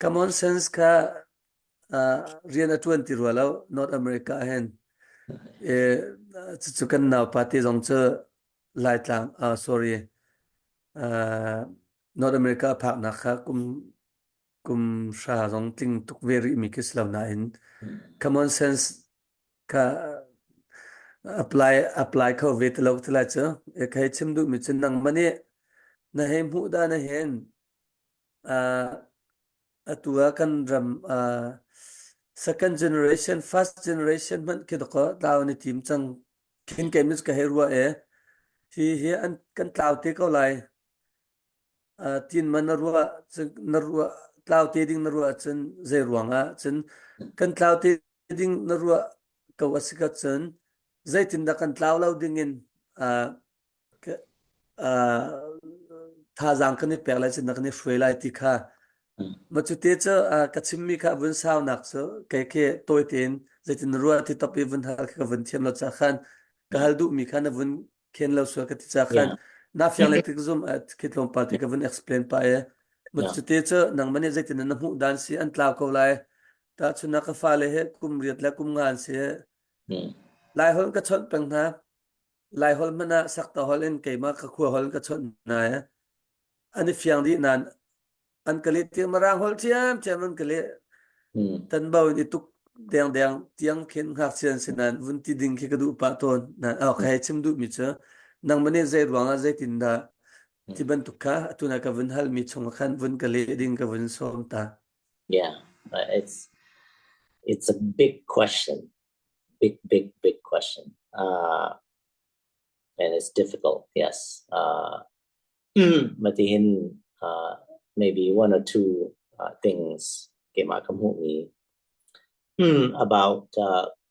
common sense kha uh, rian a ṭuan ti rua lo North America ah hin. E, cucu kan naupa te zong cu Laitlang uh, sorry uh, North America a phaknak kha kum kum hra zong tling tuk ve rih mi khi si lo nain common sense kha apply apply kho ve ti lo ti lai cu e khai chim duh mi cu nang mani na hei hmuh da na hen uh, atu ah kan ram uh, second generation first generation hmanh khi doko tlau ni tim cang khin ke mis ka hei rua e hi hi an kan tlau te ko lai uh, tin man na ruah na ruah tlau te ding na ruah cun zei ruang ah cun kan tlau te ding na ruah ko a si ka cun zeitindah kan tlau lo ding in. thazaang kan i pek lai cun kan i hruai lai ti kha ma cu te cu ka chimmi kha vun saunak cu kei khi tawi tein zeitin na ruah ti top i vun hal ka vun thiam lo ca khan ka hal duhmi kha na vun khen lo sual ka ti ca khan na fiang le tik zum khi tlawmpal te ka vun explain pa e ma cu te cu nangmah nih zeitin na hmuh dan si an tlau ko lai ta chuna ka fale he kum riat le kum nga an si Lai holh ka chawnh peng hna. Lai holh hmanh ah sakta holh in keimah ka khua holh ka chawnh hna i an i fiang dih nain an ka leh tiang Mirang holh ṭhiamṭhiam an ka leh. Tanbo in i tuk dengdeng tiang khin ngakchia an si nain vun ti ding khi ka duh pah tawn. Nain oh, ka hei chim duhmi cu nangmah nih zei ruangah zeitin dah ti bantuk kha atu na ka vun halmi chung ah khan vun ka leh ding ka vun sawm ta. Yeah, it's a big question. Big, big, big question. And it's difficult, yes. Matihin maybe one or two things keimah ka hmuhmi about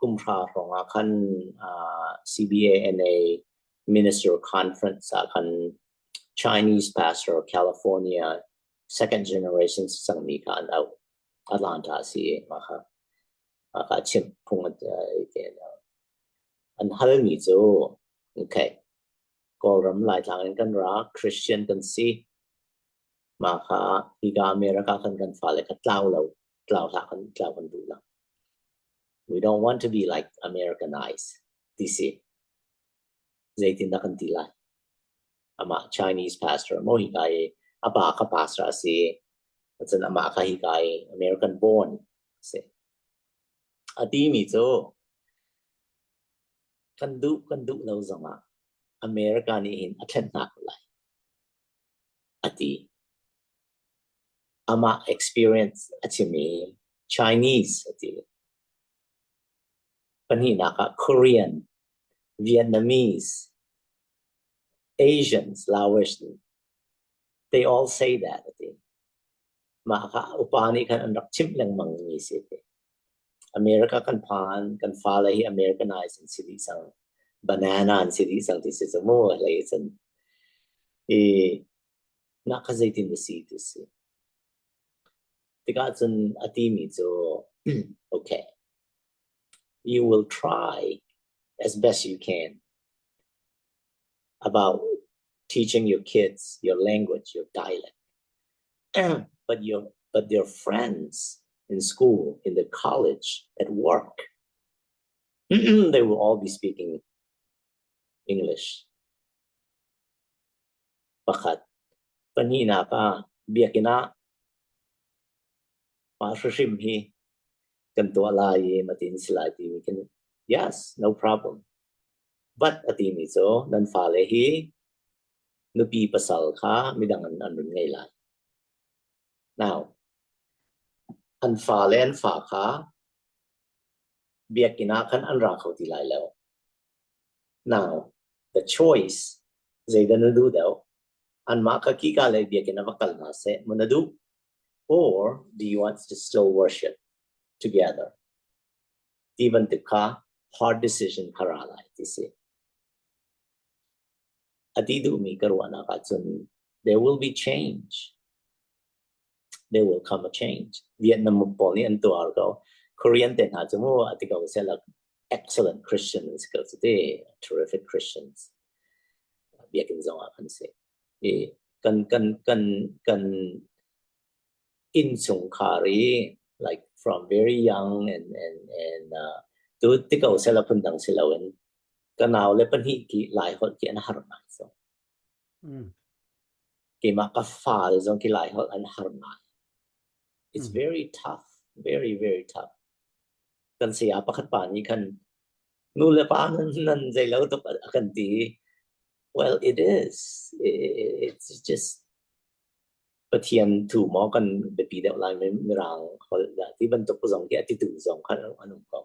kumhra hrawng ah khan CBANA Minister Conference ah khan Chinese pastor California second generation si cangmi kha an auh. Atlanta a si i mah kha mah kha chimh phung an halmi cu okay Kawlram Laitlang in kan ra Christian kan si mah kha hika America kan kan fale kha tlau lo tlau hlah kan tlau kan duh lo we don't want to be like Americanized ti si zeitindah kan ti lai amah Chinese pastor maw hika i a pa kha pastor a si cun amah kha hika i American born a si a timi cu kan duh kan duh lo zongah America nih hin a thlen hna ko lai a ti amah experience a chim i Chinese a ti pahnihnak ah Korean Vietnamese Asians, Laotian, they all say that a ti. Mah kha upa nih khan an rak chimh lengmang mi si ti. America kan phan, kan fale hi Americanized an si dih cang. Banana an si dih cang ti si cu mu hlei cun. I na kha zeitin na si ti si. Tikah cun a ti mi cu okay, you will try as best you can about teaching your kids your language, your dialect. but your but their friends in school, in the college, at work, they will all be speaking English. Pakhat. Pahnihnak ah biakinn ah mah hrim hi kan tuah lai i matin si lai timi kan yes, no problem. But a timi cu nan fale hi nupi pasal kha midang an an run ngei lai. Now, an fale an fa kha biakinn ah khan an ra kho ti lai lo. Now, the choice zeidah na duh deuh? Anmah kha kika lei biakinn ah va kal hna seh maw na duh? Or do you want to still worship together? Ti bantuk kha hard decision kha ra lai ti si. A ti duhmi ka ruahnak ahcun there will be change. There will come a change. Vietnam pawl nih an tuar ko. Korean te hna cu mu a ti ko seh excellent Christians ko cu ti terrific Christians. Biakinn zong ah kan si. I kan kan kan kan innchungkhar i like from very young and and and uh, tu ti ko sela phundang si loin ka nau le pahnih ki lai holh ki an har ngai so keimah ka fa le zong ki lai holh an har ngai it's very tough very very tough kan saya pakhat pa nih khan nu le pa nan nan zei lo tuk a kan ti well it is it's just Pathian thu maw kan biapi deuh lai mirang holh dah ti bantuk zong khi a titu zong khan an um ko.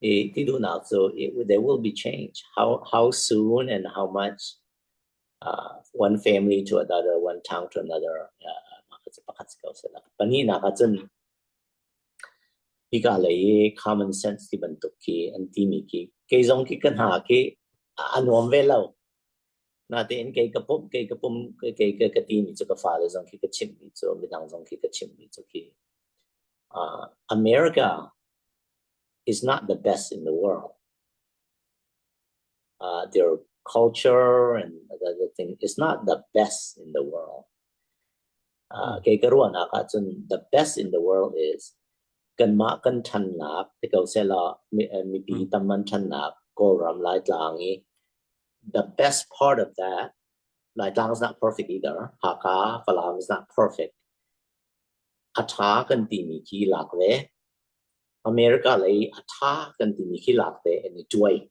I ti duhnak cu there will be change. How how soon and how much uh, one family to another, one town to another, uh, pakhat si ko seh. Pahnihnak ahcun hika lei i common sense ti bantuk khi an timi khi kei zong khi ka hna khi. A nuam ve lo. Natein kei ka pum kei ka pum kei ka ka ti mi cu ka fale zong khi ka chimh mi cu midang zong khi ka chimh mi cu khi uh, America is not the best in the world. Uh, their culture and the other thing is not the best in the world. Uh, kei ka ruahnak ahcun the best in the world is kanmah kan ṭhannak ti ko sehla mipi tam an ṭhannak Kawlram Laitlang i the best part of that Laitlang is not perfect either. Hakha, Falam is not perfect. A ṭha kan timi khi lak ve. America lei a ṭha kan timi khi lak ve and i tuai.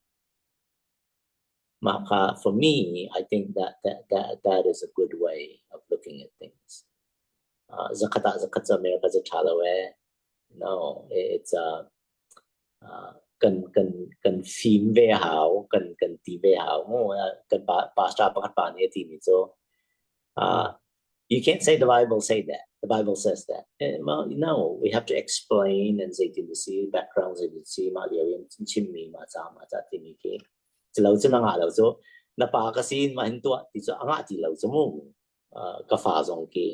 Mah kha for me, I think that that that that is a good way of looking at things. Uh, zakhat ah zakhat cu America cu ṭha lo ee. No, it's uh, uh, kan kan kan fim ve hau, kan kan ti ve hau. Mu kan pa pastor pakhat pa nih a timi cu uh, you can't say the Bible say that. The Bible says that. Eh, well, no, we have to explain and zeitin si background zeitin si mah lio in chimmi mah ca mah ca timi khi cu lo cu na ngah lo cu na pa ka sin mah hin tuah ti cu a ngah ti lo cu mu ka fa zong khi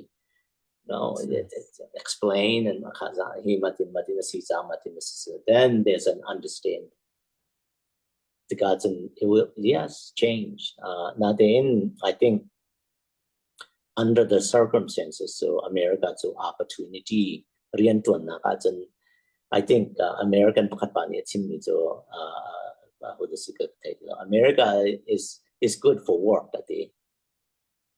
no it, it, explain and kha za hi matin matin a si ca matin a si then there's an understanding tikah cun it will yes change uh, natein I think under the circumstances so America cu opportunity rianṭuannak ahcun I think uh, American pakhat pa nih a chimmi cu uh, uh, America is is good for work ati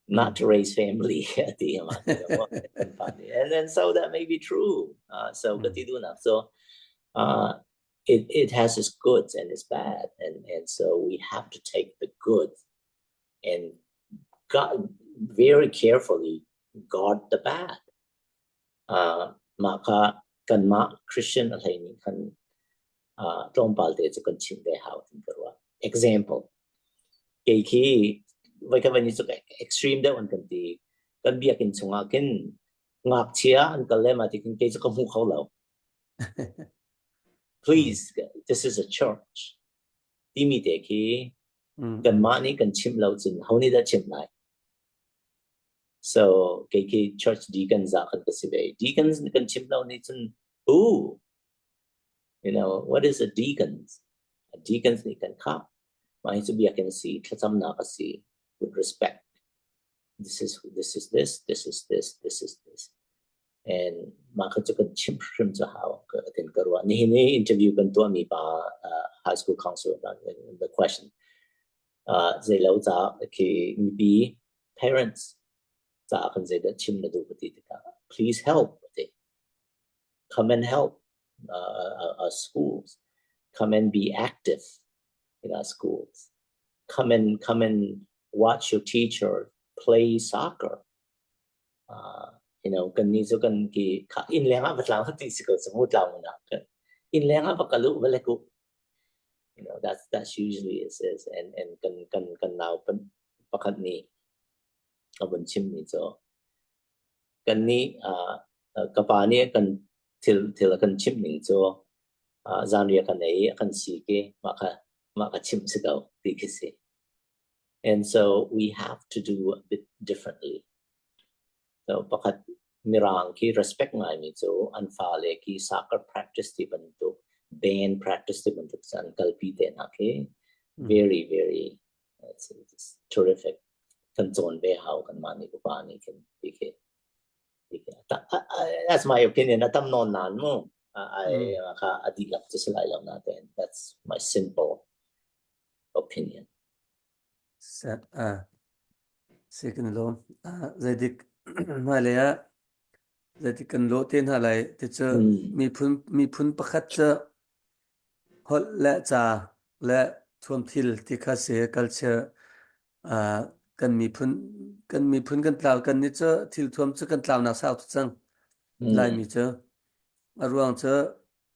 not to raise family ati and then so that may be true uh, so ka ti duhnak so uh, it, it has its goods and its bad and and so we have to take the good and God very carefully guard the bad. Uh, mah kha kanmah Christian a hlei nih khan uh, tlawmpal te cu kan chim ve hau tin ka ruah. Example, kei khi voi khat voi ni cu extreme deuh an kan ti. Kan biakinn chungah khin ngakchia an kal le ma ti khin kei cu ka hmu kho lo. Please, this is a church. Timi te khi kanmah nih kan chimh lo cun ho nih dah chimh lai so kei khi church deacon za kan ka si ve deacons kan chimh lo nih cun who you know what is a deacons a deacons nih kan kha mah hi cu biakinn si thlacamnak a si with respect this is this is this this is this this is this and mah kha cu kan chimh hrim cu hau ka tin ka ruah nihin i interview kan tuahmi pa uh, high school counselor the question uh, zeilo ca khi mipi parents ca kan zeidah chim na duh ka ti tikah please help ti come and help uh, our, our schools come and be active in our schools come and come and watch your teacher play soccer uh, you know kan ni cu kan ki kha inn leng ah va tlang ti si ko cu tlang na kan inn leng ah va kalu va le ku you know that's that's usually is is and and kan kan kan nau pan pakhat ni a vun chim mi cu kan ni uh, ka pa nih kan thil thil kan chim ning cu uh, zanriah kan ei kan si ke mah kha mah kha chim si ko ti khi si And so we have to do a bit differently. So pakhat mirang khi respect ngaimi cu an fale khi soccer practice ti bantuk band practice ti bantuk an kalpi te hna khi very very it's, it's terrific kan cawn ve hau kan mah nih upa nih khin ti khi that's my opinion a tam nawn nan mu ai kha a dihlak cu si lai lo na ten that's my simple opinion. Set a si kan lawm. Zeidik hmailei ah zeitik kan lawh te hna lai ti cu miphun miphun pakhat cu holh le ca le thuamthil ti kha si culture uh, kan miphun kan miphun kan tlau kan ni cu thil thuam cu kan tlaunak sau tu cang Laimi cu a ruang cu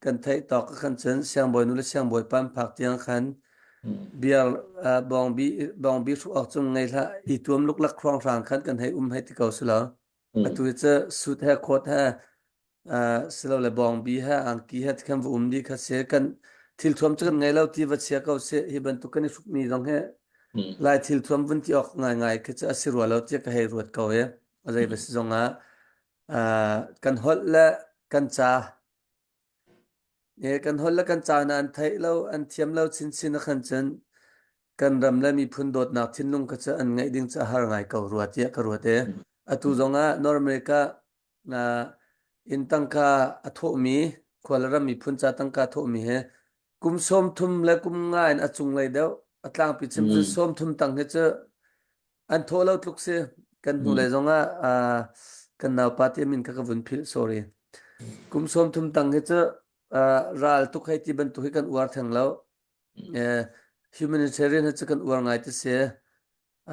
kan theih tawk ah khan cun siangbawi nu le siangbawi pa an phak tiang khan biar bawngbi bawngbi hruh awk cung ngei hlah i tuam luklak hrawnghrang khan kan hei um hei ti ko si lo atu cu suit he coat he silole bawngbi he angki he khan va um dih kha si kan. Thil thuam cu kan ngei lo ti va chia ko seh hi bantuk kan i hrukmi zong hi Lai thil thuam vun ti awk ngaingai khi cu a si rua lo tiah ka hei ruat ko i a zei va si zong ah kan holh le kan ca kan holh le kan ca na an theih lo an thiam lo chinchin a khan cun kan ram le miphun dawtnak thinlung kha cu an ngeih ding cu a har ngai ko rua tiah ka ruat i atu zong ah North America inn tangka a thawhmi khua le ram miphun ca tangka a thawhmi hi kum 30 le kum nga in a cunglei deuh a tlangpi chim cu 30 tang hi cu an thawh lo tluk si kan hnulei zong ah kan naupa ti min kha ka vun philh sorry kum 30 tang hi cu ral tuk hei ti bantuk hi kan uar theng lo humanitarian hi cu kan uar ngai ti si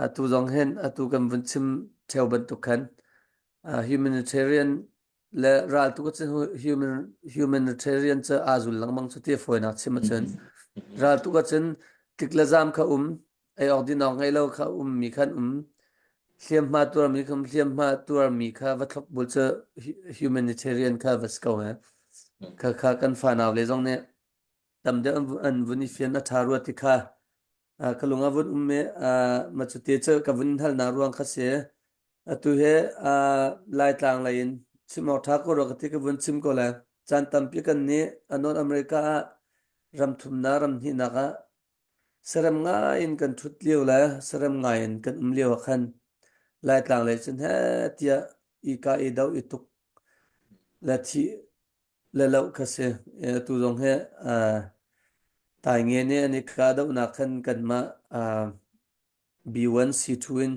atu zong hin atu kan vun chim theo bantuk khan humanitarian le ral tu cu human humanitarian cu aa zul lengmang cu ti fawinak chim ahcun ral tuk ahcun tlik le zam kha um ei awk din awk ngei lo kha um mi khan um hliamhma tuarmi kha hliamhma tuarmi kha va thlop bul cu humanitarian kha va si ko he kha kha kan fanau le zong nih tam deuh an vun i fian a ṭha rua ti kha ka lung a vun um i ma cu te cu ka vun halnak ruang kha si. Atu he Laitlang lei in chim awk ṭha ko rua ka ti ka vun chim ko lai. Caan tampi kan nih North America ah ram thumnak ram hnihnak ah sarem ngai in kan ṭhut lio le sarem ngai in kan um lio ah khan Laitlang lei cun heh tiah i ka i do i tuk le thih le loh kha si. Atu zong hi Taingen i an i kahdohnak khan kanmah B1 C2 in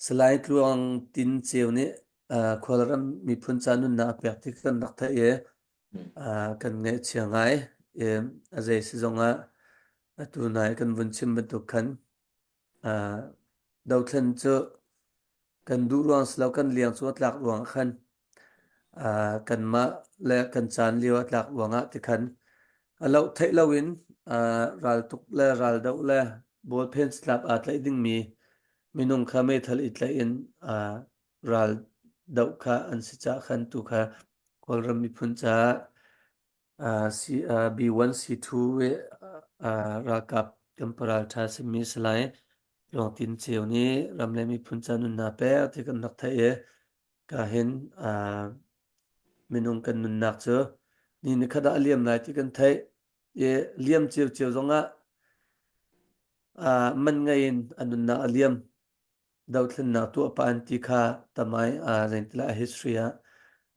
Salai Tluang Tin Ceu nih Khualram miphun ca nunnak a pek ti kan rak theih i kan ngaihchia ngai. A zei si zongah atu nai kan vun chim bantuk khan Dothlen cu kan duh ruang si lo kan liang cu a tlak ruang ah khan kanmah le kan caan lio a tlak ruangah tikhan a loh theih loin raltuk le raldoh le bawlphen satlap aa tlaih dingmi minung kha meithal i tlaih in ral doh kha an si caah khan tu kha Kawlram miphun caah B1 C2 i ralkap kan paralṭha simi Salai Tluang Tin Ceu nih ram le miphun ca nunnak pek ti kan rak theih i ka hin minung kan nunnak cu ni nikhat ah a liam lai ti kan theih i liam ciocio zongah man ngei in a nunnak a liam. Dothlennak tuah pah an ti kha tamai zeintila a history ah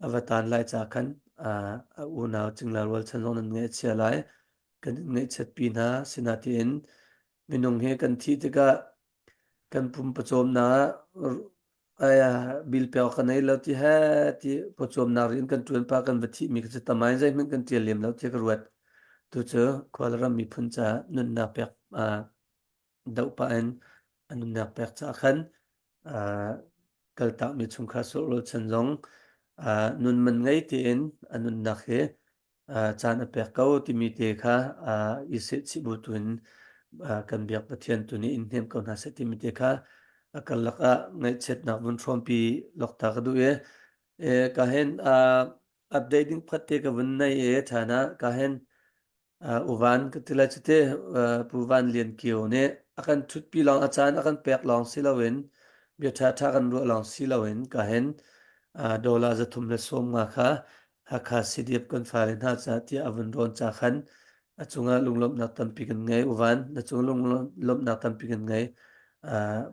a va tan lai ca khan a unau cingla rualchan zong nan ngaihchia lai kan in ngaihchiatpi hna sinatiin minung hi kan thih tikah kan pum pawcawmnak bil pek ka nei lo ti he ti pawcawmnak rian kan ṭuan pa kan va thih mi kha cu tamai zeihmanh kan ṭial lem lo ti ka ruat tu cu khualram miphun ca nunnak pek doh pah in a nunnak pek caah khan kaltakmi chungkhar sulh chan zong nun man ngei tein a nunnak hi caan a pek ko timi te kha i sehchih bu tu in kan biak Pathian tu nih in hnem ko hna seh timi te kha a karlak ah ngaihchiatnak vun hrawmpi lokta ka duh i ka hen update ding phat te ka vun nei i ṭhan ah ka hen Uvan ka ti lai cute Pu Van Lian Kio nih a kan ṭhutpi lawng a caan a kan pek lawng si loin bia ṭhaṭha kan ruah lawng si loin ka hen dollar 350 kha Hakha CDF kan fale hna ca tiah a vun rawn ca khan a cungah lunglawmhnak tampi kan ngei. Uvan na cung lunglawmhnak tampi kan ngei.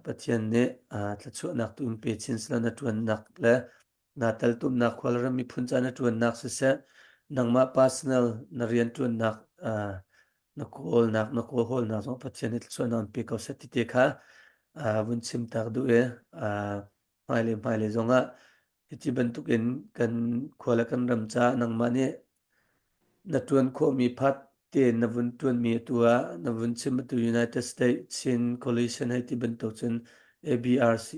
Pathian nih thluachuahnak tu in pe chin selaw na ṭuannak le naa teltumnak khualram miphun ca na ṭuannak siseh, nangmah personal na rianṭuannak na kawlnak na kawlhawlnak zong Pathian nih thluachuahnak an pe ko seh ti te kha vun chim tak duh i hmailei hmailei zongah hiti bantukin kan khua le kan ram caah nangmah nih na ṭuan khawhmi phat tein na vun ṭuanmi atu ah na vun chim atu United States Chin Coalition hei ti bantuk cun ABRC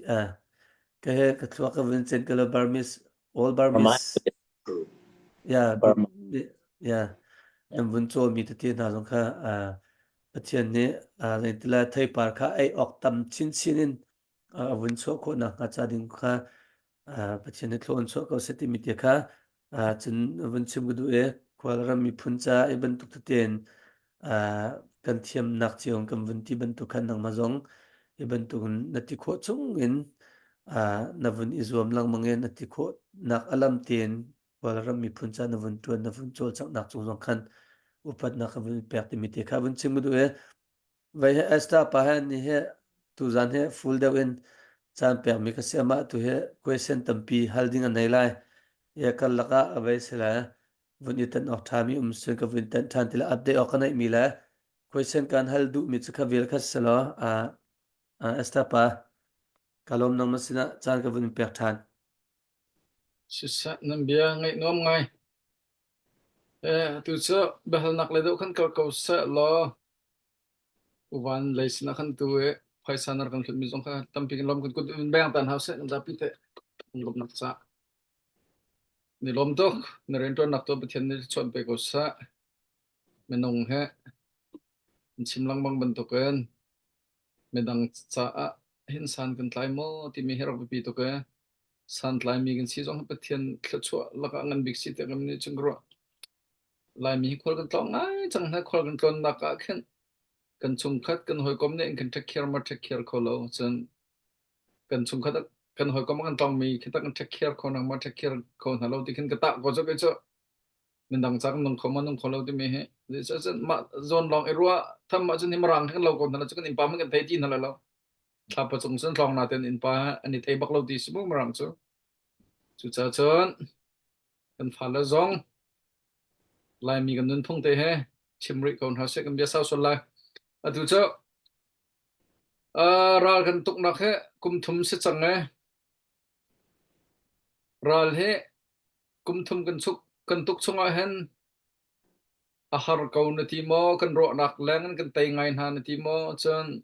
ka he ka thluak ka vun cen ka lo Burmese all Burmese yeah Burma. yeah nan vun cawmi tete hna zong kha Pathian nih zeitila theipar kha ei awk tam chinchin in a vun chuah khawh nakhnga ca ding kha Pathian nih thlawn chuah ko seh timi te kha cun vun chim ka duh i khualram miphun ca i bantuk tein. Kan thiamnak cio kan vun ti bantuk khan nangmah zong hi bantuk in na ti khawh chung in na vun i zuam lengmang i na ti khawhnak a lam tein Kawlram miphun ca na vun ṭuan na vun cawlcanghnak cung zong khan upatnak ka vun pek timi te kha vun chim ka duh i Vai he Esther pa he ni he tuzan he full deuh in caan pekmi ka si amah tu he question tampi hal ding an nei lai. Ye karlak ah a vei si lai. Vun i tan awk ṭhami um cun ka vun tan ṭhan ti le update awk ka neihmi le question kan hal duhmi cu kha vel kha si law Esther pa ka lawm nangmah sinah caan ka vun pek ṭhan. Siseh nan bia ngaih nuam ngai. Eh, atu cu biahalnak lei deuh khan kal ko seh law uvan lei sinah khan tu i phaisa na rak kan hlutmi zong kha tampi kan lawm kan kut in beng tan hau seh kan zapi te kan lawmnak ca. Ni lawm tuk na rianṭuannak tu Pathian nih chuan pe ko seh. Minung he an chim lengmang bantukin midang caah hin san kan tlai maw timi hi rak biapi tuk ee. Santlaimi kan si zong hi Pathian thluachuah lakah ngan bik si tiah kan nih cun ka ruah. Laimi hi khual kan tlawng ngai cang hna. Khual kan tlawnnak ah khin kan chungkhat kan hawikom nih an kan take care ma take care kho lo. Cun kan chungkhat kan hawikom kan tlawngmi khi tak kan take care kho nang ma take care kho hna lo ti khin ka tah ko cu kei cu mindang ca kan nung kho ma nung kho lo timi hi cun mah zawn lawng i ruah tham ah cun hi mirang kan lo ko hna lo cu kan innpa man kan thei ti hna lo Thlapa cung cun tlawng naten innpa an i thei bak lo ti si mu mirang cu. Cucaah cun kan fale zong Laimi kan nunphung te he chim rih ko hna seh kan bia sau sual lai. Atu cu uh, ral kan tuknak he kum thum si cang e. Ral he kum thum kan chuk kan tuk chungah hin a har ko na ti maw kan ruahnak leng in kan tei ngai hna na ti maw cun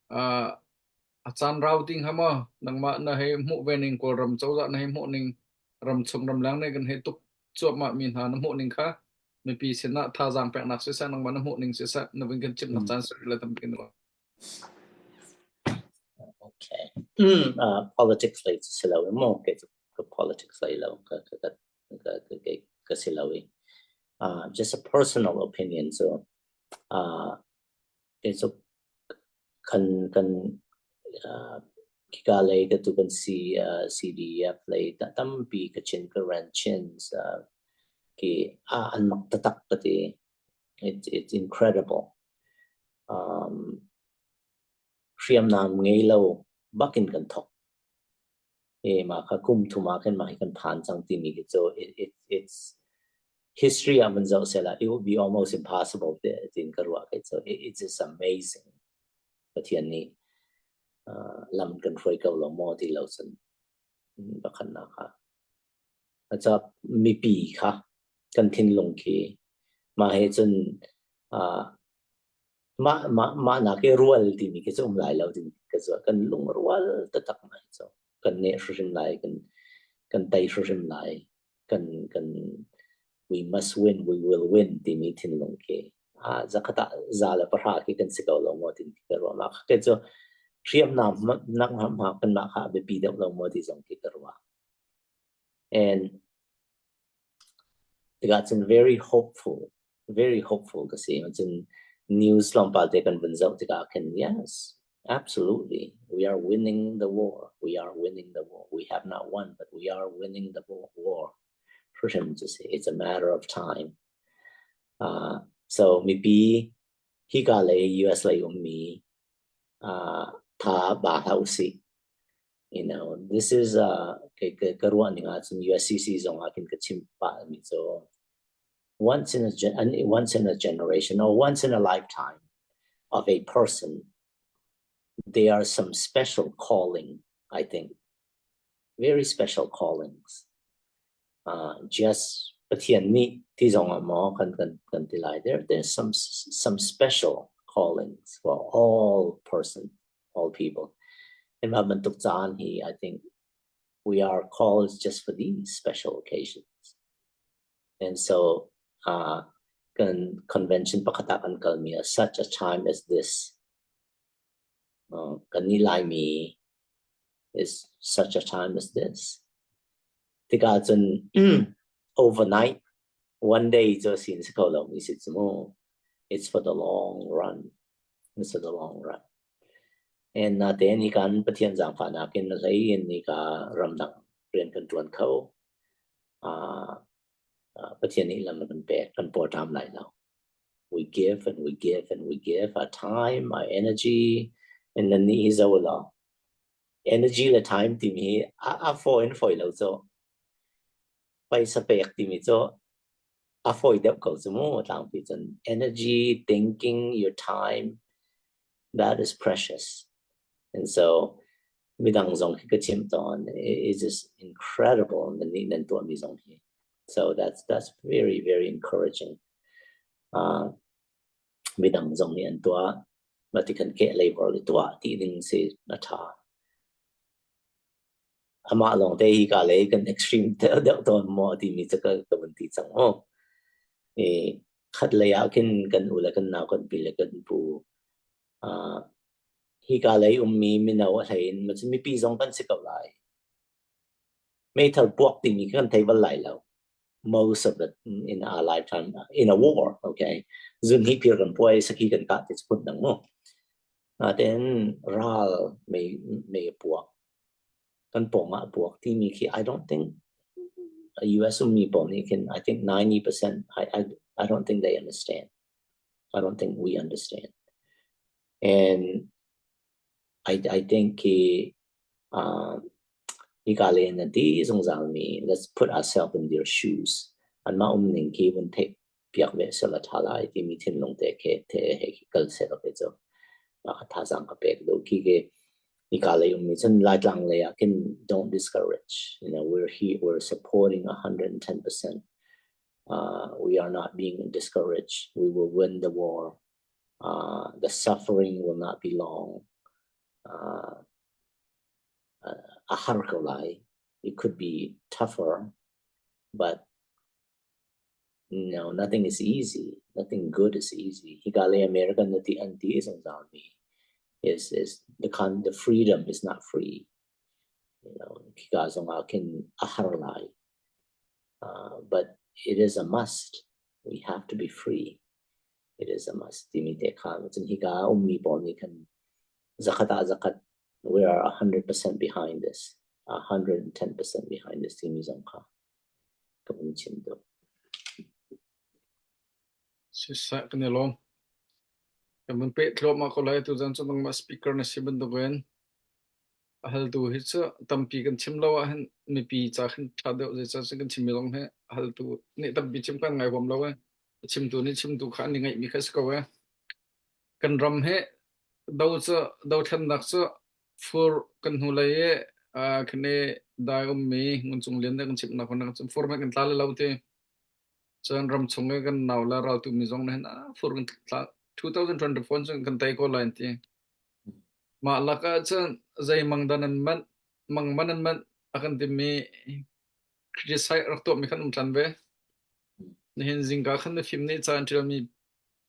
Uh, a caan rau ding ha maw nangmah na hei hmuh ve ning Kawlram cozah na hei hmuh ning ramchung ramleng nih kan hei tuk cuahmah mi hna na hmuh ning kha mipi sinah thazaang peknak siseh nangmah na hmuh ning siseh na vun kan chimnak caan sir le tampi na Okay. Politics lei cu si lo maw kei cu ka politics lei lo ka ka ka ka ka ka si lo i just a personal opinion so Kei cu kan kan khika lei ka tu kan si CDF lei tampi Kachin Karen Chins khi an mak taktak ka ti. It's it's incredible. Um, hriamnam ngei lo bakin kan thok. E mah kha kum thum ah khin mah hi kan phan cang timi khi cu it, it, it's history ah van zoh sehla it would be almost impossible ti tiin ka ruah kei cu it, it's just amazing. Pathian nih uh, lam kan hruai ko lo maw ti lo cun pakhatnak ah aca mipi kha kan thinlung khi mah he cun uh, Mah mah mah nak i rual timi khi cu um lai lo timi ka zuah. Kan lungrual taktak mai cu. Kan neh hrimhrim lai, kan kan tei hrimhrim lai. Kan kan we must win, we will win timi thinlung khi ah zakhat ah za le pahra khi kan si ko lo maw tin ka ruah. Mah kha cu hriamnam nak hma kanmah kha a biapi deuh lo maw ti zong khi ka ruah. And Tikah cun very hopeful, very hopeful ka si. Cun news tlawmpal te kan vun zoh tikah khin yes, absolutely, we are winning the war. We are winning the war. We have not won, but we are winning the war. Hrim cu si. It's a matter of time. Uh, so mipi hika lei US lei ummi uh, tha ba hlah usih. You know, this is uh, ka, ka, ka ruah ning ahcun USCC zong ah khin ka chim pah mi cu once in a once in a generation or once in a lifetime of a person, there are some special calling, I think, very special callings. Uh, just Pathian nih ti zong ah maw kan kan kan ti lai there there's some some special callings for all person all people. And mah bantuk caan hi I think we are called just for these special occasions. And so uh, kan convention pakhat ah kan kalmi ah such a time as this uh, kan ni Laimi is such a time as this. Tikah cun overnight one day cu sin si kho lo mi si cu mu. It's for the long run. It's for the long run. And natein hi kan Pathian zaangfahnak in a hlei in hika ramdang rian kan ṭuan kho. Uh, uh, Pathian nih lam a kan pek, kan pawṭam lai lo. We give and we give and we give our time, our energy, and nan nih hi zo law. Energy le time timi hi a, a fawi in fawi lo cu. Paisa pek timi cu a fawi deuh ko cu mu tlangpi cun. Energy, thinking, your time, that is precious. And so midang zong khi ka chimh tawn. It is just incredible nan nih nan tuahmi zong hi. So that's that's very very encouraging. Uh, midang zong nih an tuah. Mah ti khan keh labor le tuah ti ding si a ṭha. Amah lawng te hi ka lei kan extreme deuh deuh tawn maw timi cu ka ka vun ti cang mu. I khat lei ah khin kan u le kan nau kan pi le kan pu uh, hika lei ummi mino a hlei in macun mipi zong kan si ko lai. Meithal puak timi khi kan thei bal lai lo. Most of the in our lifetime in a war, okay. Zun hi phir kan puai saki kan kah ti cu phun dang mu. Natein ral mei mei puak kan pawng ah puak timi khi I don't think US ummi pawl nih khin I think 90% I, I, I don't think they understand. I don't think we understand. And I, I think khi uh, hika le na ti zungzal mi let's put ourselves in their shoes. Anmah um ning khi vun theih piak ve sela ṭha lai timi thinlung te khi the he khi kal seh ke cu ka thazaang ka pek duh khi ke hika lei ummi cun Laitlang lei ah khin don't discourage you know we're here we're supporting 110% uh, we are not being discouraged we will win the war uh, the suffering will not be long uh, a har ko lai it could be tougher but No, nothing is easy. Nothing good is easy. Hika le American na ti an ti zungzal mi is is the con the freedom is not free. You know, hika zong ah khin a har lai. Uh, but it is a must. We have to be free. It is a must. Timi te kha cun hika ummi pawl nih khan zakhat ah zakhat we are 100% behind this. 110% behind this timi zong kha ka vun chim duh. Siseh kan i lawm. Kan vun peh thluahmah ko lai tuzan cu nangmah speaker na si bantukin a haltu hi cu tampi kan chim lo ahhin mipi ca khin ṭha deuh zeicah cun kan chimmi zong hi a haltu nih tampi chim kan ngai huam lo ee. A chimtu nih chimtu kha an i ngaihmi kha si ko ee. Kan ram hi do cu dothlennak cu Fur kan hnulei i khine dai ummi Nguncung Lian nih kan chimhnak hmun ah cun fur hmanh kan tla le lo ti. Cun ramchung i kan nau le raltu mi zong nih hin ah fur kan tla 2024 cun kan tei ko lai an ti. Mah lakah cun zei mang dan an manh mang man an manh a kan timi criticize rak tuahmi khan um ṭhan ve. Nihin zingka khan mifim nih ca an ṭialmi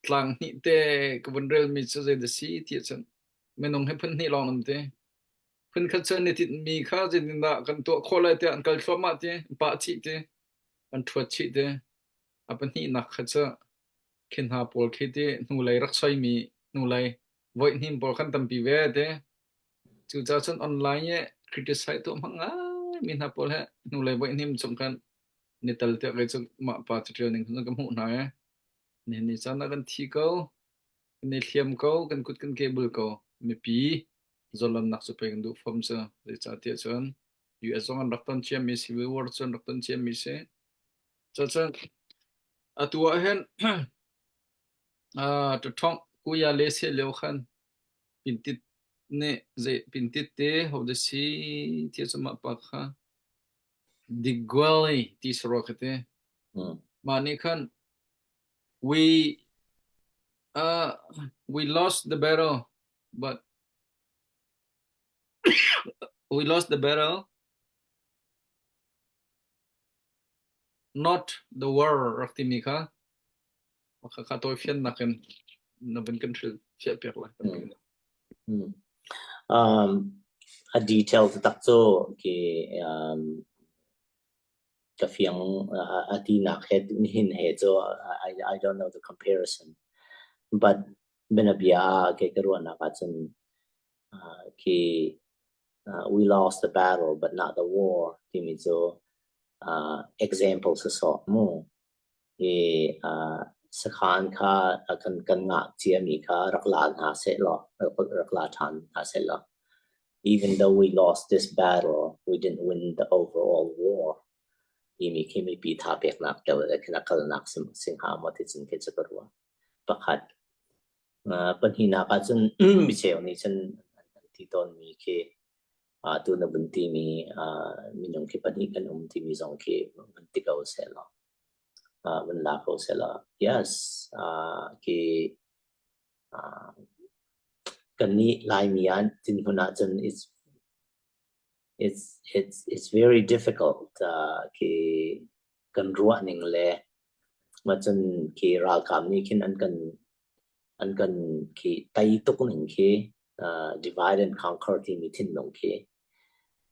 tlang hnih te ka vun relmi cu zei dah si ti ahcun minung hi phun hnih lawng um ti. Phun khat cu an i tinhmi kha zeitindah kan tuah khawh lai tiah an kal thluahmah ti, an pah chih ti, an ṭhuat chih ti. A pahnihnak kha cu khi hna pawl khi ti hnulei rak soimi hnulei voihnim pawl khan tampi ve ti. Cucaah cun online i criticize tuah hmang ngai mi hna pawl he hnulei voihnim chung khan ni tal tiah kei cu mah pa caṭial ning khan ka hmuh hna i nihin ni caan ah kan thi ko. Kan i hliam ko, kan kut kan ke bul ko. Mipi zalonnak cu pei kan duh fom cu. Zeicahtiah cun US zong an rak ton ciami Civil War cu an rak ton ciami si. Cucun atu ah hin uh, ṭaṭhawng kuya le se lio khan pintit nih zei pintit te ho da si ti cu mah pa kha Diguali ti saro kha te. Mah nih khan We uh, we lost the battle, but we lost the battle, not the war rak timi kha kha kha tawi fiannak in na vun kan hrilh fiah piak lai. Mm. Mm. Um, a detail tak cu ki um, ka fiang a tinak he nihin he cu I, I don't know the comparison. But bianabia ah kei ka ruahnak ahcun uh, khi uh, we lost the battle but not the war timi cu uh, example sawsawh mu. I uh, sakhan kha kan kan ngah ciami kha rak la hna seh law rak la ṭhan hna seh law even though we lost this battle we didn't win the overall war timi khi mipi tha peknak deuh le khin a kalnak si si hnga maw ti cun khi cu ka ruah. Pakhat. Uh, pahnihnak ah cun micheu nih cun an ti tawnmi khi uh, tu na vun timi uh, minung khi pahnih kan um timi zong khi vun ti ko seh law uh, vun la ko seh law yes uh, khi uh, kannih Laimi ah tinhmun ah cun it's it's it's it's very difficult uh, khi kan ruah ning le ma cun khi ralkap nih khin an kan an kan khi tei tuk ning khi uh, divide and conquer timi thinlung khi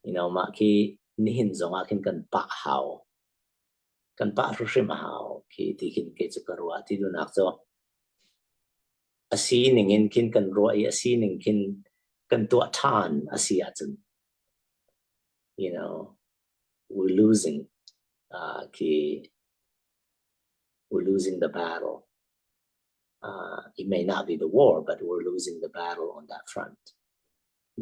you know mah khi nihin zong ah khin kan pah hau kan pah hrimhrim a hau khi ti khin kei cu ka ruah ti duhnak cu a sining in khin kan ruah i a sining khin kan tuah ṭhan a si ahcun you know we're losing uh, khi we're losing the battle uh, it may not be the war but we're losing the battle on that front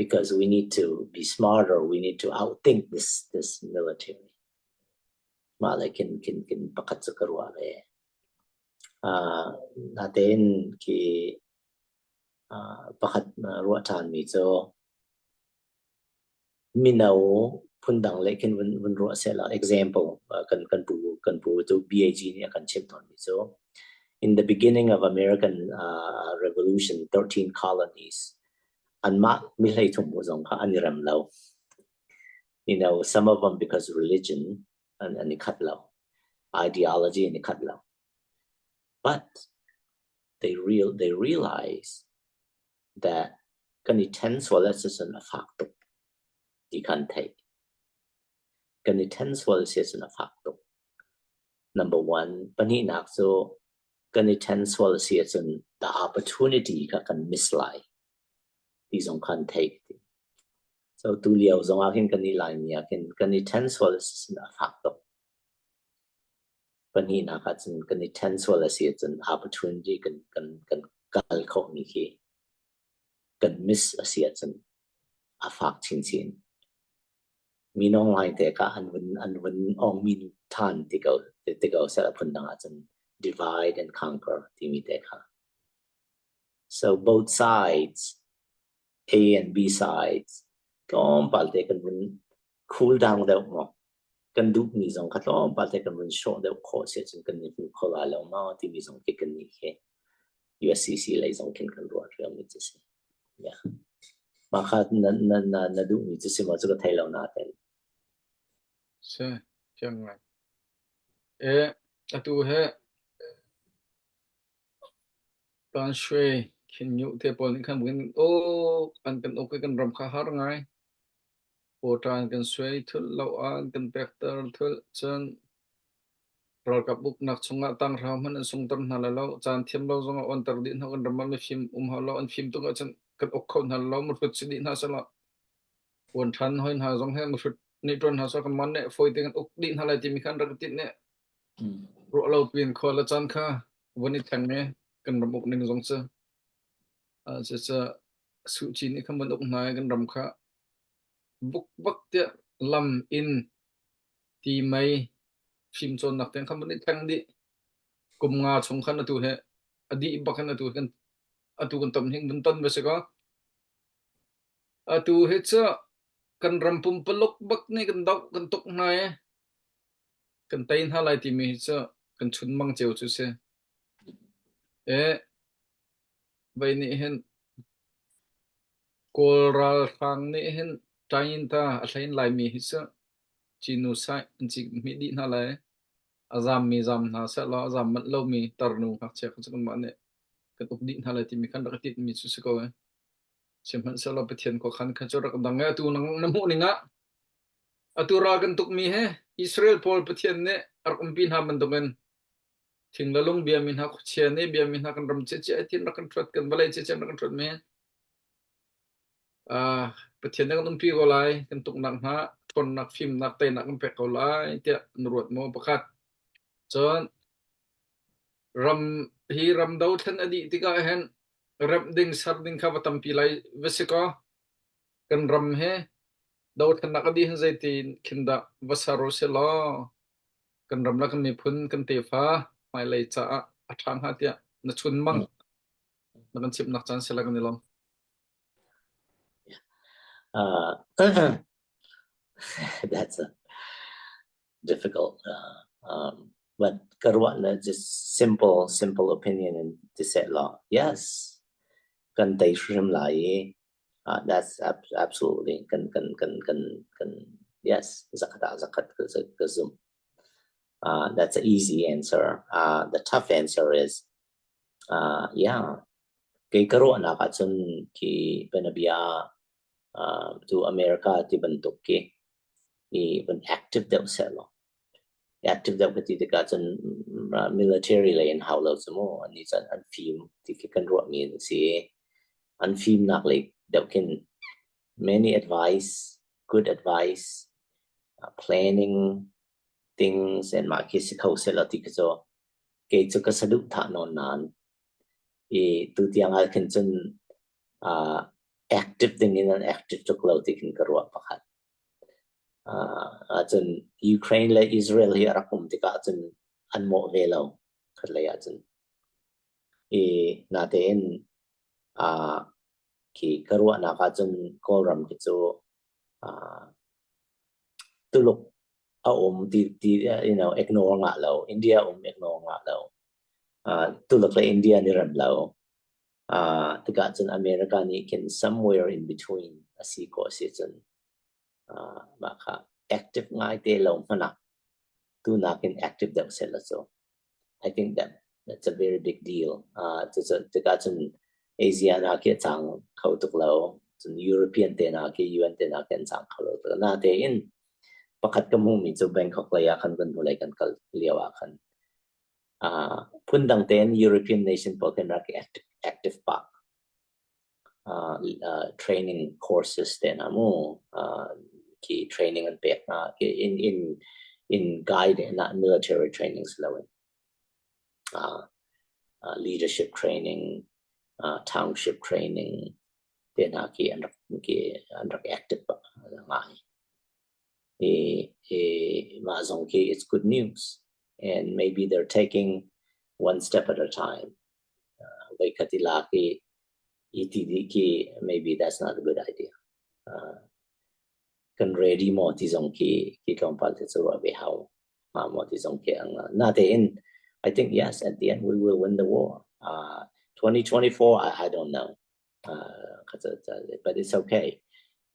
because we need to be smarter we need to outthink this this military mah le khin khin khin pakhat cu ka ruah ve uh, natein khi uh, pakhat ruah ṭhanmi cu mino phundang le khin vun vun ruah sehla example kan kan pu kan pu cu BAG nih a kan chimh tawnmi cu in the beginning of American uh, Revolution 13 colonies anmah mi hleithum zong kha an i rem lo you know some of them because religion an an i khat lo ideology an i khat lo but they real they realize that kan i ṭhen sual ahcun a fak tuk ti kha an theih. Kan i ṭhen sual si ahcun a fak tuk. Number one, pahnihnak cu kan i ṭhen sual si ahcun the opportunity kha kan miss lai ti zong kha an theih. So tu lio zong ah khin kan i Laimi ah khin kan i ṭhen sual si a fak tuk. Pahnihnak ahcun kan i ṭhen sual a si ahcun opportunity kan kan kan kal khawhmi khi kan miss a si ahcun a fak chinchin. Mino ngaite ka an vun an vun ong min ṭhan ti ko ti ko seh phundang ahcun divide and conquer timi te kha. So both sides, A and B sides, tlawmpal te kan vun cool down deuh maw kan duhmi zong kha tlawmpal te kan vun hrawh deuh khawh si ahcun kan i hmu kho lai lo maw timi zong khi kan nih khi USCC lei zong khin kan ruah ṭhiam mi cu si. Yeah. Mah kha na na na na duhmi cu si maw cu ka thei lo nain. Si, thiam ngai. E, atu he Tan Shwe Khin Nyuh te pawl nih khan buin uk an kan uk i kan ram kha har ngai. Quota an kan suai thulh lo ah an kan pekter thulh cun ralkap uknak chungah tanghra hmanh an sungter hna lai lo caan thiam lo zongah onter dih hna kan ram ah mifim um hau lo an fim tuk ahcun kan uk kho hna lo mihrut si dih hna selaw uan ṭhan hoi hna zong he mihrut nih ṭuan hna selaw kan man nih fawi te kan uk dih hna lai timi khan rak tinh nih ruah lo piin khua le caan kha vun i thleng i kan ram uk ning zong cu cucu Suh Kyi nih khan vun uk hna i kan ram kha bukbak tiah lam inn ti mei fimcawnnak tiang khan vun i thleng dih. Kum nga chung khan atu hi a dih bak in atu kan atu kan ton hing vun ton va si kaw. Atu hi cu kan ram pumpaluk bak nih kan doh kan tuk hna i kan tei hna lai timi hi cu kan chunmang cio cu si. E vei nih hin Kawl ralhrang nih hin Ṭaingta a hlein Laimi hi cu Cinusai an cihmih dih hna lai. A zaammi zaam hna sehlaw a zaam manh lomi tarnu ngakchia kha cu kanmah nih kan uk dih hna lai timi khan rak i tinhmi cu si ko ai. Sihmanhsehlaw Pathian khuakhan kha cu rak dang i atu na hmuh ning ah atu ral kan tukmi hi Israel pawl Pathian nih a rak umpi hna bantukin. Thing le lung biami hna khuachia nih biami hna kan ram ciacia tin rak kan ṭhuat kan vawlei ciacia rak kan ṭhuat men. Uh, Pathian nih kan umpi ko lai, kan tuknak hna ṭhawnnak, fimnak, teinak kan pek ko lai tiah na ruat maw pakhat. Cun ram hi ram dothlen a dih tikah hin remh ding ser ding kha va tampi lai va si kaw kan ram hi dothlennak a dih hin zeitin khin dah va ser u sih law kan ram le kan miphun kan tefa hmailei caah a ṭha hnga tiah na chunmang na kan chimhnak caan si la kan i lawm. Uh, that's a difficult uh, um, but ka ruah le just simple simple opinion in ti seh law yes kan tei hrim lai i uh, that's absolutely kan kan kan kan kan yes zakhat ah zakhat ka ka zum uh, that's an easy answer uh, the tough answer is uh, yeah kei ka ruahnak ahcun khi bianabia uh, tu America ti bantuk khi i van active deuh seh law active deuh ka ti tikah cun military lei in hau lo cu mu annih cun an fim ti khi kan ruahmi an si an fimnak lei deuh khin many advice good advice uh, planning things and mah khi si kho seh law ti khi cu kei cu ka saduhthah nawn nain i tutiang ah khin cun uh, active ding in an active tuk lo ti khin ka ruah pakhat. Uh, ahcun Ukraine le Israel hi a rak um tikah cun an mawh ve lo khatlei ahcun. I natein uh, khi ka ruahnak ahcun Kawlram khi cu uh, Tuluk a um ti ti you know ignore ngah lo India um ignore ngah lo uh, Tuluk le India ni rem lo Uh, tikah cun America nih khin somewhere in between a si khawh si cun uh, mah kha active ngai te lo hmanh ah tu nakin active deuh seh la cu. I think that that's a very big deal. Uh, tikah cun Asia na khi a cang kho tuk lo. Cun European te na khi UN te na khi an cang kho lo. Na tein pakhat ka hmuhmi cu Bangkok lei ah khan kan hnulei kan kal lio ah khan Uh, phundang tein European nation pawl kan rak i active, active pah. Uh, uh, training courses te hna mu uh, ki training an pek hna ki in in in guide na military training si loin uh, uh, leadership training uh, township training te hna ki an rak ki an rak active pah ngai mah zong khi it's good news and maybe they're taking one step at a time. Voikhat i lak i i ti dih khi maybe that's not a good idea. Uh, kan ready maw ti zong khi khi tlawmpal te cu ruah ve hau hnga maw ti zong khi ang natein I think yes at the end we will win the war. Uh, 2024 I, I don't know. Uh, but it's okay.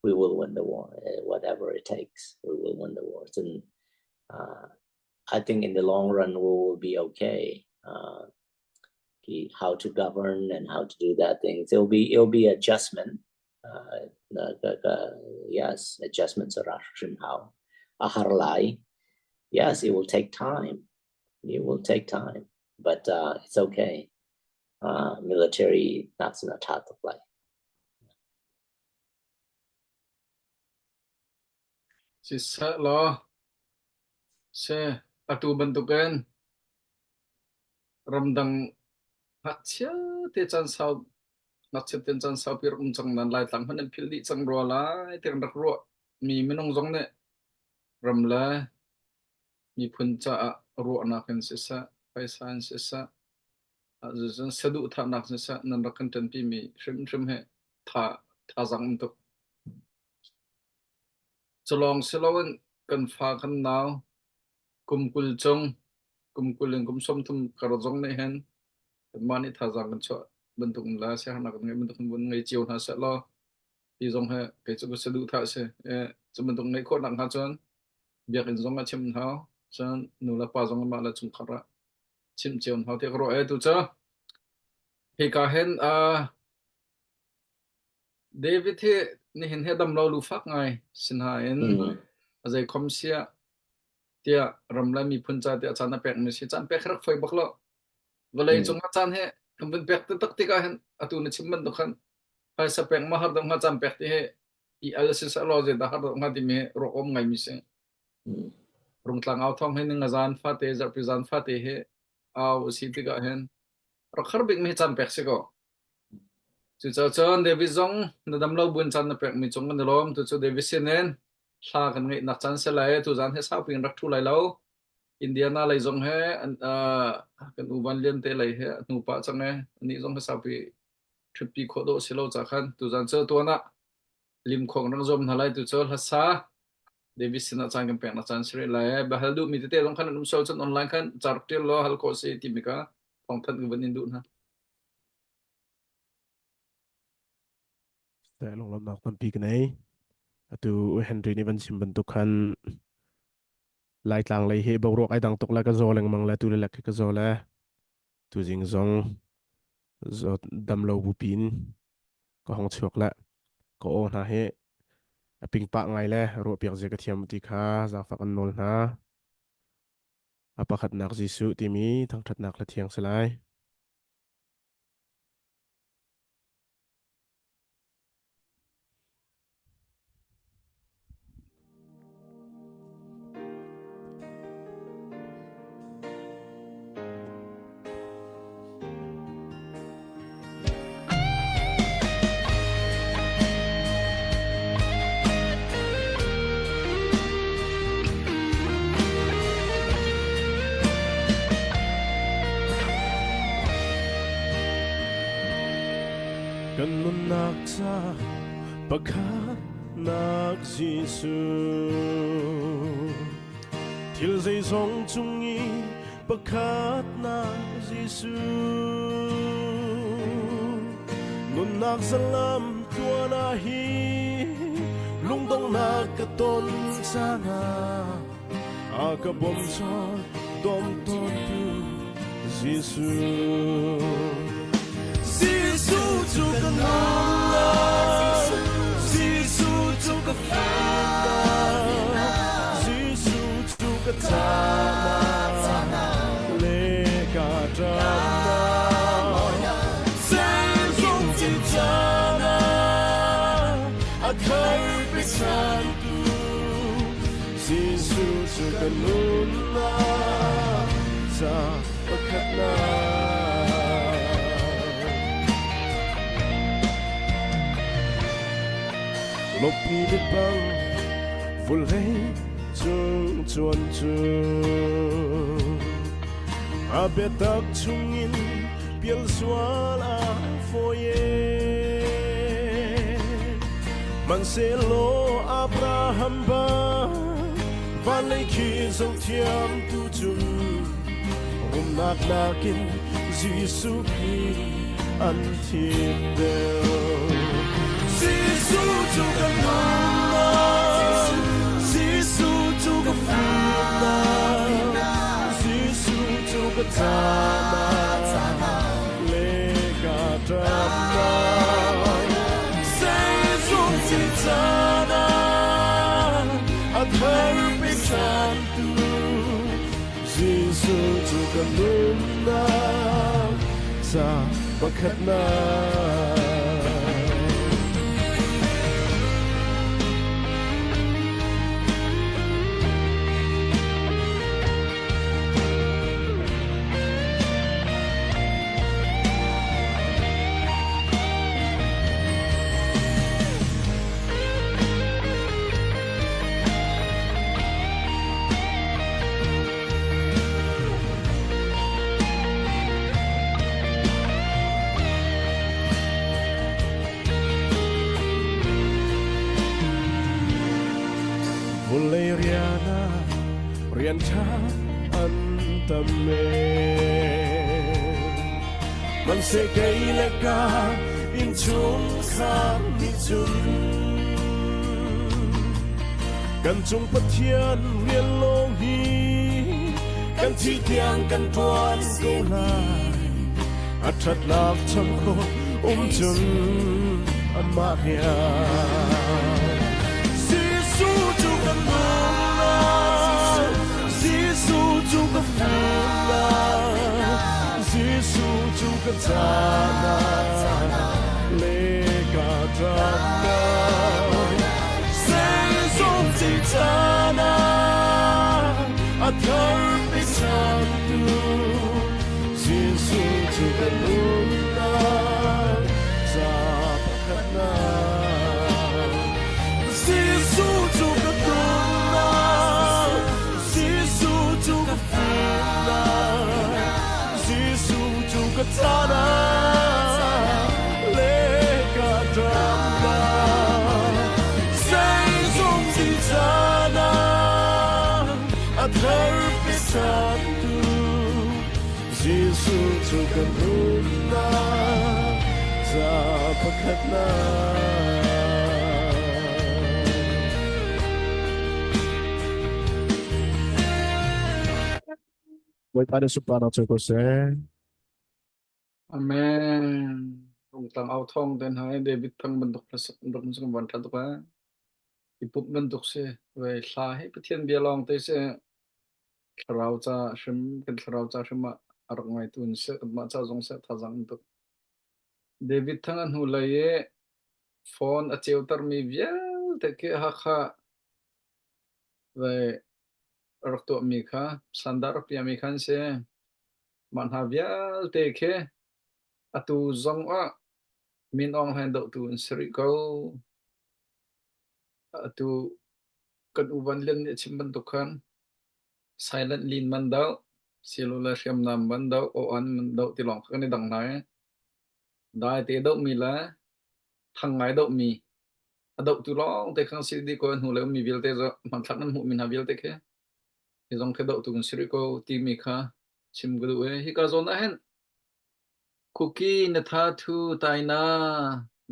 We will win the war, uh, whatever it takes. We will win the war. And uh, I think in the long run, we will be okay. Uh, how to govern and how to do that things. It'll be it'll be adjustment. Uh, the, the, yes, adjustments are how a har lai. Yes, it will take time. It will take time, but uh, it's okay. Uh, military nak cun a ṭha tuk lai. Siseh law seh atu bantukin ramdang ngakchia te caan sau ngakchia ten caan saupi rak um cang nan Laitlang hmanh an philh dih cang rua lai ti kan rak ruah mi minung zong nih ram le miphun caah ruahnak in siseh phaisa in siseh Cun saduhthahnak siseh nan rak kan ṭanpimi hrimhrim hi tha thazaang um tuk. Cu lawng si loin kan fa kan nau kum 20 cung, kum 20 in kum 30 kar zong nih hin kanmah nih thazaang kan chuah bantuk in le siaherhnak kan ngeih bantuk in vun ngei cio hna seh law ti zong hi kei cu ka saduhthah a si. Cu bantuk ngeih khawh nakhnga cun biakinn zong ah chim an hau. Cun nu le pa zong mah le chungkhar ah chimh cio hna tiah ka ruah e tu cu hika hin uh, David hi nihin he dam lo lufak ngai sinain a zei khom sia tiah ram le miphun ca tiah caan a pek mi si caan pek rak foi bak lo. Vawlei cung ah caan he kan vun pek taktak tikah hin atu na chim bantuk khan phaisa pek ma har deuh hnga caan pek ti hi i al si seh law zeidah har deuh hnga timi hi ruah awm ngaimi si. Rungtlang au thawng hi ning a zan fate zarhpi zan fate hi au a si tikah hin rak har bikmi hi caan pek si ko. Cucaah cun David zong na dam lo buin caan na pekmi cung kan i lawm. Tucu David sinin hla kan ngeihnak caan si lai. Tuzaan hi saupi in rak ṭhu lai lo. Indiana lei zong he kan u Van Lian te lei he a hnu pah cang e. Anih zong he saupi ṭhutpi khawh dawh si lo ca khan tuzaan cu tuan ah lim khawng rak zuam hna lai tu cu hlasa David sinah caan kan peknak caan si rih lai. Bahal duhmi tete zong khan an um sual cun online khan ca rak ṭial law hal khawh si timi kha thawngthanh ka vun in duh hna. Teh lunglawmhnak tampi ka nei. Atu Henry nih van chim bantuk khan Laitlang lei hi boruak ai dang tuk le ka zaw lengmang le tu le lek hi ka zaw le tuzing zong zawt dam lo bupi in ka hong chuak le ka aw hna hi a pingpah ngai le ruahpiak zia ka thiam ti kha zaangfak an nawl hna. A pakhatnak Jesuh timi thangṭhatnak le thiang si lai. Kan nunnak ca pakhatnak Jesuh Thil zeizong cung i pakhatnak Jesuh Nunnak zalam tluan ah hi lungdonghnak ka ton caan ah a ka bawmchan dom tawntu Jesuh. Jesuh cu ka nunnak, Jesuh cu ka fimnak, Jesuh cu ka canak le ka ṭamnak. Zeizong ti caan ah a thar pechantu Jesuh cu ka nunnak ca pakhatnak. Lawpi mit bang vulei cung cuan cu a biatak chungin pial sual a fawi Hmanhsehlaw Abraham bang van lei khi zohthiam tu cun rumnak nakin Jesuh Khrih an thim deuh. Jesuh cu kan nunnak, Jesuh cu ka fimnak, Jesuh cu ka canak le ka ṭamnak. Zeizong si caan ah a thar pechantu Jesuh cu ka nunnak ca pakhatnak. Vulei rian ah rian ṭha an tam Hmanhseh kei le ka innchungkhar nih cun kan cung Pathian rian lawng hi kan thih tiang kan ṭuan ko lai. A ṭhatnak cham khawh um cun amah rian. Jesuh cu kan nunnak, Jesuh cu ka fimnak, Jesuh. cu ka cana le ka ṭamnak zeizong ci cana a thar pechantu Jesuh cu ka nunnak ca pakhatnak Jesuh cu ka nunnak Jesuh cu ka fimnak Jesuh cu ka canak le ka ṭamnak zeizong si canak a thar pisantu Jesuh cu ka nunnak ca pakhatnak. Bawipa nih sunparnak cu ko seh. Amen. Rungtlang au thawng ten hai David thang bantuk hlasak rak mun van tha tuk eh. I pup bantuk si. Ve hla hi Pathian bia lawng te si. Thlarau ca hrim kan thlarau ca hrim ah a rak ngaitu in seh kanmah ca zong seh thazaang in tuk. David thang a hnu lei i phone a ceutermi vialte khi Hakha ve a rak tuahmi kha sandah rak piahmi kha an si. Mah hna vialte khi atu zong ah Min Aung Hlaing dohtu an si rih ko. Atu kan U Van Lian nih a chim bantuk khan silent lin man doh, silole hriamnam man doh, aw-an man doh ti lawng kha kan i dang hna i dai te dohmi le thang ngai dohmi a dohtu lawng te khan si dih ko a hnu le ummi vialte cu hmanthlak nan hmuhmi hna vialte khi hi zong khi dohtu kan si rih ko timi kha chim ka duh i hika zawn ah hin Kuki na tha thu tai na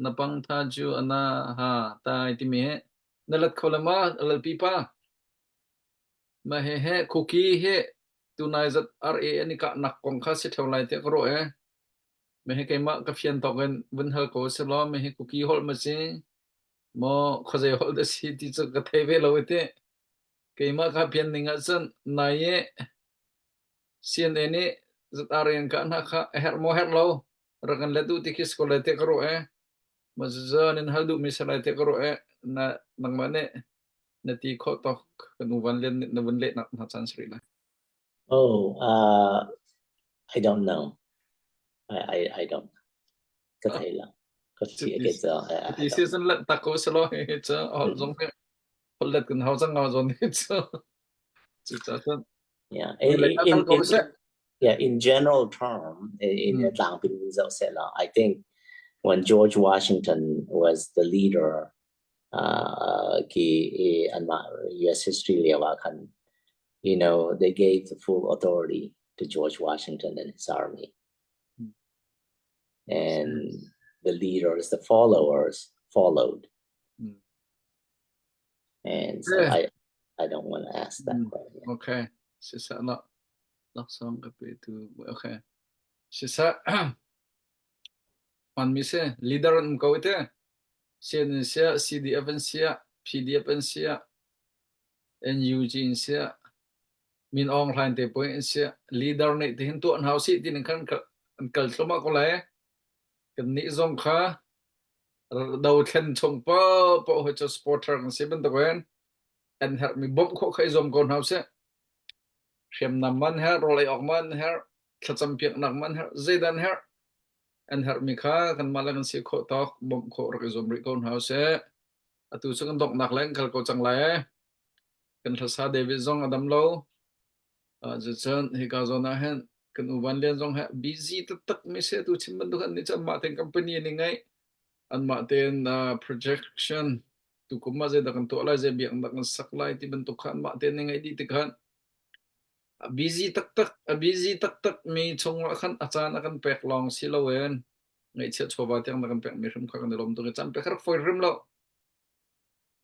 na pang tha cu ana ha tai timi hi na lat kho le ma lalpi pa ma he he kuki he tunai zat RA an i kah nak kong kha si theo lai tiah ka ruah e me he keimah ka fian tawk in vun hal ko si law me he kuki holh ma si maw khuazei holh dah si ti cu ka thei ve lo i ti keimah ka pian ning ah cun nai i CNA nih ZRA an kah hna kha a herh maw herh lo rak kan let duh ti khi si ko lai tiah ka ruah e ma zan in hal duhmi si lai tiah ka ruah e na nangmah nih na ti khawh tawk kan u van lian nih na vun lehnak hna caan si rih lai. Oh, uh, I don't know. I I, I don't. Ka thei lo. Ka fi ke cha. Ti season let tak ko selo he cha hol zong he hol let kan hau chang ngau zon he cha. Chu cha chan. Yeah. In, in, in, yeah, in general term, in mm. tlangpin zo se la, I think when George Washington was the leader uh, ki anmah US history lio ah khan you know they gave the full authority to George Washington and his army hmm. and the leaders the followers followed hmm. and so yeah. I I don't want to ask that hmm. question okay sisa la laksong ka pe tu okay sisa man mi se leader an ko te CN in siah, CDF in siah, PDF in siah, NUG in siah, Min Aung Hlaing te puai in siah, leader nih tihin tuah hna usih ti ning khan an kal thluahmah ko lai. Kan nih zong kha dothlen chung paohpaoh hi cu supporter kan si bantukin an herhmi bawmh khawh kha i zuam ko hna usih. Hriamnam man herh, rawl ei awk man herh, thlacam piaknak man herh, zeidah an herh. An herhmi kha kanmah le kan si khawh tawk bawmh khawh rak i zuam rih ko hna usih. Atu cu kan donghnak le kan kal ko cang lai. Kan hlasa David zong a dam lo. Uh, cucun hika zawn ah hin kan u Van Lian zong he busy taktak mi si atu chim bantuk an nih cu anmah tein company an i ngeih. Anmah tein uh, projection tukum ah zeidah kan tuah lai, zei biakinn dah kan sak lai ti bantuk kha anmah tein an i ngeih dih tikhan A busy taktak, a busy taktak mi chungah khan a caan a kan pek lawng si loin ngaihchiat chawva tiang na kan pekmi hrim kha kan i lawm tuk i caan pek rak fawi hrim lo.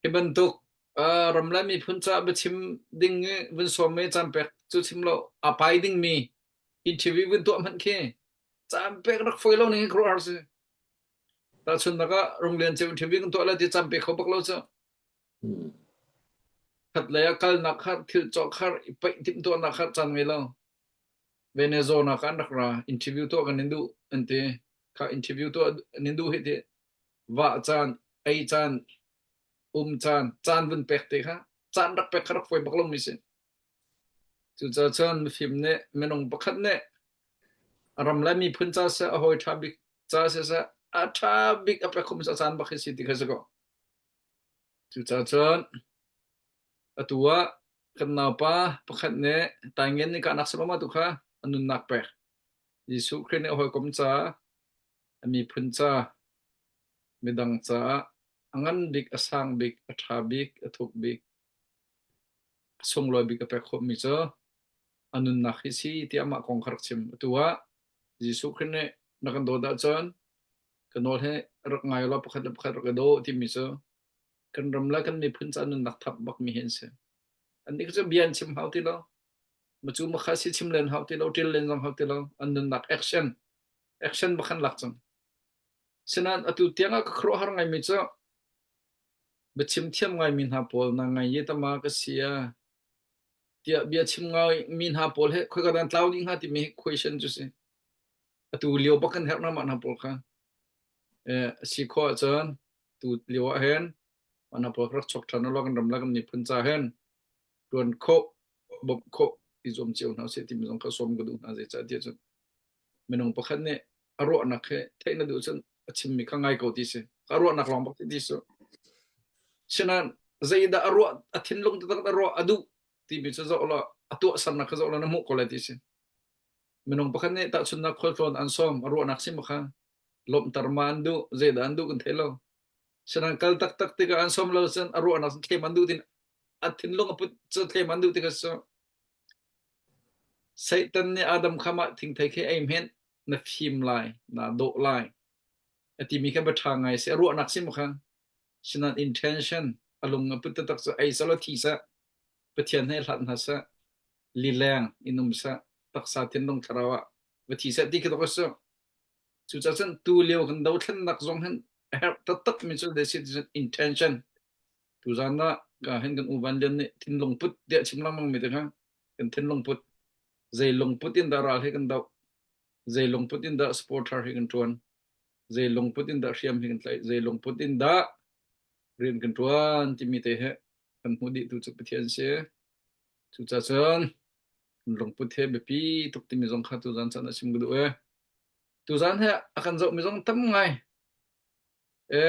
Hi bantuk uh, ram le miphun caah biachim ding i vun sawm mi caan pek cu chim lo a pai ding mi interview vun tuah hmanh khi caan pek rak fawi lo ning hi khuaruahhar si. Tahchunhnak ah Runglian ceu interview kan tuah lai ti caan pe kho bak lo cu. Hmm. Khat lei ah kalnak har, thil cawk har, i paih timhtuahnak har caan ngei lo. Venezuela kan rak ra interview tuah kan in duh an ti. Kha interview tuah an in duh hi ti vah caan, ei caan, um caan, caan vun pek te kha caan rak pek kha rak fawi bak lomi si. Cucaah cun mifim nih minung pakhat nih a ram le miphun ca seh, a hawi ṭha bik ca siseh, a ṭha bik a pek khawhmi cu a caan bak hi si ti kha si ko. Cucaah cun atu ah kan naupa pakhat nih taingen nih kahnak si ma tu kha a nunnak pek. Jesuh Khrih nih a hawikom ca, a miphun ca, midang caah a ngan bik, a sang bik, a ṭha bik, a thuk bik, a sunglawi bik a pek khawhmi cu a nunnak hi si tiah amah kong kha rak chim. Atu ah Jesuh Khrih nih na kan dawt ahcun ka nawl hi rak ngai law pakhat le pakhat rak i daw timi cu kan ram le kan miphun ca nunnak thap bakmi hi an si. Annih cu bia an chim hau ti lo. Macu makha si chim len hau ti lo, ṭil len zong hau ti lo. An nunnak action, action bak an lak cang. Sinain atu tiang ah ka khuaruahhar ngaimi cu biachim thiam ngaimi hna pawl na ngai ye tama ka si a tiah bia chim ngaimi hna pawl he khoi ka dan tlau ding hnga timi question cu si. Atu lio bak kan herh na mah hna pawl kha. Eh, si khawh ahcun tu lio ah hin mah hna pawl rak chok ṭhan ulaw kan ram le kan miphun ca hin ṭuan khawh, bawmh khawh i zuam cio hna usih timi zong kha sawm ka duh hna zeicah tiah cun minung pakhat nih a ruahnak he theih na duh cun a chimmi kha ngai ko ti si. A ruahnak lawng bak ti si. Sinain zeidah a ruah a thinlung taktak a ruah a duh timi cu zoh law a tuahsernak kha zoh law na hmuh ko lai ti si. Minung pakhat nih tahchunhnak khualtlawn an sawm a ruahnak sim kha lawmhter ma an duh zeidah an duh kan thei lo. Sinain kal taktak tikah an sawm lo cun a ruahnak thlem an duh tin a thinlung a put cu thlem an duh tikah cu Satan nih Adam kha mah thingthei khi ei hmenh na fim lai naa dawh lai a timi kha bia ṭha ngai si a ruahnak sim kha sinain intention a lung a put taktak cu ei selaw thi seh Pathian he hlat hna seh lileng in um seh taksa thinlung thlarau ah va thi seh ti khi tuk a si cucaah cun tu lio kan dothlennak zong hin a herh taktak mi cu this is intention tuzan ah ka hin kan u Van Lian nih thinlung put tiah chim lengmang mi te kha kan thinlung put zei lungput in dah ral hi kan doh zei lungput in dah supporter hi kan ṭuan zei lungput in dah hriam hi kan tlaih zei lungput in dah rian kan ṭuan timi te hi kan hmuh dih tu cu Pathian si cucaah cun lungput he biapi tuk timi zong kha tuzan caan ah chim ka duh e tuzan he a kan zohmi zong tam ngai e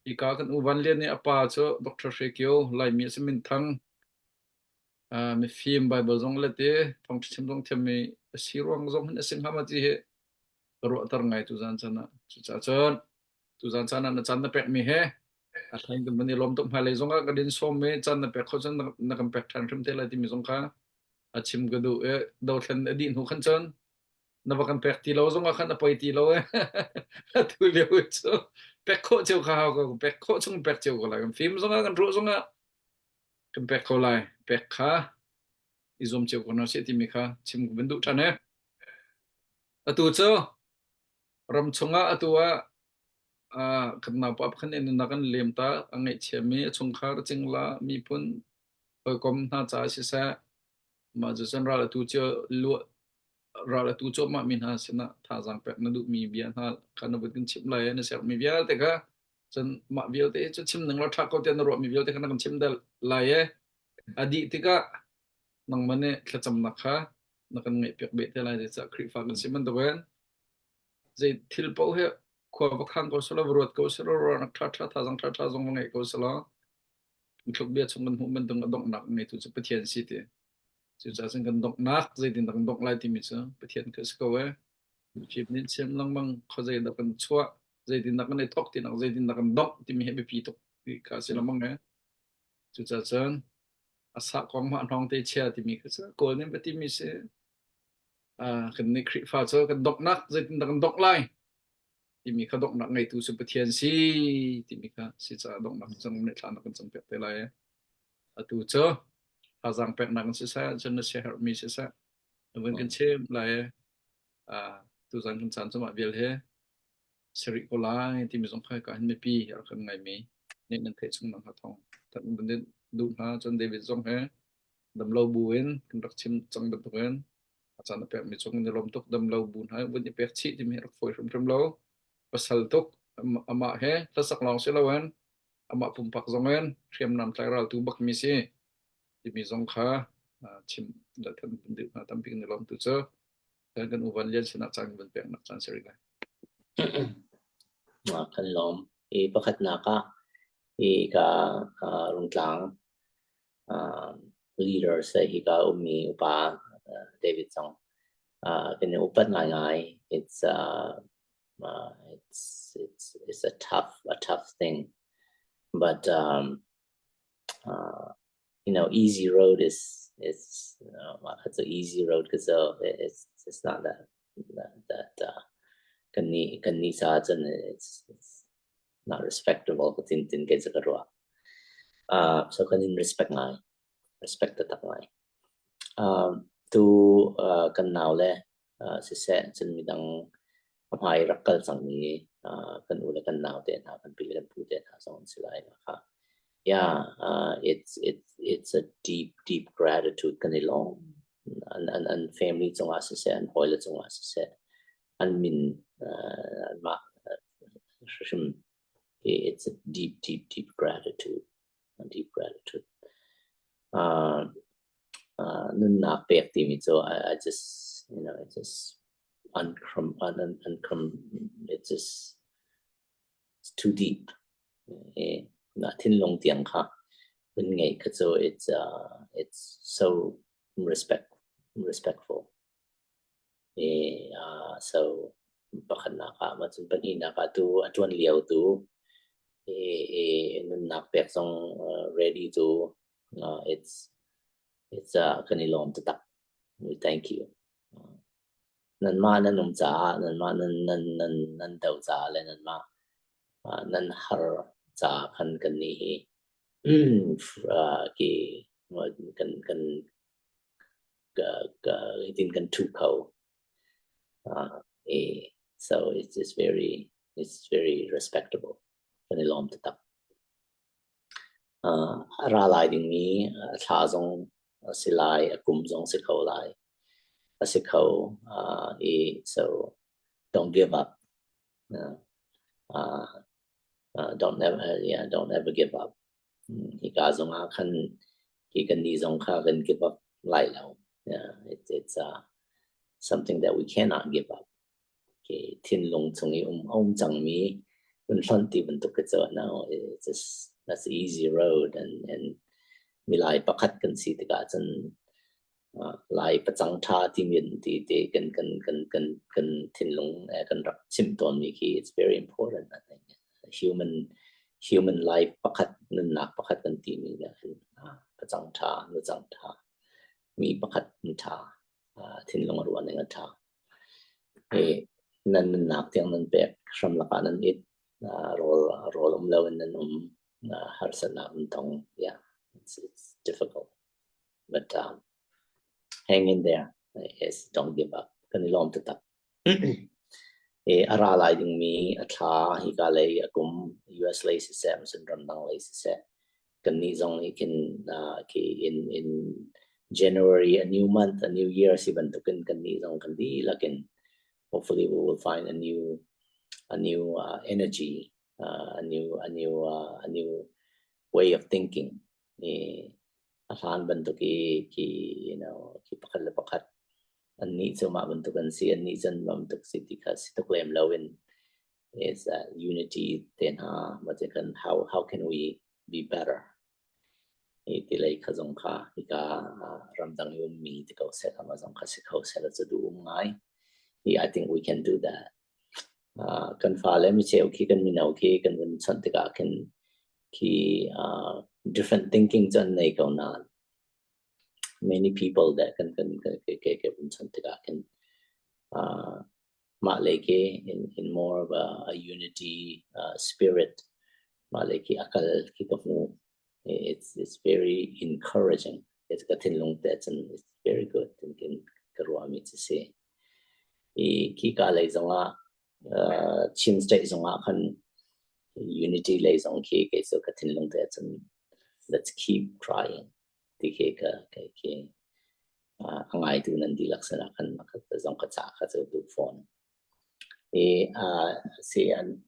hika kan u Van Lian nih a pa cu Dr. Hre Kio Laimi a si minthang mifim Bible zong let i thawngṭha chim zong thiammi a si ruang zong hin a si hnga ma ti hi ka ruahter ngai tuzan caan ah cucaah cun tuzan caan ah na caan na pekmi he a thleng kan van i lawm tuk hmailei zong ah ka din sawm i caan na pek kho cun na kan pek ṭhan hrim te lai timi zong kha a chim ka duh i dothlen a dih hnu khan cun na va kan pek ti lo zong ah khan a poi ti lo e atu lio cu pek khawh cio kha hau ko pek khawh chung pek cio ko lai kan fim zong ah kan ruah zong ah kan pek ko lai pek kha i zuam cio ko hna sih timi kha chim ka van duh ṭhan e atu cu ram chungah atu ah kan naupa pakhat nih nunnak kan lem ta a ngaihchiami a chungkhar a cingla miphun hawikom hna caah siseh mah cu cun ral atu cio luah ral atu cuahmah mi hna sinah thazaang pek na duhmi bia hna kha na vun kan chimh lai na sermi vialte kha cun mah vialte cu chim ning law ṭha ko tiah na ruahmi vialte kha na kan chim dal lai e a dih tikah nangmah nih thlacamnak kha na kan ngaihpiak beh te lai zeicah Khrihfa kan si bantukin zei thil paoh hi khua va khang ko selaw va ruat ko selaw ruahnak ṭhaṭha thazaang ṭhaṭha zong va ngei ko selaw thluk bia chung kan hmuh bantuk a donghnak ngeitu cu Pathian si ti cucaah cun kan donghnak zeitin dah kan dongh lai timi cu Pathian kha si ko e fim nih chim lengmang khuazei dah kan chuah zeitin dah kan i thawk tinak zeitin dah kan dongh timi hi biapi tuk ti kha si lengmang e cucaah cun a sah kong mah hnawng te chia timi kha cu kawl nih va timi si kan nih Khrihfa cu kan donghnak zeitin dah kan dongh lai timi kha donghnak ngeitu cu Pathian si timi kha si caah donghnak cun nih thla na kan campiak te lai. Atu cu thazaang peknak in siseh, cun na siaherhmi siseh, na vun kan chim lai. Tuzan kan caan cu mah vial he si rih ko lai timi zong kha ka hin mipi a rak kan ngaimi nih nan theih chung nak hnga thawng that vun duh hna cun David zong he damlo bu in kan rak chim cang bantukin. A caan a pekmi cung in i lawm tuk dam lo bu hna vun i pek chih timi hi rak fawi hrimhrim lo. Pasal tuk amah he hlasak lawng si loin amah pumpak zong in hriamnam tlai raltu bakmi si timi zong kha chim le than duh hna tampi kan i lawm tu cu kan kan u Van Lian sinah caan van peknak caan si rih lai. Kan lawm. I pakhatnak ah hi ka Rungtlang leaders hika ummi upa David zong kan i upat ngaingai. It's uh, it's it's it's a tough a tough thing, but um, uh, you know, easy road is is uh, it's an easy road because uh, it's it's not that that that uh, kan nih kan nih caah cun it's it's not respectable ka tin tin kei cu ka ruah. Uh, so kan in respect ngai, respect taktak ngai. Um, tu uh, kan nau le uh, siseh cun midang a hmai rak kal cangmi uh, kan u le kan nau te hna kan pi le kan pu te hna zong an si lai kha yeah uh, it's it's it's a deep deep gratitude kan i lawm an an an family cungah siseh an hawile cungah siseh an min uh, anmah hrim it's a deep deep deep gratitude a deep gratitude uh, uh, nunnak pek timi cu I, I just you know it's just uncom un, un, uncom it's just it's too deep eh na thinlung tiang kha hun ngei kha cu it's uh, it's so respect respectful eh uh, so pakhatnak ah ma cun pahnihnak ah tu a ṭuan lio tu eh, eh, nunnak pek zong uh, ready tu uh, it's it's uh, kan i lawm taktak we thank you uh, nanmah nan um caah nanmah nan nan nan nan do caah le nanmah uh, nan har caah khan kan nih hi uh, ki kan kan ka ka hitin kan thu kho uh, eh, so it's it's very it's very respectable kan i lawm taktak uh, a ra lai dingmi a thla zong a si lai a kum zong si kho lai a si kho uh, i so don't give up uh, uh, uh, don't ever yeah don't ever give up hika zong ah khan hi kan ni zong kha kan give up lai lo yeah it's it's uh, something that we cannot give up okay thinlung chung i um um cangmi un hlonh ti bantuk ka cu no it's just that's the easy road and and milai pakhat kan si tikah cun Lai pacang ṭha timi ti te kan kan kan kan kan thinlung kan rak chim tawnmi khi it's very important I think human human life pakhat nunnak pakhat kan timi nih hin pacang ṭha nucang ṭha mi pakhat mi ṭha thinlung a ruah ning a ṭha i nan nunnak tiang nan pek hram lakah nan it rawl rawl um lo in nan um harsatnak nan tong yeah it's it's difficult but um, hang in there yes don't give up kan i lawm taktak e a ra lai dingmi a thla hika lei a kum US lei siseh cun ramdang lei siseh kannih zong nih khin uh, khi in in January a new month a new year si bantukin kannih zong kan dihlak in hopefully we will find a new a new uh, energy uh, a new a new uh, a new way of thinking i a hlan bantuk i khi you know khi pakhat le pakhat annih cu mah bantuk an si annih cun mah bantuk si ti kha si tuk lem lo in is uh, unity te hna ma te kan how how can we be better i ti lei kha zong kha hika ramdang i ummi ti ko seh ma zong kha si kho seh la cu duh um ngai i I think we can do that uh, kan fale mi cheu khi kan mino khi kan vun chawnh tikah khin khi uh, different thinking cu an nei ko nain many people that kan kan kan ke ke ke vun chawnh tikah khin uh, mah lei khi in in more of a, a unity uh, spirit mah lei khi akal khi ka hmu it's it's very encouraging it's ka thinlung te cun it's very good tin kin ka ruahmi cu si i khika lei zongah uh, Chin state zongah khan unity lei zong khi kei cu ka thinlung te cun let's keep trying ti khi ka ka khi. A ngaitu nan dihlak sinah khan makhat zong ka ca kha cu duh fawn. I si an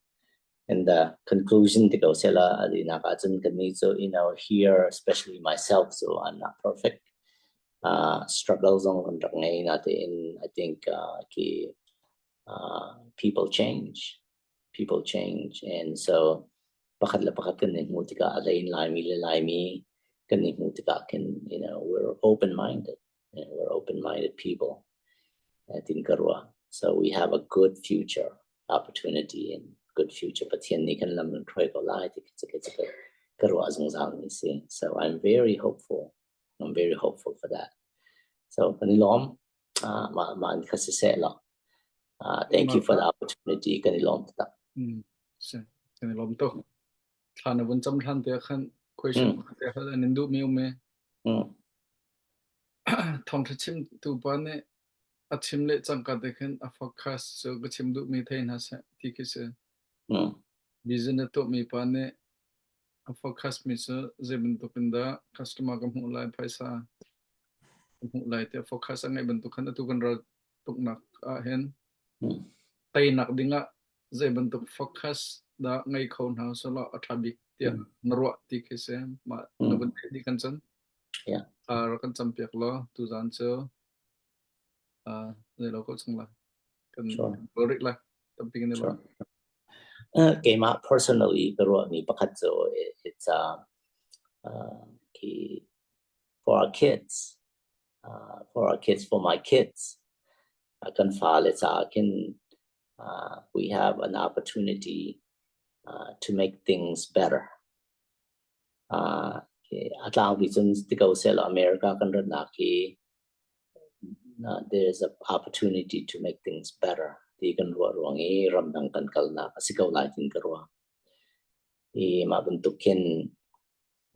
in the conclusion ti ko sela adinak ahcun kannih cu you know here especially myself so I'm not perfect. Uh, struggle zong kan rak ngei natein I think uh, ki uh, people change people change and so pakhat le pakhat kan i hmuh tikah a hlei in Laimi le Laimi kan i hmuh tikah khin you know we're open minded you know, we're open minded people tin ka ruah so we have a good future opportunity and good future Pathian nih kan lam in hruai ko lai ti khi cu ka ruah zungzal mi si so I'm very hopeful I'm very hopeful for that so kan i lawm uh, mah mah kha siseh law uh, thank you for the opportunity kan i lawm taktak mm si kan i lawm tuk thla na vun cam hlan te khan question mm. te hal an in duh mi um me mm. thawngtha chim tu pa nih a chim le cangka te khan a focus cu ka chim duh mi thei hna seh ti khi si mm. business tuah mi pa nih A focus mi cu zei bantuk in dah customer ka hmuh lai, phaisa ka hmuh lai tiah focus a ngeih bantuk khan atu kan ral tuknak ah hin teinak ding ah zei bantuk focus dah ngei kho hna selaw a ṭha bik tiah na ruah ti khi si. Mah na vun theih dih kan cun. Yeah. Uh, rak kan campiak law tuzaan cu uh, zei lo ko chung la. Kan Sure. kan rih la. Tampi kan i Sure. Uh, keimah personally ka ruahmi pakhat cu it's uh, uh, ki for our kids uh, for our kids for my kids uh, kan fale caah khin uh, we have an opportunity uh, to make things better uh, a tlangpi cun ti ko seh law America kan ratnak hi uh, there is an opportunity to make things better ti kan ruah ruang i ramdang kan kalnak a si ko lai tin ka ruah. I mah bantuk khin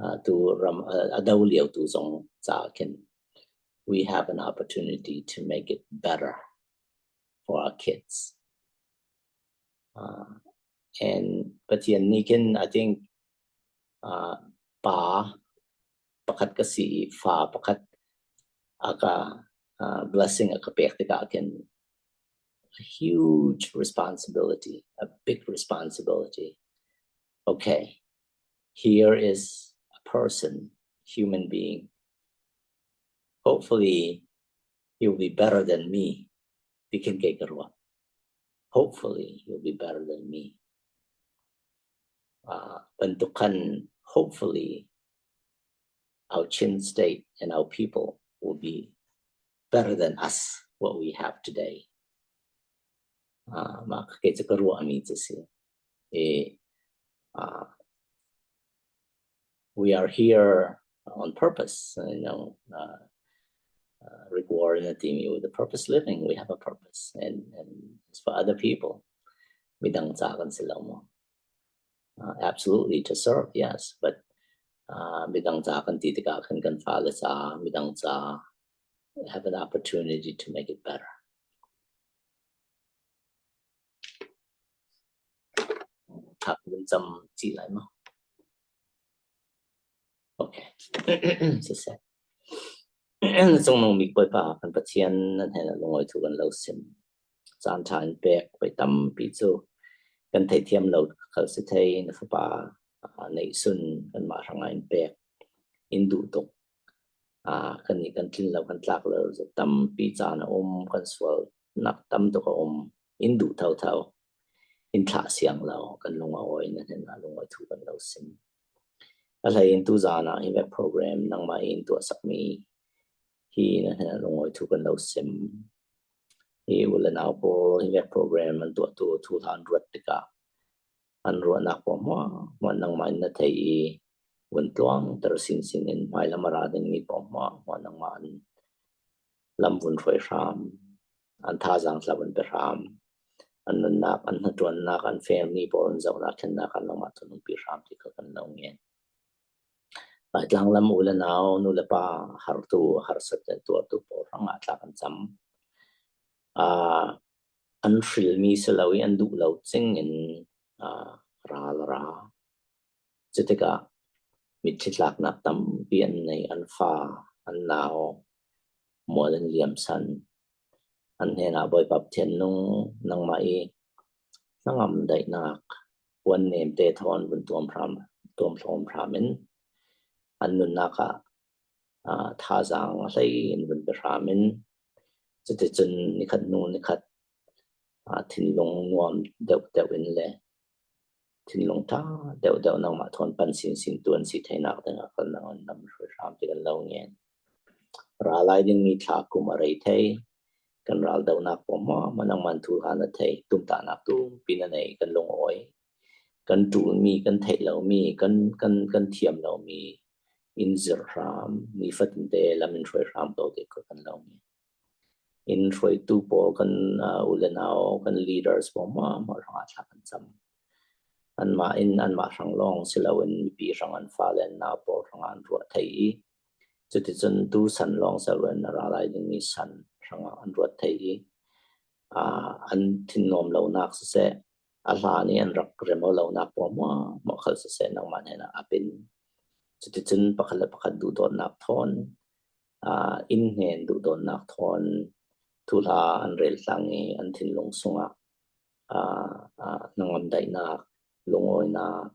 uh, tu ram uh, a do lio tu zong ca khin we have an opportunity to make it better for our kids. Uh, and Pathian nih khin I think uh, pa pakhat ka si i fa pakhat a ka uh, blessing a ka pek tikah khin a huge responsibility, a big responsibility. Okay, here is a person, human being. Hopefully, he'll be better than me. Ti khin kei ka ruah. Hopefully, he'll be better than me. Uh, bantuk khan hopefully our Chin state and our people will be better than us what we have today. Uh, mah ke cu ka ruahmi cu si. E, uh, we are here on purpose, you know, uh, uh, Rick Warren na timi with the purpose living, we have a purpose and, and it's for other people. Midang ca kan si lo mo. Uh, absolutely to serve, yes, but uh, midang ca kan ti tikah khan kan fale ca, midang ca have an opportunity to make it better. Thak vun cam ci lai ma? Okay. Siseh. Cungnung bik Bawipa kan Pathian nan he lungawi thu kan lo sim. Caan ṭha in pek voi tampi cu kan theithiam lo khal si thei na fapa neihsun kanmah hrangah in pek in duh tuk. Kan nih kan tlin lo kan tlak lo tampi caan a um kan sual nak tam tuk a um in duh thotho in thlah siang lo kan lung a awi na hnen ah lungawi thu kan lo sim. A hlei in tuzaan ah hi web program nangmah in tuah sakmi hi na hnen lungawi thu kan lo sim. Hi u le nau pawl hi web program an tuahtu thu hlan ruat tikah an ruahnak pawl hmuah nangmah in na thei i vun tluang ter sinsin in hmailam a ra dingmi pawl hmuah hmuah nangmah an lam vun hruai hram an thazaang tla vun pe hram an nunnak an hnaṭuannak an family pawl an zohnak thlennak an nangmah tu nunpi hram ti kha kan lo ngen Laitlang lam u le nau nu le pa hartu harsat le tuartu pawl hrangah tla kan cam uh, an hrilmi si lo i an duh lo cing in uh, ral a ra cutikah mitthli tlaknak tampi an nei an fa an nau. Mual in liam san. An hnenah Bawipa Pathian nung nangmah i hnangam daihnak puan nemte thawn vun tuam hram tuam hlawm hram in an nunnak ah thazaang hlei in vun pe hram in cuticun nikhat hnu nikhat thinlung nuam deuhdeuh in le thinlung ṭha deuhdeuh nangmah thawn pan sinsin tu an si theinak dingah kal nang an lam hruai hram ti kan lo ngen. Ra lai dingmi thla kum a rei thei. Kan ral donak pawm ma nangman thu han a thei tumtahnak tumpi na nei kan lungawi. Kan ṭulmi kan theih lomi kan kan kan thiam lomi in zir hram nifatin te lam in hruai hram ko te ko kan lo ngen. In hruaitu pawl kan u le nau kan leaders pawl ma ma hrangah thla kan cam. Anmah in anmah hrang lawng si loin mipi hrang an fale an nau pawl hrangah an ruah thei i cuticun tu san lawng si loin a ra lai dingmi san hrangah an ruat thei i an thinnuam lonak siseh a hlan i an rak rem lonak pawl maw maw khal siseh nangmah hnenah a pin. Cuticun pakhat le pakhat duhdawtnak thawn inn hnen duhdawtnak thawn thuhla an rel tlang i an thinlung sungah hnangam daihnak, lungawinak,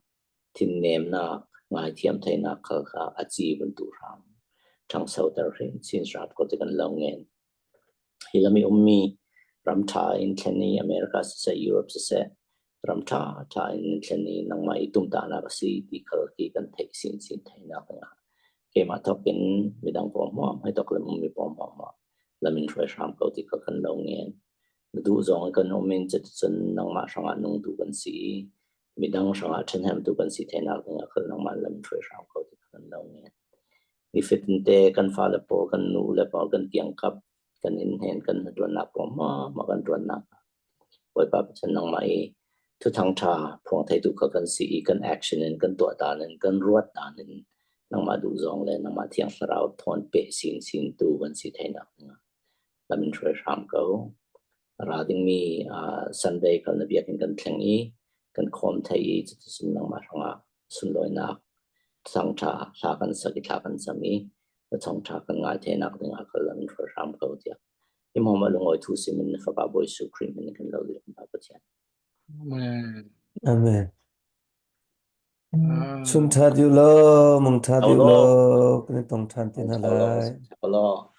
thinnemnak, ngaithiam theihnak khal kha a ci vun tuh hram. Ṭhangsoter hrim chin hram ko ti kan lo ngen. Hi lam i ummi ram ṭha in thlen i America siseh, Europe siseh, ram ṭha ṭha in thlen i nangmah i tumtahnak a si ti khal khi kan theih sinsin theihnak dingah keimah thawk in midang pawl hmuam hei tok lam ummi pawl hmuam lam in hruai hram ko ti kha kan lo ngen. Na duh zong in kan um in cuticun nangmah hrangah nung tu kan si i midang hrangah ṭhahnemtu kan si theihnak dingah khal nangmah lam in hruai hram ko ti kha kan lo ngen. Nifatin te kan fale pawl, kan nu le pawl, kan kiangkap, kan inn hen kan ṭuannak pawl ma ma kan ṭuannak Bawipa Pathian nangmah i thuthang ṭha phuang theitu kha kan si i kan action in kan tuah dan in kan ruat dan in nangmah duh zawng le nangmah thiang thlarau thawn pe sin sin tu kan si theinak dingah lam in hruai hram ko. Ra dingmi Sunday kal na biakinn kan thleng i kan khawm thei i cuticun nangmah hrangah sunlawinak thangṭha hla kan sak i thla kan cam i na thawngṭha kan ngai theinak dingah kal lam in hruai hram ko tiah hi mawma lungawi thu sim in na fapa Bawi Jesuh Khrih min kan lo dil hna Pathian. Amen. Amen. Chum ṭha deuh lo, mung ṭha deuh lo, kan i tong ṭhan te hna lai. Lo.